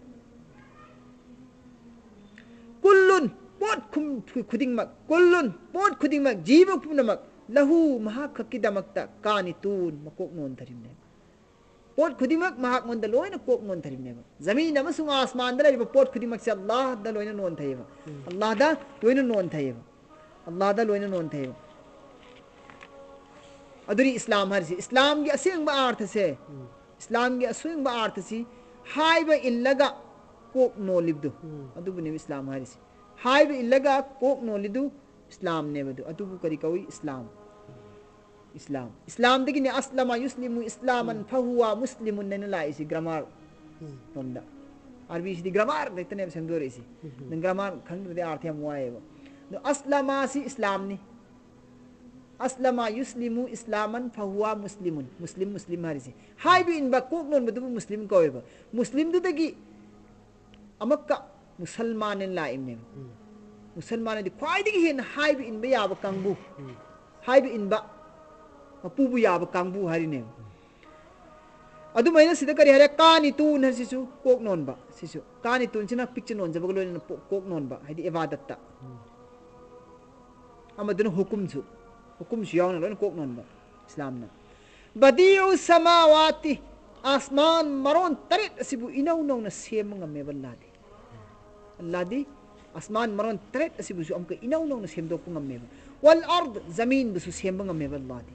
ꯀꯨꯜꯂꯨꯟ, ꯄꯣꯠ ꯈꯨꯝ-, ꯈꯨꯗꯤꯡꯃꯛ, ꯀꯨꯜꯂꯨꯟ, ꯄꯣꯠ ꯈꯨꯗꯤꯡꯃꯛ, ꯖꯤꯕ ꯄꯨꯝꯅꯃꯛ, ꯂꯍꯨ, ꯃꯍꯥꯛ ꯈꯛꯀꯤꯗꯃꯛꯇ, ꯀꯥꯅꯤꯇꯨꯟ, ꯃꯀꯣꯛ ꯅꯣꯟꯊꯔꯤꯕꯅꯦꯕ꯫ ꯄꯣꯠ ꯈꯨꯗꯤꯡꯃꯛ ꯃꯍꯥꯛꯉꯣꯟꯗ ꯂꯣꯏꯅ ꯀꯣꯛ ꯅꯣꯟꯊꯔꯤꯕꯅꯦꯕ꯫ ꯖꯃꯤꯟ ꯑꯃꯁꯨꯡ ꯑꯥꯁꯃꯥꯟꯗ ꯂꯩꯔꯤꯕ ꯄꯣꯠ ꯈꯨꯗꯤꯡꯃꯛꯁꯦ ꯑꯜꯂꯥꯍꯗ ꯂꯣꯏꯅ ꯅꯣꯟꯊꯩꯌꯦꯕ꯫ ꯎꯝ꯫ ꯑꯜꯂꯥꯍꯗ ꯂꯣꯏꯅ ꯅꯣꯟꯊꯩꯌꯦꯕ꯫ ꯑꯜꯂꯥꯍꯗ ꯂꯣꯏꯅ ꯅꯣꯟꯊꯩꯌꯦꯕ꯫ ꯑꯗꯨꯅꯤ ꯏꯁꯂꯥꯝ ꯍꯥꯏꯔꯤꯁꯤ꯫ ꯏꯁꯂꯥꯝꯒꯤ ꯑꯁꯦꯡꯕ ꯑꯥꯔꯊꯁꯦ, ꯎꯝ꯫ ꯏꯁꯂꯥꯝꯒꯤ ꯑꯁꯦꯡꯕ ꯑꯥꯔꯊꯁꯤ ꯍꯥꯏꯕ ꯏꯜꯂꯒ ꯀꯣꯛ ꯅꯣꯜꯂꯤꯕꯗꯨ, ꯎꯝ꯫ ꯑꯗꯨꯕꯨꯅꯦꯕ ꯏꯁꯂꯥꯝ ꯍꯥꯏꯔꯤꯁꯤ꯫ ꯍꯥꯏꯕ ꯏꯜꯂꯒ ꯀꯣꯛ ꯅꯣꯜꯂꯤꯗꯨ ꯏꯁꯂꯥꯝꯅꯦꯕ ꯑꯗꯨ꯫ ꯑꯗꯨꯕꯨ ꯀꯔꯤ ꯀꯧꯏ? ꯏꯁꯂꯥꯝ꯫ ꯏꯁꯂꯥꯝ꯫ ꯏꯁꯂꯥꯝꯗꯒꯤꯅꯦ ꯑꯁꯂꯃ ꯌꯨꯁꯂꯤꯃꯨ ꯏꯁꯂꯥꯃꯟ ꯎꯝ꯫ ꯐꯍꯨꯋ ꯃꯨꯁꯂꯤꯃꯨꯟ ꯍꯥꯏꯅ ꯂꯥꯛꯏꯁꯤ ꯒ꯭ꯔꯥꯃꯥꯔ ꯎꯝ꯫ ꯂꯣꯝꯗ꯫ ꯑꯥꯔꯕꯤꯁꯤꯗꯤ ꯒ꯭ꯔꯥꯃꯥꯔ ꯈꯛꯇꯅꯦꯕ ꯁꯦꯝꯗꯣꯔꯛꯏꯁꯤ꯫ ꯎꯝ꯫ ꯅꯪ ꯒ꯭ꯔꯥꯃꯥꯔ ꯈꯪꯗ꯭ꯔꯗꯤ ꯑꯥꯔꯊ ꯌꯥꯝ ꯋꯥꯏꯑꯦꯕ꯫ ꯑꯗꯣ ꯑꯁꯂꯃꯁꯤ ꯏꯁꯂꯥꯝꯅꯤ꯫ ꯑꯁꯂꯃ ꯌꯨꯁꯂꯤꯃꯨ ꯏꯁꯂꯥꯃꯟ ꯐꯍꯨꯋ ꯃꯨꯁꯂꯤꯃꯨꯟ꯫ ꯃꯨꯁꯂꯤꯝ, ꯃꯨꯁꯂꯤꯝ ꯍꯥꯏꯔꯤꯁꯤ꯫ ꯍꯥꯏꯕ ꯏꯟꯕ, ꯀꯣꯛ ꯅꯣꯟꯕꯗꯨꯕꯨ ꯃꯨꯁꯂꯤꯝ ꯀꯧꯋꯦꯕ꯫ ꯃꯨꯁꯂꯤꯝꯗꯨꯗꯒꯤ ꯑꯃꯛꯀ ꯃꯨꯁꯜꯃꯥꯟ ꯍꯥꯏꯅ ꯂꯥꯛꯏꯕꯅꯦꯕ꯫ ꯎꯝ꯫ ꯃꯨꯁꯜꯃꯥꯟ ꯍꯥꯏꯗꯤ ꯈ꯭ꯋꯥꯏꯗꯒꯤ ꯍꯦꯟꯅ ꯍꯥꯏꯕ ꯏꯟꯕ ꯌꯥꯕ ꯀꯥꯡꯕꯨ꯫ ꯎꯝ꯫ ꯍꯥꯏꯕ ꯏꯟꯕ, ꯃꯄꯨꯕꯨ ꯌꯥꯕ ꯀꯥꯡꯕꯨ ꯍꯥꯏꯔꯤꯅꯦꯕ꯫ ꯑꯗꯨꯃꯥꯏꯅ ꯁꯤꯗ ꯀꯔꯤ ꯍꯥꯏꯔꯦ? ꯀꯥꯅꯤꯇꯨꯟ ꯍꯥꯏꯁꯤꯁꯨ ꯀꯣꯛ ꯅꯣꯟꯕ꯫ ꯁꯤꯁꯨ ꯀꯥꯅꯤꯇꯨꯟꯁꯤꯅ ꯄꯤꯛꯆ ꯅꯣꯟꯖꯕꯒ ꯂꯣꯏꯅꯅ ꯄꯣ-, ꯀꯣꯛ ꯅꯣꯟꯕ, ꯍꯥꯏꯗꯤ ꯏꯕꯥꯗꯠꯇ꯫ ꯎꯝ꯫ ꯑꯃꯗꯨꯅ ꯍꯨꯀꯨꯝꯁꯨ, ꯍꯨꯀꯨꯝꯁꯨ ꯌꯥꯎꯅ ꯂꯣꯏꯅ ꯀꯣꯛ ꯅꯣꯟꯕ ꯏꯁꯂꯥꯝꯅ꯫ ꯕꯗꯤꯎ ꯁꯃꯥꯋꯥꯇꯤ, ꯑꯥꯁꯃꯥꯟ ꯃꯔꯣꯟ ꯇꯔꯦꯠ ꯑꯁꯤꯕꯨ ꯏꯅꯧ ꯅꯧꯅ ꯁꯦꯝꯕ ꯉꯝꯃꯦꯕ ꯑꯜꯂꯥꯗꯤ꯫ ꯑꯜꯂꯥꯗꯤ ꯑꯥꯁꯃꯥꯟ ꯃꯔꯣꯟ ꯇꯔꯦꯠ ꯑꯁꯤꯕꯨꯁꯨ ꯑꯃꯨꯛꯀ ꯏꯅꯧ ꯅꯧꯅ ꯁꯦꯝꯗꯣꯛꯄ ꯉꯝꯃꯦꯕ꯫ والأرض, ꯖꯃꯤꯟꯕꯨꯁꯨ ꯁꯦꯝꯕ ꯉꯝꯃꯦꯕ ꯑꯜꯂꯥꯗꯤ꯫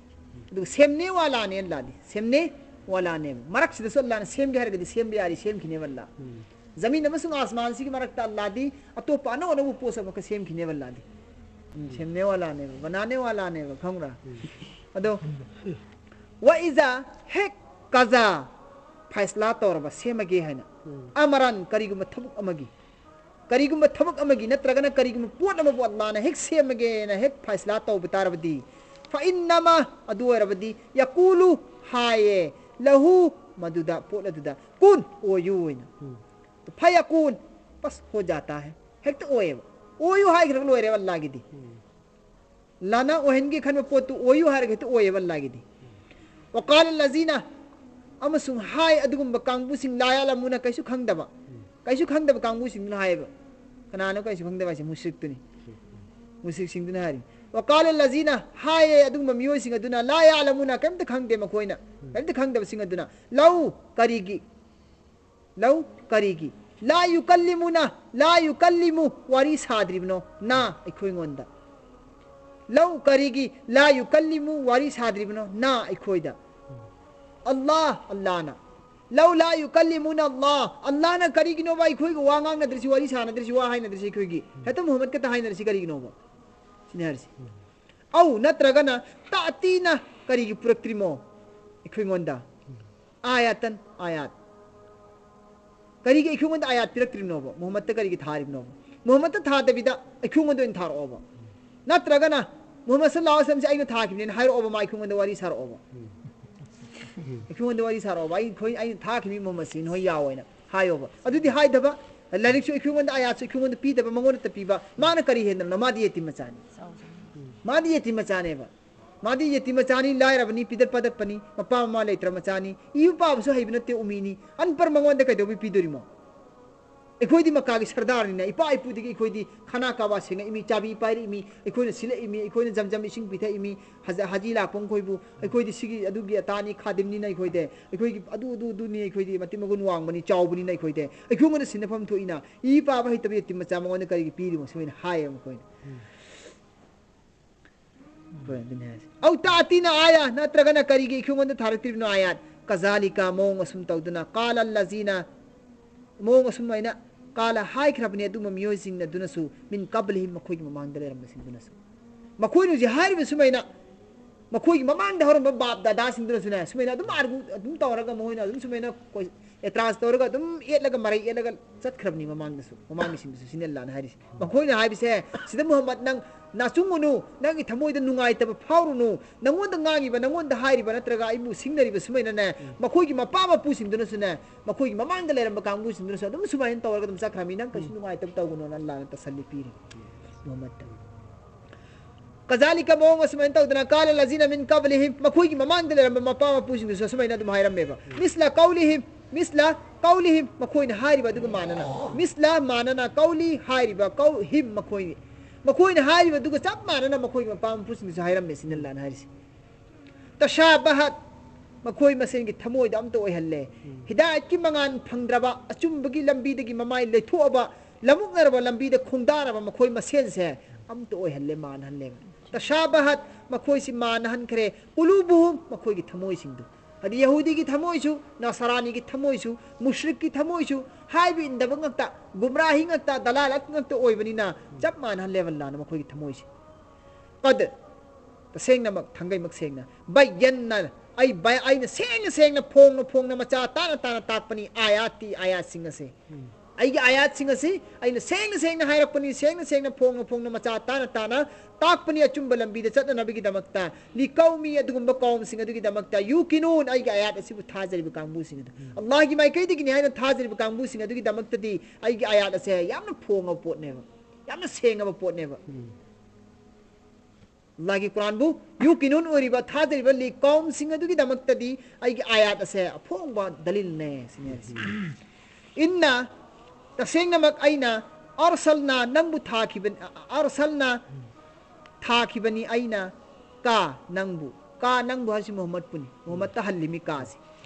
ꯑꯗꯨꯒ ꯁꯦꯝꯅꯦ ꯋꯥꯂꯥꯅꯦ ꯑꯜꯂꯥꯗꯤ, ꯁꯦꯝꯅꯦ ꯋꯥꯂꯥꯅꯦꯕ꯫ ꯃꯔꯛꯁꯤꯗꯁꯨ ꯑꯜꯂꯥꯅ ꯁꯦꯝꯒꯦ ꯍꯥꯏꯔꯒꯗꯤ ꯁꯦꯝꯕ ꯌꯥꯔꯤ, ꯁꯦꯝꯈꯤꯅꯦꯕ ꯑꯜꯂꯥ꯫ ꯎꯝ. ꯖꯃꯤꯟ ꯑꯃꯁꯨꯡ ꯑꯥꯁꯃꯥꯟꯁꯤꯒꯤ ꯃꯔꯛꯇ ꯑꯜꯂꯥꯗꯤ ꯑꯇꯣꯞꯄ ꯑꯅꯧ ꯑꯅꯧꯕ ꯄꯣꯠꯁꯨ ꯑꯃꯨꯛꯀ ꯁꯦꯝꯈꯤꯅꯦꯕ ꯑꯜꯂꯥꯗꯤ꯫ ꯎꯝ, ꯎꯝ. ꯁꯦꯝꯅꯦ ꯋꯥꯂꯥꯅꯦꯕ, ꯕꯅꯥꯅꯦ ꯋꯥꯂꯥꯅꯦꯕ, ꯈꯪꯕ꯭ꯔꯥ? ꯎꯝ. ꯑꯗꯣ, ꯋꯥ ꯏꯖꯥ, ꯍꯦꯛ ꯀꯖꯥ, ꯐꯥꯏꯁꯂꯥ ꯇꯧꯔꯕ, ꯁꯦꯝꯃꯒꯦ ꯍꯥꯏꯅ꯫ ꯎꯝ. ꯑꯃꯔꯥꯟ, ꯀꯔꯤꯒꯨꯝꯕ ꯊꯕꯛ ꯑꯃꯒꯤ꯫ ꯀꯔꯤꯒꯨꯝꯕ ꯊꯕꯛ ꯑꯃꯒꯤ ꯅꯠꯇ꯭ꯔꯒꯅ ꯀꯔꯤꯒꯨꯝꯕ ꯄꯣꯠ ꯑꯃꯕꯨ ꯑꯜꯂꯥꯅ ꯍꯦꯛ ꯁꯦꯝꯃꯒꯦꯅ ꯍꯦꯛ ꯐꯥꯏꯁꯂꯥ ꯇꯧꯕ ꯇꯥꯔꯕꯗꯤ, ꯐ ꯏꯟꯅꯃ, ꯑꯗꯨ ꯑꯣꯏꯔꯕꯗꯤ, ꯌꯀꯨꯂꯨ, ꯍꯥꯏꯌꯦ, ꯂꯍꯨ, ꯃꯗꯨꯗ, ꯄꯣꯠ ꯑꯗꯨꯗ, ꯀꯨꯟ, ꯑꯣꯏꯌꯨ ꯍꯥꯏꯅ꯫ ꯎꯝ. ꯐ ꯌꯀꯨꯟ, ꯕꯁ ꯍꯣ ꯖꯥꯇꯥ ꯍꯦ꯫ ꯍꯦꯛꯇ ꯑꯣꯏꯌꯦꯕ꯫ ꯑꯣꯏꯌꯨ ꯍꯥꯏꯈ꯭ꯔꯒ ꯂꯣꯏꯔꯦꯕ ꯑꯜꯂꯥꯒꯤꯗꯤ꯫ ꯎꯝ. ꯑꯜꯂꯥꯅ ꯑꯣꯏꯍꯟꯒꯦ ꯈꯟꯕ ꯄꯣꯠꯇꯨ ꯑꯣꯏꯌꯨ ꯍꯥꯏꯔꯒ ꯍꯦꯛꯇ ꯑꯣꯏꯌꯦꯕ ꯑꯜꯂꯥꯒꯤꯗꯤ꯫ ꯎꯝ. ꯋꯀꯥꯂ ꯂꯖꯤꯅ, ꯑꯃꯁꯨꯡ ꯍꯥꯏ ꯑꯗꯨꯒꯨꯝꯕ ꯀꯥꯡꯕꯨꯁꯤꯡ, ꯂꯥ ꯌꯥꯂꯃꯨꯅ, ꯀꯩꯁꯨ ꯈꯪꯗꯕ꯫ ꯎꯝ. ꯀꯩꯁꯨ ꯈꯪꯗꯕ ꯀꯥꯡꯕꯨꯁꯤꯡꯗꯨꯅ ꯍꯥꯏꯌꯦꯕ꯫ ꯀꯅꯥꯅꯣ ꯀꯩꯁꯨ ꯈꯪꯗꯕ ꯍꯥꯏꯁꯦ? ꯃꯨꯁ꯭ꯔꯤꯛꯇꯨꯅꯤ꯫ ꯃꯨꯁ꯭ꯔꯤꯛꯁꯤꯡꯗꯨꯅ ꯍꯥꯏꯔꯤ꯫ ꯋꯀꯥꯂ ꯂꯖꯤꯅ, ꯍꯥꯏꯌꯦ ꯑꯗꯨꯒꯨꯝꯕ ꯃꯤꯑꯣꯏꯁꯤꯡ ꯑꯗꯨꯅ, ꯂꯥ ꯌꯥꯂꯃꯨꯅ, ꯀꯩꯝꯇ ꯈꯪꯗꯦ ꯃꯈꯣꯏꯅ꯫ ꯎꯝ. ꯀꯩꯝꯇ ꯈꯪꯗꯕꯁꯤꯡ ꯑꯗꯨꯅ, ꯂꯧ, ꯀꯔꯤꯒꯤ? ꯂꯧ, ꯀꯔꯤꯒꯤ? ꯂꯥ ꯌꯨꯀꯜꯂꯤꯃꯨꯅ, ꯂꯥ ꯌꯨꯀꯜꯂꯤꯃꯨ, ꯋꯥꯔꯤ ꯁꯥꯗ꯭ꯔꯤꯕꯅꯣ? ꯅꯥ, ꯑꯩꯈꯣꯏꯉꯣꯟꯗ꯫ ꯂꯧ, ꯀꯔꯤꯒꯤ? ꯂꯥ ꯌꯨꯀꯜꯂꯤꯃꯨ, ꯋꯥꯔꯤ ꯁꯥꯗ꯭ꯔꯤꯕꯅꯣ? ꯅꯥ, ꯑꯩꯈꯣꯏꯗ꯫ ꯑꯜꯂꯥ, ꯑꯜꯂꯥꯅ꯫ ꯂꯧ ꯂꯥ ꯌꯨꯀꯜꯂꯤꯃꯨꯅ ꯑꯜꯂꯥ꯫ ꯑꯜꯂꯥꯅ ꯀꯔꯤꯒꯤꯅꯣꯕ ꯑꯩꯈꯣꯏꯒ ꯋꯥ ꯉꯥꯡꯅꯗ꯭ꯔꯤꯁꯤ, ꯋꯥꯔꯤ ꯁꯥꯟꯅꯗ꯭ꯔꯤꯁꯤ, ꯋꯥ ꯍꯥꯏꯅꯗ꯭ꯔꯤꯁꯤ ꯑꯩꯈꯣꯏꯒꯤ? ꯍꯦꯛꯇ ꯃꯨꯍꯝꯃꯗ ꯈꯛꯇ ꯍꯥꯏꯅꯔꯤꯁꯤ ꯀꯔꯤꯒꯤꯅꯣꯕ? ꯁꯤꯅꯤ ꯍꯥꯏꯔꯤꯁꯤ꯫ ꯑꯧ, ꯅꯠꯇ꯭ꯔꯒꯅ ꯇꯥꯇꯤꯅ ꯀꯔꯤꯒꯤ ꯄꯨꯔꯛꯇ꯭ꯔꯤꯃꯣ ꯑꯩꯈꯣꯏꯉꯣꯟꯗ? ꯑꯥꯌꯥꯇꯟ, ꯑꯥꯌꯥꯠ꯫ ꯀꯔꯤꯒꯤ ꯑꯩꯈꯣꯏꯉꯣꯟꯗ ꯑꯥꯌꯥꯠ ꯄꯤꯔꯛꯇ꯭ꯔꯤꯕꯅꯣꯕ? ꯃꯨꯍꯝꯃꯗꯇ ꯀꯔꯤꯒꯤ ꯊꯥꯔꯤꯕꯅꯣꯕ? ꯃꯨꯍꯝꯃꯗꯇ ꯊꯥꯗꯕꯤꯗ ꯑꯩꯈꯣꯏꯉꯣꯟꯗ ꯑꯣꯏꯅ ꯊꯥꯔꯛꯑꯣꯕ꯫ ꯅꯠꯇ꯭ꯔꯒꯅ ꯃꯨꯍꯝꯃꯗ ꯁꯜꯂꯜꯂꯥꯍꯨ ꯑꯂꯩꯍꯤ ꯋꯁꯜꯂꯝꯁꯦ ꯑꯩꯅ ꯊꯥꯈꯤꯕꯅꯦꯅ ꯍꯥꯏꯔꯛꯑꯣꯕ, ꯃꯥ ꯑꯩꯈꯣꯏꯉꯣꯟꯗ ꯋꯥꯔꯤ ꯁꯥꯔꯛꯑꯣꯕ꯫ ꯑꯩꯈꯣꯏꯉꯣꯟꯗ ꯋꯥꯔꯤ ꯁꯥꯔꯛꯑꯣꯕ, ꯑꯩ, ꯑꯩꯈꯣꯏ, ꯑꯩꯅ ꯊꯥꯈꯤꯕ ꯃꯨꯍꯝꯃꯗꯁꯤ ꯅꯣꯏ ꯌꯥꯎ ꯍꯥꯏꯅ ꯍꯥꯏꯌꯣꯕ꯫ ꯑꯗꯨꯗꯤ ꯍꯥꯏꯗꯕ, ꯂꯥꯏꯔꯤꯛꯁꯨ ꯑꯩꯈꯣꯏꯉꯣꯟꯗ, ꯑꯥꯌꯥꯠꯁꯨ ꯑꯩꯈꯣꯏꯉꯣꯟꯗ ꯄꯤꯗꯕ, ꯃꯉꯣꯟꯗꯇ ꯄꯤꯕ, ꯃꯥꯅ ꯀꯔꯤ ꯍꯦꯟꯗꯅꯣ? ꯃꯥꯗꯤ ꯌꯦꯇꯤꯝ ꯃꯆꯥꯅꯤ꯫ ꯃꯥꯗꯤ ꯌꯦꯇꯤꯝ ꯃꯆꯥꯅꯦꯕ꯫ ꯃꯥꯗꯤ ꯌꯦꯇꯤꯝ ꯃꯆꯥꯅꯤ, ꯂꯥꯏꯔꯕꯅꯤ, ꯄꯤꯗꯛ ꯄꯥꯗꯛꯄꯅꯤ, ꯃꯄꯥ ꯃꯃꯥ ꯂꯩꯇ꯭ꯔ ꯃꯆꯥꯅꯤ, ꯏꯕ ꯄꯥꯕꯁꯨ ꯍꯩꯕ ꯅꯠꯇꯦ, ꯎꯃꯤꯅꯤ, ꯑꯟꯄꯔ ꯃꯉꯣꯟꯗ ꯀꯩꯗꯧꯕꯩ ꯄꯤꯗꯣꯔꯤꯃꯣ? ꯑꯩꯈꯣꯏꯗꯤ ꯃꯛꯀꯥꯒꯤ ꯁꯔꯗꯥꯔꯅꯤꯅ, ꯏꯄꯥ ꯏꯄꯨꯗꯒꯤ ꯑꯩꯈꯣꯏꯗꯤ ꯈꯥꯅꯥ ꯀꯥꯕꯥ ꯁꯦꯡꯉꯛꯏꯃꯤ, ꯆꯥꯕꯤ ꯄꯥꯏꯔꯛꯏꯃꯤ, ꯑꯩꯈꯣꯏꯅ ꯁꯤꯜꯂꯛꯏꯃꯤ, ꯑꯩꯈꯣꯏꯅ ꯖꯝꯖꯝ ꯏꯁꯤꯡ ꯄꯤꯊꯛꯏꯃꯤ, ꯍꯖ-, ꯍꯖꯤ ꯂꯥꯛꯄ ꯃꯈꯣꯏꯕꯨ ꯑꯩꯈꯣꯏꯗꯤ ꯁꯤꯒꯤ ꯑꯗꯨꯒꯤ ꯑꯇꯥꯅꯤ, ꯈꯥꯗꯤꯝꯅꯤꯅ ꯑꯩꯈꯣꯏꯗꯤ, ꯑꯩꯈꯣꯏꯒꯤ ꯑꯗꯨ, ꯑꯗꯨ, ꯑꯗꯨꯅꯤ, ꯑꯩꯈꯣꯏꯗꯤ ꯃꯇꯤꯛ ꯃꯒꯨꯟ ꯋꯥꯡꯕꯅꯤ, ꯆꯥꯎꯕꯅꯤꯅ ꯑꯩꯈꯣꯏꯗꯤ, ꯑꯩꯈꯣꯏꯉꯣꯟꯗ ꯁꯤꯟꯅꯐꯝ ꯊꯣꯛꯏꯅ, ꯏ ꯄꯥꯕ ꯍꯩꯇꯕ ꯌꯦꯇꯤꯝ ꯃꯆꯥ ꯃꯉꯣꯟꯗ ꯀꯔꯤꯒꯤ ꯄꯤꯔꯤꯃꯣ? ꯁꯨꯃꯥꯏꯅ ꯍꯥꯏꯌꯦꯕ ꯃꯈꯣꯏꯅ꯫ ꯍꯣꯏ, ꯑꯗꯨꯅꯤ ꯍꯥꯏꯁꯦ꯫ "ꯑꯧ ꯇꯥꯇꯤꯅ ꯑꯥꯌꯥ", ꯅꯠꯇ꯭ꯔꯒꯅ ꯀꯔꯤꯒꯤ ꯑꯩꯉꯣꯟꯗ ꯊꯥꯔꯛꯇ꯭ꯔꯤꯕꯅꯣ ꯑꯥꯌꯥꯠ? "ꯀꯖꯥꯂꯤꯀ", ꯃꯑꯣꯡ ꯑꯁꯨꯝ ꯇꯧꯗꯅ, "ꯀꯥꯂ ꯂꯖꯤꯅ", ꯃꯑꯣꯡ ꯑꯁꯨꯝ ꯍꯥꯏꯅ, "ꯀꯥꯂ", ꯍꯥꯏꯈ꯭ꯔꯕꯅꯤ ꯑꯗꯨꯒꯨꯝꯕ ꯃꯤꯑꯣꯏꯁꯤꯡꯅ ꯑꯗꯨꯅꯁꯨ, "ꯃꯤꯟ ꯀꯕꯂꯤꯍꯤꯝ", ꯃꯈꯣꯏꯒꯤ ꯃꯃꯥꯡꯗ ꯂꯩꯔꯝꯕꯁꯤꯡꯗꯨꯅꯁꯨ꯫ ꯃꯈꯣꯏꯅ ꯍꯧꯖꯤꯛ ꯍꯥꯏꯔꯤꯕ ꯁꯨꯃꯥꯏꯅ, ꯃꯈꯣꯏꯒꯤ ꯃꯃꯥꯡꯗ ꯍꯧꯔꯝꯕ ꯕꯥꯞ ꯗꯥꯗꯥꯁꯤꯡꯗꯨꯅꯁꯨꯅꯦ, ꯁꯨꯃꯥꯏꯅ ꯑꯗꯨꯝ ꯑꯥꯔꯒꯨ ꯑꯗꯨꯝ ꯇꯧꯔꯒ, ꯃꯈꯣꯏꯅ ꯑꯗꯨꯝ ꯁꯨꯃꯥꯏꯅ ꯀꯣꯏ-, ꯑꯦꯇ꯭ꯔꯥꯁ ꯇꯧꯔꯒ ꯑꯗꯨꯝ ꯑꯦꯠꯂꯒ ꯃꯔꯩ ꯌꯦꯠꯂꯒ ꯆꯠꯈ꯭ꯔꯕꯅꯤ ꯃꯃꯥꯡꯗꯁꯨ, ꯃꯃꯥꯡꯒꯤꯁꯤꯡꯗꯁꯨ, ꯁꯤꯅꯤ ꯑꯜꯂꯥꯅ ꯍꯥꯏꯔꯤꯁꯦ꯫ ꯃꯈꯣꯏꯅ ꯍꯥꯏꯕꯁꯦ, "ꯁꯤꯗ ꯃꯨꯍꯝꯃꯗ ꯅꯪ ꯅꯥꯆꯨꯡꯉꯨꯅꯨ, ꯅꯪꯒꯤ ꯊꯃꯣꯏꯗ ꯅꯨꯡꯉꯥꯏꯇꯕ ꯐꯥꯎꯔꯨꯅꯨ, ꯅꯪꯉꯣꯟꯗ ꯉꯥꯡꯉꯤꯕ, ꯅꯪꯉꯣꯟꯗ ꯍꯥꯏꯔꯤꯕ ꯅꯠꯇ꯭ꯔꯒ ꯑꯩꯕꯨ ꯁꯤꯡꯅꯔꯤꯕ ꯁꯨꯃꯥꯏꯅꯅꯦ", ꯃꯈꯣꯏꯒꯤ ꯃꯄꯥ ꯃꯄꯨꯁꯤꯡꯗꯨꯅꯁꯨꯅꯦ, ꯃꯈꯣꯏꯒꯤ ꯃꯃꯥꯡꯗ ꯂꯩꯔꯝꯕ ꯀꯥꯡꯕꯨꯁꯤꯡꯗꯨꯅꯁꯨ ꯑꯗꯨꯝ ꯁꯨꯃꯥꯏꯅ ꯇꯧꯔꯒ ꯑꯗꯨꯝ ꯆꯠꯈ꯭ꯔꯃꯤ, "ꯅꯪ ꯀꯩꯁꯨ ꯅꯨꯡꯉꯥꯏꯇꯕ ꯇꯧꯒꯅꯣꯅ" ꯑꯜꯂꯥꯅ ꯇꯁꯜꯂꯤ ꯄꯤꯔꯤ ꯃꯨꯍꯝꯃꯗꯇ꯫ "ꯀꯖꯥꯂꯤꯀ", ꯃꯑꯣꯡ ꯑꯁꯨꯃꯥꯏꯅ ꯇꯧꯗꯅ, "ꯀꯥꯂ ꯂꯖꯤꯅ ꯃꯤꯟ ꯀꯕꯂꯤꯍꯤꯝ", ꯃꯈꯣꯏꯒꯤ ꯃꯃꯥꯡꯗ ꯂꯩꯔꯝꯕ ꯃꯄꯥ ꯃꯄꯨꯁꯤꯡꯗꯨꯁꯨ ꯑꯁꯨꯃꯥꯏꯅ ꯑꯗꯨꯝ ꯍꯥꯏꯔꯝꯃꯦꯕ꯫ "ꯃꯤꯁꯂ ꯀꯧꯂꯤꯍꯤꯝ", ꯃꯤꯁꯂ ꯀꯧꯂꯤꯍꯤꯝ, ꯃꯈꯣꯏꯅ ꯍꯥꯏꯔꯤꯕ ꯑꯗꯨꯒ ꯃꯥꯟꯅꯅ꯫ "ꯃꯤꯁꯂ", ꯃꯥꯟꯅꯅ, "ꯀꯧꯂꯤ", ꯍꯥꯏꯔꯤꯕ, "ꯀꯧ-", "ꯍꯤꯝ", ꯃꯈꯣꯏꯅꯤ꯫ ꯃꯈꯣꯏꯅ ꯍꯥꯏꯔꯤꯕ ꯑꯗꯨꯒ ꯆꯞ ꯃꯥꯟꯅꯅ ꯃꯈꯣꯏꯒꯤ ꯃꯄꯥ ꯃꯄꯨꯁꯤꯡꯗꯨꯁꯨ ꯍꯥꯏꯔꯝꯃꯦ, ꯁꯤꯅꯤ ꯑꯜꯂꯥꯅ ꯍꯥꯏꯔꯤꯁꯦ꯫ "ꯇꯁꯥꯕꯍꯠ", ꯃꯈꯣꯏ ꯃꯁꯦꯟꯒꯤ ꯊꯃꯣꯏꯗ ꯑꯝꯇ ꯑꯣꯏꯍꯜꯂꯦ꯫ ꯍꯤꯗꯥꯌꯠꯀꯤ ꯃꯉꯥꯜ ꯐꯪꯗ꯭ꯔꯕ, ꯑꯆꯨꯝꯕꯒꯤ ꯂꯝꯕꯤꯗꯒꯤ ꯃꯃꯥꯏ ꯂꯩꯊꯣꯛꯑꯕ, ꯂꯃꯨꯛꯅꯔꯕ ꯂꯝꯕꯤꯗ ꯈꯣꯡꯗꯥꯔꯕ ꯃꯈꯣꯏ ꯃꯁꯦꯟꯁꯦ ꯑꯝꯇ ꯑꯣꯏꯍꯜꯂꯦ, ꯃꯥꯟꯅꯍꯜꯂꯦꯕ꯫ "ꯇꯁꯥꯕꯍꯠ", ꯃꯈꯣꯏꯁꯤ ꯃꯥꯟꯅꯍꯟꯈ꯭ꯔꯦ꯫ "ꯀꯨꯂꯨꯕꯨꯍꯨꯝ", ꯃꯈꯣꯏꯒꯤ ꯊꯃꯣꯏꯁꯤꯡꯗꯨ꯫ ꯍꯥꯏꯗꯤ ꯌꯍꯨꯗꯤꯒꯤ ꯊꯃꯣꯏꯁꯨ, ꯅꯁꯔꯥꯅꯤꯒꯤ ꯊꯃꯣꯏꯁꯨ, ꯃꯨꯁ꯭ꯔꯤꯛꯀꯤ ꯊꯃꯣꯏꯁꯨ, ꯍꯥꯏꯕ ꯏꯟꯗꯕ ꯉꯥꯛꯇ, ꯒꯨꯝꯔꯥꯍꯤ ꯉꯥꯛꯇ, ꯗꯂꯥꯂꯠ ꯉꯥꯛꯇ ꯑꯣꯏꯕꯅꯤꯅ ꯆꯞ ꯃꯥꯟꯅꯍꯜꯂꯦꯕ ꯑꯜꯂꯥꯅ ꯃꯈꯣꯏꯒꯤ ꯊꯃꯣꯏꯁꯦ꯫ "ꯀꯗ", ꯇꯁꯦꯡꯅꯃꯛ, ꯊꯥꯡꯒꯩꯃꯛ ꯁꯦꯡꯅ, "ꯕꯌꯟꯅ", ꯑꯩ ꯕ-, ꯑꯩꯅ ꯁꯦꯡꯅ ꯁꯦꯡꯅ, ꯐꯣꯡꯅ ꯐꯣꯡꯅ, ꯃꯆꯥ ꯇꯥꯅ ꯇꯥꯅ ꯇꯥꯛꯄꯅꯤ, "ꯑꯥꯌꯥꯇꯤ", ꯑꯥꯌꯥꯠꯁꯤꯡ ꯑꯁꯦ꯫ ꯑꯩꯒꯤ ꯑꯥꯌꯥꯠꯁꯤꯡ ꯑꯁꯤ ꯑꯩꯅ ꯁꯦꯡꯅ ꯁꯦꯡꯅ ꯍꯥꯏꯔꯛꯄꯅꯤ, ꯁꯦꯡꯅ ꯁꯦꯡꯅ, ꯐꯣꯡꯅ ꯐꯣꯡꯅ, ꯃꯆꯥ ꯇꯥꯅ ꯇꯥꯅ ꯇꯥꯛꯄꯅꯤ, ꯑꯆꯨꯝꯕ ꯂꯝꯕꯤꯗ ꯆꯠꯅꯅꯕꯒꯤꯗꯃꯛꯇ꯫ "ꯂꯤꯀꯧꯃꯤ", ꯑꯗꯨꯒꯨꯝꯕ ꯀꯧꯝꯁꯤꯡ ꯑꯗꯨꯒꯤꯗꯃꯛꯇ꯫ "ꯌꯨꯀꯤꯅꯨꯟ", ꯑꯩꯒꯤ ꯑꯥꯌꯥꯠ ꯑꯁꯤꯕꯨ ꯊꯥꯖꯔꯤꯕ ꯀꯥꯡꯕꯨꯁꯤꯡ ꯑꯗꯨ꯫ ꯑꯜꯂꯥꯍꯒꯤ ꯃꯥꯏꯀꯩꯗꯒꯤꯅꯤ ꯍꯥꯏꯅ ꯊꯥꯖꯔꯤꯕ ꯀꯥꯡꯕꯨꯁꯤꯡ ꯑꯗꯨꯒꯤꯗꯃꯛꯇꯗꯤ ꯑꯩꯒꯤ ꯑꯥꯌꯥꯠ ꯑꯁꯦ ꯌꯥꯝꯅ ꯐꯣꯡꯉꯕ ꯄꯣꯠꯅꯦꯕ, ꯌꯥꯝꯅ ꯁꯦꯡꯉꯕ ꯄꯣꯠꯅꯦꯕ꯫ ꯑꯜꯂꯥꯍꯒꯤ ꯀꯨꯔꯥꯟꯕꯨ ꯌꯨꯀꯤꯅꯨꯟ ꯑꯣꯏꯔꯤꯕ, ꯊꯥꯖꯔꯤꯕ ꯂꯤꯀꯧꯝꯁꯤꯡ ꯑꯗꯨꯒꯤꯗꯃꯛꯇꯗꯤ ꯑꯩꯒꯤ ꯑꯥꯌꯥꯠ ꯑꯁꯦ ꯑꯐꯣꯡꯕ ꯗꯂꯤꯜꯅꯦ ꯁꯤꯅꯤ ꯍꯥꯏꯔꯤꯁꯦ꯫ "ꯏꯟꯅ", ꯇꯁꯦꯡꯅꯃꯛ ꯑꯩꯅ, "ꯑꯔꯁꯜꯅ", ꯅꯪꯕꯨ ꯊꯥꯈꯤꯕꯅꯤ, "ꯑꯔꯁꯜꯅ", ꯊꯥꯈꯤꯕꯅꯤ ꯑꯩꯅ, "ꯀꯥ", ꯅꯪꯕꯨ꯫ "ꯀꯥ", ꯅꯪꯕꯨ ꯍꯥꯏꯁꯤ ꯃꯨꯍꯝꯃꯗꯄꯨꯅꯤ, ꯃꯨꯍꯝꯃꯗꯇ ꯍꯜꯂꯤꯃꯤ "ꯀꯥ" ꯑꯁꯤ꯫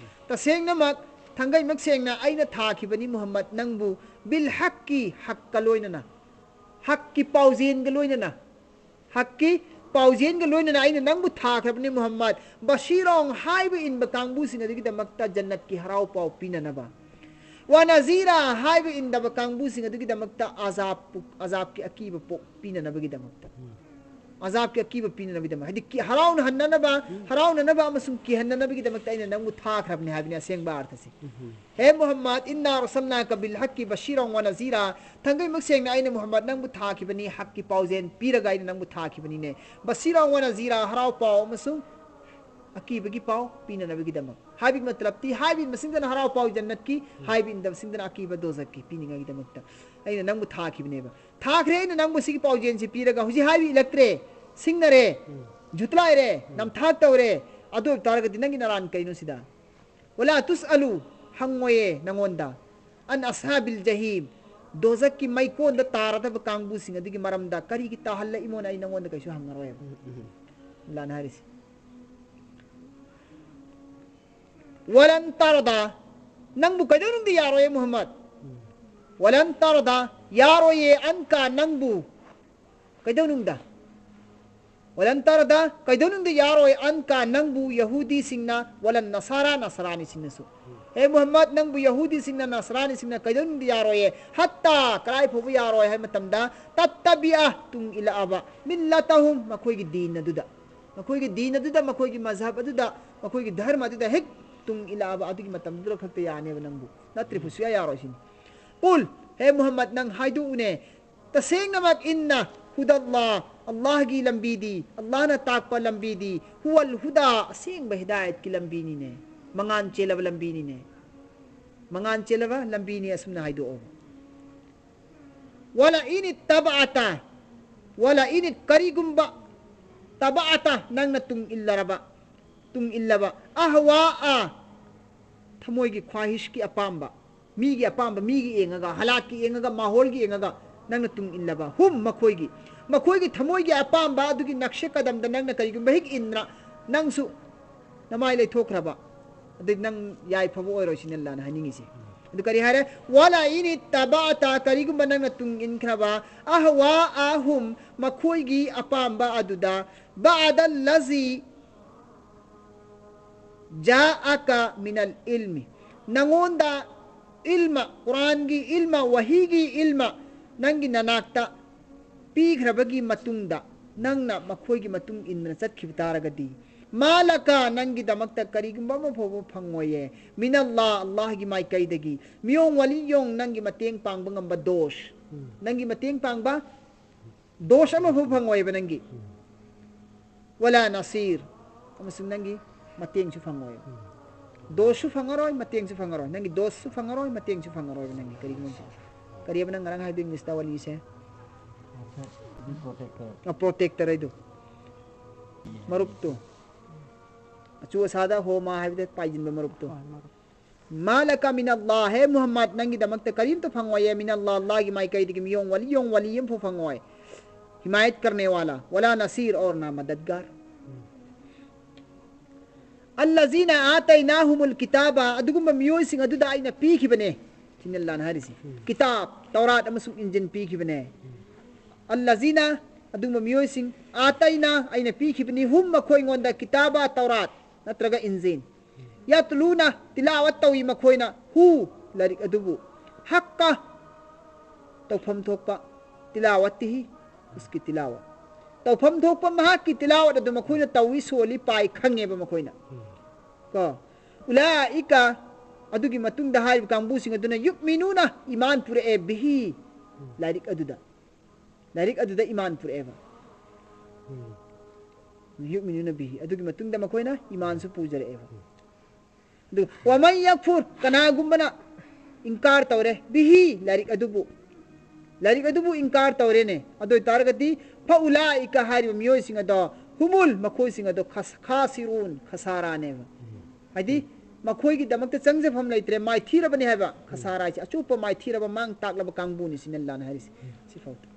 "ꯇꯁꯦꯡꯅꯃꯛ, ꯊꯥꯡꯒꯩꯃꯛ ꯁꯦꯡꯅ ꯑꯩꯅ ꯊꯥꯈꯤꯕꯅꯤ ꯃꯨꯍꯝꯃꯗ ꯅꯪꯕꯨ, ꯕꯤꯜ ꯍꯛꯀꯤ", ꯍꯛꯀ ꯂꯣꯏꯅꯅ, ꯍꯛꯀꯤ ꯄꯥꯎꯖꯦꯜꯒ ꯂꯣꯏꯅꯅ, ꯍꯛꯀꯤ ꯄꯥꯎꯖꯦꯟꯒ ꯂꯣꯏꯅꯅ ꯑꯩꯅ ꯅꯪꯕꯨ ꯊꯥꯈ꯭ꯔꯕꯅꯤ ꯃꯨꯍꯝꯃꯗ꯫ ꯕꯁꯤꯔꯣꯡ ꯍꯥꯏꯕ ꯏꯟꯕ ꯀꯥꯡꯕꯨꯁꯤꯡ ꯑꯗꯨꯒꯤꯗꯃꯛꯇ ꯖꯟꯅꯠꯀꯤ ꯍꯔꯥꯎ ꯄꯥꯎ ꯄꯤꯅꯅꯕ꯫ ꯋꯥ ꯅꯖꯤꯔꯥ ꯍꯥꯏꯕ ꯏꯟꯗꯕ ꯀꯥꯡꯕꯨꯁꯤꯡ ꯑꯗꯨꯒꯤꯗꯃꯛꯇ ꯑꯖꯥꯕ ꯄꯨ-, ꯑꯖꯥꯕꯀꯤ ꯑꯀꯤꯕ ꯄꯣꯛ ꯄꯤꯅꯅꯕꯒꯤꯗꯃꯛꯇ꯫ ꯑꯖꯥꯕꯀꯤ ꯑꯀꯤꯕ ꯄꯤꯅꯅꯕꯒꯤꯗꯃꯛ꯫ ꯍꯥꯏꯗꯤ ꯀꯤ-, ꯍꯔꯥꯎꯅꯍꯟꯅꯅꯕ, ꯎꯝ꯫ ꯍꯔꯥꯎꯅꯅꯕ ꯑꯃꯁꯨꯡ ꯀꯤꯍꯟꯅꯅꯕꯒꯤꯗꯃꯛꯇ ꯑꯩꯅ ꯅꯪꯕꯨ ꯊꯥꯈ꯭ꯔꯕꯅꯤ ꯍꯥꯏꯕꯅꯤ ꯑꯁꯦꯡꯕ ꯑꯔꯊꯁꯤ꯫ ꯎꯝ꯫ ꯍꯦ ꯃꯨꯍꯝꯃꯗ, "ꯏꯟꯅꯥ ꯔꯁꯜꯅꯥꯀ ꯕꯤꯜ ꯍꯛꯀꯤ ꯕꯁꯤꯔꯥ ꯋꯥ ꯅꯖꯤꯔꯥ", ꯊꯥꯡꯒꯩꯃꯛ ꯁꯦꯡꯅ ꯑꯩꯅ ꯃꯨꯍꯝꯃꯗ ꯅꯪꯕꯨ ꯊꯥꯈꯤꯕꯅꯤ, ꯍꯛꯀꯤ ꯄꯥꯎꯖꯦꯜ ꯄꯤꯔꯒ ꯑꯩꯅ ꯅꯪꯕꯨ ꯊꯥꯈꯤꯕꯅꯤꯅꯦ꯫ "ꯕꯁꯤꯔꯥ ꯋꯥ ꯅꯖꯤꯔꯥ", ꯍꯔꯥꯎ ꯄꯥꯎ ꯑꯃꯁꯨꯡ ꯑꯀꯤꯕꯒꯤ ꯄꯥꯎ ꯄꯤꯅꯅꯕꯒꯤꯗꯃꯛ꯫ ꯍꯥꯏꯕꯒꯤ ꯃꯇꯂꯕꯇꯤ, ꯍꯥꯏꯕ ꯏꯟꯕꯁꯤꯡꯗꯅ ꯍꯔꯥꯎ ꯄꯥꯎ ꯖꯟꯅꯠꯀꯤ, ꯎꯝ꯫ ꯍꯥꯏꯕ ꯏꯟꯗꯕꯁꯤꯡꯗꯅ ꯑꯀꯤꯕ ꯗꯣꯖꯈꯀꯤ ꯄꯤꯅꯤꯡꯉꯥꯏꯒꯤꯗꯃꯛꯇ ꯑꯩꯅ ꯅꯪꯕꯨ ꯊꯥꯈꯤꯕꯅꯦꯕ꯫ ꯊꯥꯈ꯭ꯔꯦ ꯑꯩꯅ ꯅꯪꯕꯨ ꯁꯤꯒꯤ ꯄꯥꯎꯖꯦꯜꯁꯤ ꯄꯤꯔꯒ, ꯍꯧꯖꯤꯛ ꯍꯥꯏꯕ ꯏꯜꯂꯛꯇ꯭ꯔꯦ, ꯁꯤꯡꯅꯔꯦ, ꯎꯝ꯫ ꯖꯨꯠꯂꯥꯏꯔꯦ, ꯎꯝ꯫ ꯅꯝꯊꯥꯛ ꯇꯧꯔꯦ, ꯑꯗꯨ ꯑꯣꯏꯕ ꯇꯥꯔꯒꯗꯤ ꯅꯪꯒꯤ ꯅꯔꯥꯟ ꯀꯩꯅꯣ ꯁꯤꯗ? "ꯋꯥꯂꯥ ꯇꯨꯁ ꯑꯂꯨ", ꯍꯪꯉꯣꯏꯌꯦ ꯅꯪꯉꯣꯟꯗ, "ꯑꯟ ꯑꯁꯍꯥꯕꯤꯜ ꯖꯍꯤꯝ", ꯗꯣꯖꯛꯀꯤ ꯃꯩꯀꯣꯟꯗ ꯇꯥꯔꯗꯕ ꯀꯥꯡꯕꯨꯁꯤꯡ ꯑꯗꯨꯒꯤ ꯃꯔꯝꯗ ꯀꯔꯤꯒꯤ ꯇꯥꯍꯜꯂꯛꯏꯃꯣꯅ ꯑꯩ ꯅꯪꯉꯣꯟꯗ ꯀꯩꯁꯨ ꯍꯪꯉꯔꯣꯏꯕ꯫ ꯎꯝ, ꯎꯝ꯫ ꯑꯜꯂꯥꯅ ꯍꯥꯏꯔꯤꯁꯦ꯫ "ꯋꯥꯂꯟ ꯇꯥꯔꯗꯥ", ꯅꯪꯕꯨ ꯀꯩꯗꯧꯅꯨꯡꯗ ꯌꯥꯔꯣꯏꯌꯦ ꯃꯨꯍꯝꯃꯗ꯫ ꯎꯝ꯫ "ꯋꯥꯂꯟ ꯇꯥꯔꯗꯥ", ꯌꯥꯔꯣꯏꯌꯦ, "ꯑꯟꯀ", ꯅꯪꯕꯨ꯫ ꯀꯩꯗꯧꯅꯨꯡꯗ? "ꯋꯥꯂꯟ ꯇꯥꯔꯗꯥ", ꯀꯩꯗꯧꯅꯨꯡꯗ ꯌꯥꯔꯣꯏ, "ꯑꯟꯀ", ꯅꯪꯕꯨ, "ꯌꯍꯨꯗꯤꯁꯤꯡꯅ", "ꯋꯥꯂꯟ ꯅꯁꯥꯔꯥ", ꯅꯁꯔꯥꯅꯤꯁꯤꯡꯅꯁꯨ꯫ ꯎꯝ꯫ ꯍꯦ ꯃꯨꯍꯝꯃꯗ, ꯅꯪꯕꯨ ꯌꯍꯨꯗꯤꯁꯤꯡꯅ, ꯅꯁꯔꯥꯅꯤꯁꯤꯡꯅ ꯀꯩꯗꯧꯅꯨꯡꯗ ꯌꯥꯔꯣꯏꯌꯦ꯫ "ꯍꯠꯇꯥ", ꯀꯗꯥꯏ ꯐꯥꯎꯕ ꯌꯥꯔꯣꯏ ꯍꯥꯏꯕ ꯃꯇꯝꯗ, "ꯇꯠꯇꯕꯤꯑ", ꯇꯨꯡ ꯏꯜꯂꯛꯑꯕ, "ꯃꯤꯜꯂꯇꯍꯨꯝ", ꯃꯈꯣꯏꯒꯤ ꯗꯤꯟ ꯑꯗꯨꯗ꯫ ꯃꯈꯣꯏꯒꯤ ꯗꯤꯟ ꯑꯗꯨꯗ, ꯃꯈꯣꯏꯒꯤ ꯃꯖꯍꯕ ꯑꯗꯨꯗ, ꯃꯈꯣꯏꯒꯤ ꯙꯔꯃ ꯑꯗꯨꯗ ꯍꯦꯛ ꯇꯨꯡ ꯏꯜꯂꯛꯑꯕ ꯑꯗꯨꯒꯤ ꯃꯇꯝꯗꯨꯗ ꯈꯛꯇ ꯌꯥꯅꯦꯕ ꯅꯪꯕꯨ꯫ ꯅꯠꯇ꯭ꯔꯗꯤ ꯁꯨꯡꯌꯥ ꯌꯥꯔꯣꯏ ꯁꯤꯅꯤ꯫ "ꯀꯨꯜ", ꯍꯦ ꯃꯨꯍꯝꯃꯗ, ꯅꯪ ꯍꯥꯏꯗꯣꯛꯎꯅꯦ, ꯇꯁꯦꯡꯅꯃꯛ, "ꯏꯟꯅ ꯍꯨꯗꯜꯂꯥ", ꯑꯜꯂꯥꯍꯒꯤ ꯂꯝꯕꯤꯗꯤ, ꯑꯜꯂꯥꯍꯅ ꯇꯥꯛꯄ ꯂꯝꯕꯤꯗꯤ, "ꯍꯨꯋꯜ ꯍꯨꯗꯥ", ꯑꯁꯦꯡꯕ ꯍꯤꯗꯥꯌꯠꯀꯤ ꯂꯝꯕꯤꯅꯤꯅꯦ, ꯃꯉꯥꯟ ꯆꯦꯜꯂꯕ ꯂꯝꯕꯤꯅꯤꯅꯦ, ꯃꯉꯥꯟ ꯆꯦꯜꯂꯕ ꯂꯝꯕꯤꯅꯤ, ꯑꯁꯨꯝꯅ ꯍꯥꯏꯗꯣꯛꯑꯣ꯫ "ꯋꯥꯂ ꯏꯅꯤꯠ ꯇꯕꯥꯇ", ꯋꯥꯂ ꯏꯅꯤꯠ, ꯀꯔꯤꯒꯨꯝꯕ, "ꯇꯕꯥꯇ", ꯅꯪꯅ ꯇꯨꯡ ꯏꯜꯂꯔꯕ, ꯇꯨꯡ ꯏꯜꯂꯕ, "ꯑꯍꯋꯥ ꯑ", ꯊꯃꯣꯏꯒꯤ ꯈ꯭ꯋꯥꯍꯤꯁꯀꯤ ꯑꯄꯥꯝꯕ, ꯃꯤꯒꯤ ꯑꯄꯥꯝꯕ, ꯃꯤꯒꯤ ꯌꯦꯡꯉꯒ, ꯍꯂꯥꯛꯀꯤ ꯌꯦꯡꯉꯒ, ꯃꯥꯍꯣꯜꯒꯤ ꯌꯦꯡꯉꯒ ꯅꯪꯅ ꯇꯨꯡ ꯏꯜꯂꯕ, "ꯍꯨꯝ", ꯃꯈꯣꯏꯒꯤ, ꯃꯈꯣꯏꯒꯤ ꯊꯃꯣꯏꯒꯤ ꯑꯄꯥꯝꯕ ꯑꯗꯨꯒꯤ ꯅꯛꯁꯦ ꯀꯗꯝꯗ ꯅꯪꯅ ꯀꯔꯤꯒꯨꯝꯕ ꯍꯦꯛ ꯏꯟꯗ꯭ꯔ, ꯅꯪꯁꯨ ꯅꯃꯥꯏ ꯂꯩꯊꯣꯛꯈ꯭ꯔꯕ, ꯑꯗꯩ ꯅꯪ ꯌꯥꯏꯐꯕ ꯑꯣꯏꯔꯣꯏ ꯁꯤꯅꯤ ꯑꯜꯂꯥꯅ ꯍꯥꯏꯅꯤꯡꯉꯤꯁꯦ꯫ ꯑꯗꯨ ꯀꯔꯤ ꯍꯥꯏꯔꯦ? "ولئن اتبعت", ꯀꯔꯤꯒꯨꯝꯕ ꯅꯪꯅ ꯇꯨꯡ ꯏꯟꯈ꯭ꯔꯕ, "أهواءهم", ꯃꯈꯣꯏꯒꯤ ꯑꯄꯥꯝꯕ ꯑꯗꯨꯗ, "بعد الذي جاءك من العلم", ꯅꯉꯣꯟꯗ ꯏꯜꯃ, ꯀꯨꯔꯥꯟꯒꯤ ꯏꯜꯃ, ꯋꯥꯍꯤꯒꯤ ꯏꯜꯃ, ꯅꯪꯒꯤ ꯅꯅꯥꯛꯇ ꯄꯤꯈ꯭ꯔꯕꯒꯤ ꯃꯇꯨꯡꯗ ꯅꯪꯅ ꯃꯈꯣꯏꯒꯤ ꯃꯇꯨꯡ ꯏꯟꯗꯨꯅ ꯆꯠꯈꯤꯕ ꯇꯥꯔꯒꯗꯤ, "ما لك", ꯅꯪꯒꯤꯗꯃꯛꯇ ꯀꯔꯤꯒꯨꯝꯕ ꯑꯃ ꯐꯥꯎꯕ ꯐꯪꯉꯣꯏꯌꯦ, "من الله", ꯑꯜꯂꯥꯍꯒꯤ ꯃꯥꯏꯀꯩꯗꯒꯤ, "من ولي", ꯅꯪꯒꯤ ꯃꯇꯦꯡ ꯄꯥꯡꯕ ꯉꯝꯕ ꯗꯣꯁ, ꯎꯝ꯫ ꯅꯪꯒꯤ ꯃꯇꯦꯡ ꯄꯥꯡꯕ ꯗꯣꯁ ꯑꯃꯐꯥꯎ ꯐꯪꯉꯣꯏꯕ ꯅꯪꯒꯤ, "ولا نصير", ꯑꯃꯁꯨꯡ ꯅꯪꯒꯤ ꯃꯇꯦꯡꯁꯨ ꯐꯪꯉꯣꯏꯕ꯫ ꯎꯝ꯫ ꯗꯣꯁꯁꯨ ꯐꯪꯉꯔꯣꯏ, ꯃꯇꯦꯡꯁꯨ ꯐꯪꯉꯔꯣꯏ꯫ ꯅꯪꯒꯤ ꯗꯣꯁꯁꯨ ꯐꯪꯉꯔꯣꯏ, ꯃꯇꯦꯡꯁꯨ ꯐꯪꯉꯔꯣꯏꯕ ꯅꯪꯒꯤ꯫ ꯀꯔꯤꯒꯨꯝꯕ, ꯀꯔꯤꯕ ꯅꯪ ꯉꯔꯥꯡ ꯍꯥꯏꯕꯗꯣ ꯏꯪꯂꯤꯁꯇ ꯋꯥꯂꯤꯁꯦ? ꯑ, protector ꯍꯥꯏꯗꯣ꯫ ꯃꯔꯨꯞꯇꯣ꯫ ꯑꯆꯨ ꯑꯁꯥꯗ ꯍꯣ ꯃꯥ ꯍꯥꯏꯕꯗ ꯄꯥꯏꯁꯤꯟꯕ ꯃꯔꯨꯞꯇꯣ꯫ ꯍꯣꯏ, ꯃꯔꯨꯞ꯫ "ما لك من الله", ꯍꯦ ꯃꯨꯍꯝꯃꯗ, ꯅꯪꯒꯤꯗꯃꯛꯇ ꯀꯔꯤꯝꯇ ꯐꯪꯉꯣꯏꯌꯦ, "من الله", ꯑꯜꯂꯥꯍꯒꯤ ꯃꯥꯏꯀꯩꯗꯒꯤ, "من ولي", ꯋꯥꯂꯤ ꯑꯃꯐꯥꯎ ꯐꯪꯉꯣꯏ, "حماية करने वाला", "ولا نصير", ꯑꯣꯔ ꯅꯥ ꯃꯗꯗꯒꯥꯔ꯫ "الذين آتيناهم الكتاب", ꯑꯗꯨꯒꯨꯝꯕ ꯃꯤꯑꯣꯏꯁꯤꯡ ꯑꯗꯨꯗ ꯑꯩꯅ ꯄꯤꯈꯤꯕꯅꯦ, ꯁꯤꯅꯤ ꯑꯜꯂꯥꯍꯅ ꯍꯥꯏꯔꯤꯁꯤ꯫ ꯎꯝ꯫ ꯀꯤꯇꯥꯕ, ꯇꯧꯔꯥꯠ ꯑꯃꯁꯨꯡ ꯏꯟꯖꯤꯜ ꯄꯤꯈꯤꯕꯅꯦ꯫ ꯎꯝ꯫ "الذين", ꯑꯗꯨꯒꯨꯝꯕ ꯃꯤꯑꯣꯏꯁꯤꯡ, "آتينا", ꯑꯩꯅ ꯄꯤꯈꯤꯕꯅꯤ, "هم", ꯃꯈꯣꯏꯉꯣꯟꯗ, "كتاب", ꯇꯧꯔꯥꯠ ꯅꯠꯇ꯭ꯔꯒ ꯏꯟꯖꯤꯜ, "يتلون", ꯇꯤꯂꯥꯋꯠ ꯇꯧꯏ ꯃꯈꯣꯏꯅ, "hu", ꯂꯥꯏꯔꯤꯛ ꯑꯗꯨꯕꯨ, "حق", ꯇꯧꯐꯝ ꯊꯣꯛꯄ, "تلاوته", "उसकी तिलावत", ꯇꯧꯐꯝ ꯊꯣꯛꯄ ꯃꯍꯥꯛꯀꯤ ꯇꯤꯂꯥꯋꯠ ꯑꯗꯨ ꯃꯈꯣꯏꯅ ꯇꯧꯏ, ꯁꯣꯜꯂꯤ, ꯄꯥꯏ, ꯈꯪꯉꯦꯕ ꯃꯈꯣꯏꯅ꯫ ꯎꯝ꯫ ꯀꯣ, "أولئك", ꯑꯗꯨꯒꯤ ꯃꯇꯨꯡꯗ ꯍꯥꯏꯔꯤꯕ ꯀꯥꯡꯕꯨꯁꯤꯡ ꯑꯗꯨꯅ, "يؤمنون", ꯏꯃꯥꯟ ꯄꯨꯔꯛꯑꯦ, "به", ꯎꯝ꯫ ꯂꯥꯏꯔꯤꯛ ꯑꯗꯨꯗ, ꯂꯥꯏꯔꯤꯛ ꯑꯗꯨꯗ ꯏꯃꯥꯟ ꯄꯨꯔꯛꯑꯦꯕ꯫ ꯎꯝ꯫ "يؤمنون به", ꯑꯗꯨꯒꯤ ꯃꯇꯨꯡꯗ ꯃꯈꯣꯏꯅ ꯏꯃꯥꯟꯁꯨ ꯄꯨꯖꯔꯛꯑꯦꯕ꯫ ꯎꯝ꯫ ꯑꯗꯨꯒ "ومن يكفر", ꯀꯅꯥꯒꯨꯝꯕꯅ ꯏꯟꯀꯥꯔ ꯇꯧꯔꯦ, "به", ꯂꯥꯏꯔꯤꯛ ꯑꯗꯨꯕꯨ, ꯂꯥꯏꯔꯤꯛ ꯑꯗꯨꯕꯨ ꯏꯟꯀꯥꯔ ꯇꯧꯔꯦꯅꯦ, ꯑꯗꯨ ꯑꯣꯏꯇꯥꯔꯒꯗꯤ, "فأولئك", ꯍꯥꯏꯔꯤꯕ ꯃꯤꯑꯣꯏꯁꯤꯡ ꯑꯗꯣ, "هم", ꯃꯈꯣꯏꯁꯤꯡ ꯑꯗꯣ, "خس-، خاسرون", ꯈꯁꯥꯔꯥꯅꯦꯕ꯫ ꯎꯝ꯫ ꯍꯥꯏꯗꯤ, ꯎꯝ꯫ ꯃꯈꯣꯏꯒꯤꯗꯃꯛꯇ ꯆꯪꯖꯐꯝ ꯂꯩꯇ꯭ꯔꯦ, ꯃꯥꯏꯊꯤꯔꯕꯅꯦ ꯍꯥꯏꯕ꯫ ꯎꯝ꯫ ꯈꯁꯥꯔꯥ ꯍꯥꯏꯁꯦ ꯑꯆꯣꯞꯄ ꯃꯥꯏꯊꯤꯔꯕ, ꯃꯥꯡ ꯇꯥꯛꯂꯕ ꯀꯥꯡꯕꯨꯅꯤ, ꯁꯤꯅꯤ ꯑꯜꯂꯥꯍꯅ ꯍꯥꯏꯔꯤꯁꯦ꯫ ꯎꯝ꯫ ꯁꯤꯐꯥꯎꯗ꯫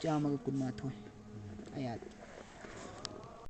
ꯆꯥꯝꯃꯒ ꯀꯨꯟꯃꯥꯊꯣꯏ ꯑꯌꯥꯠ꯫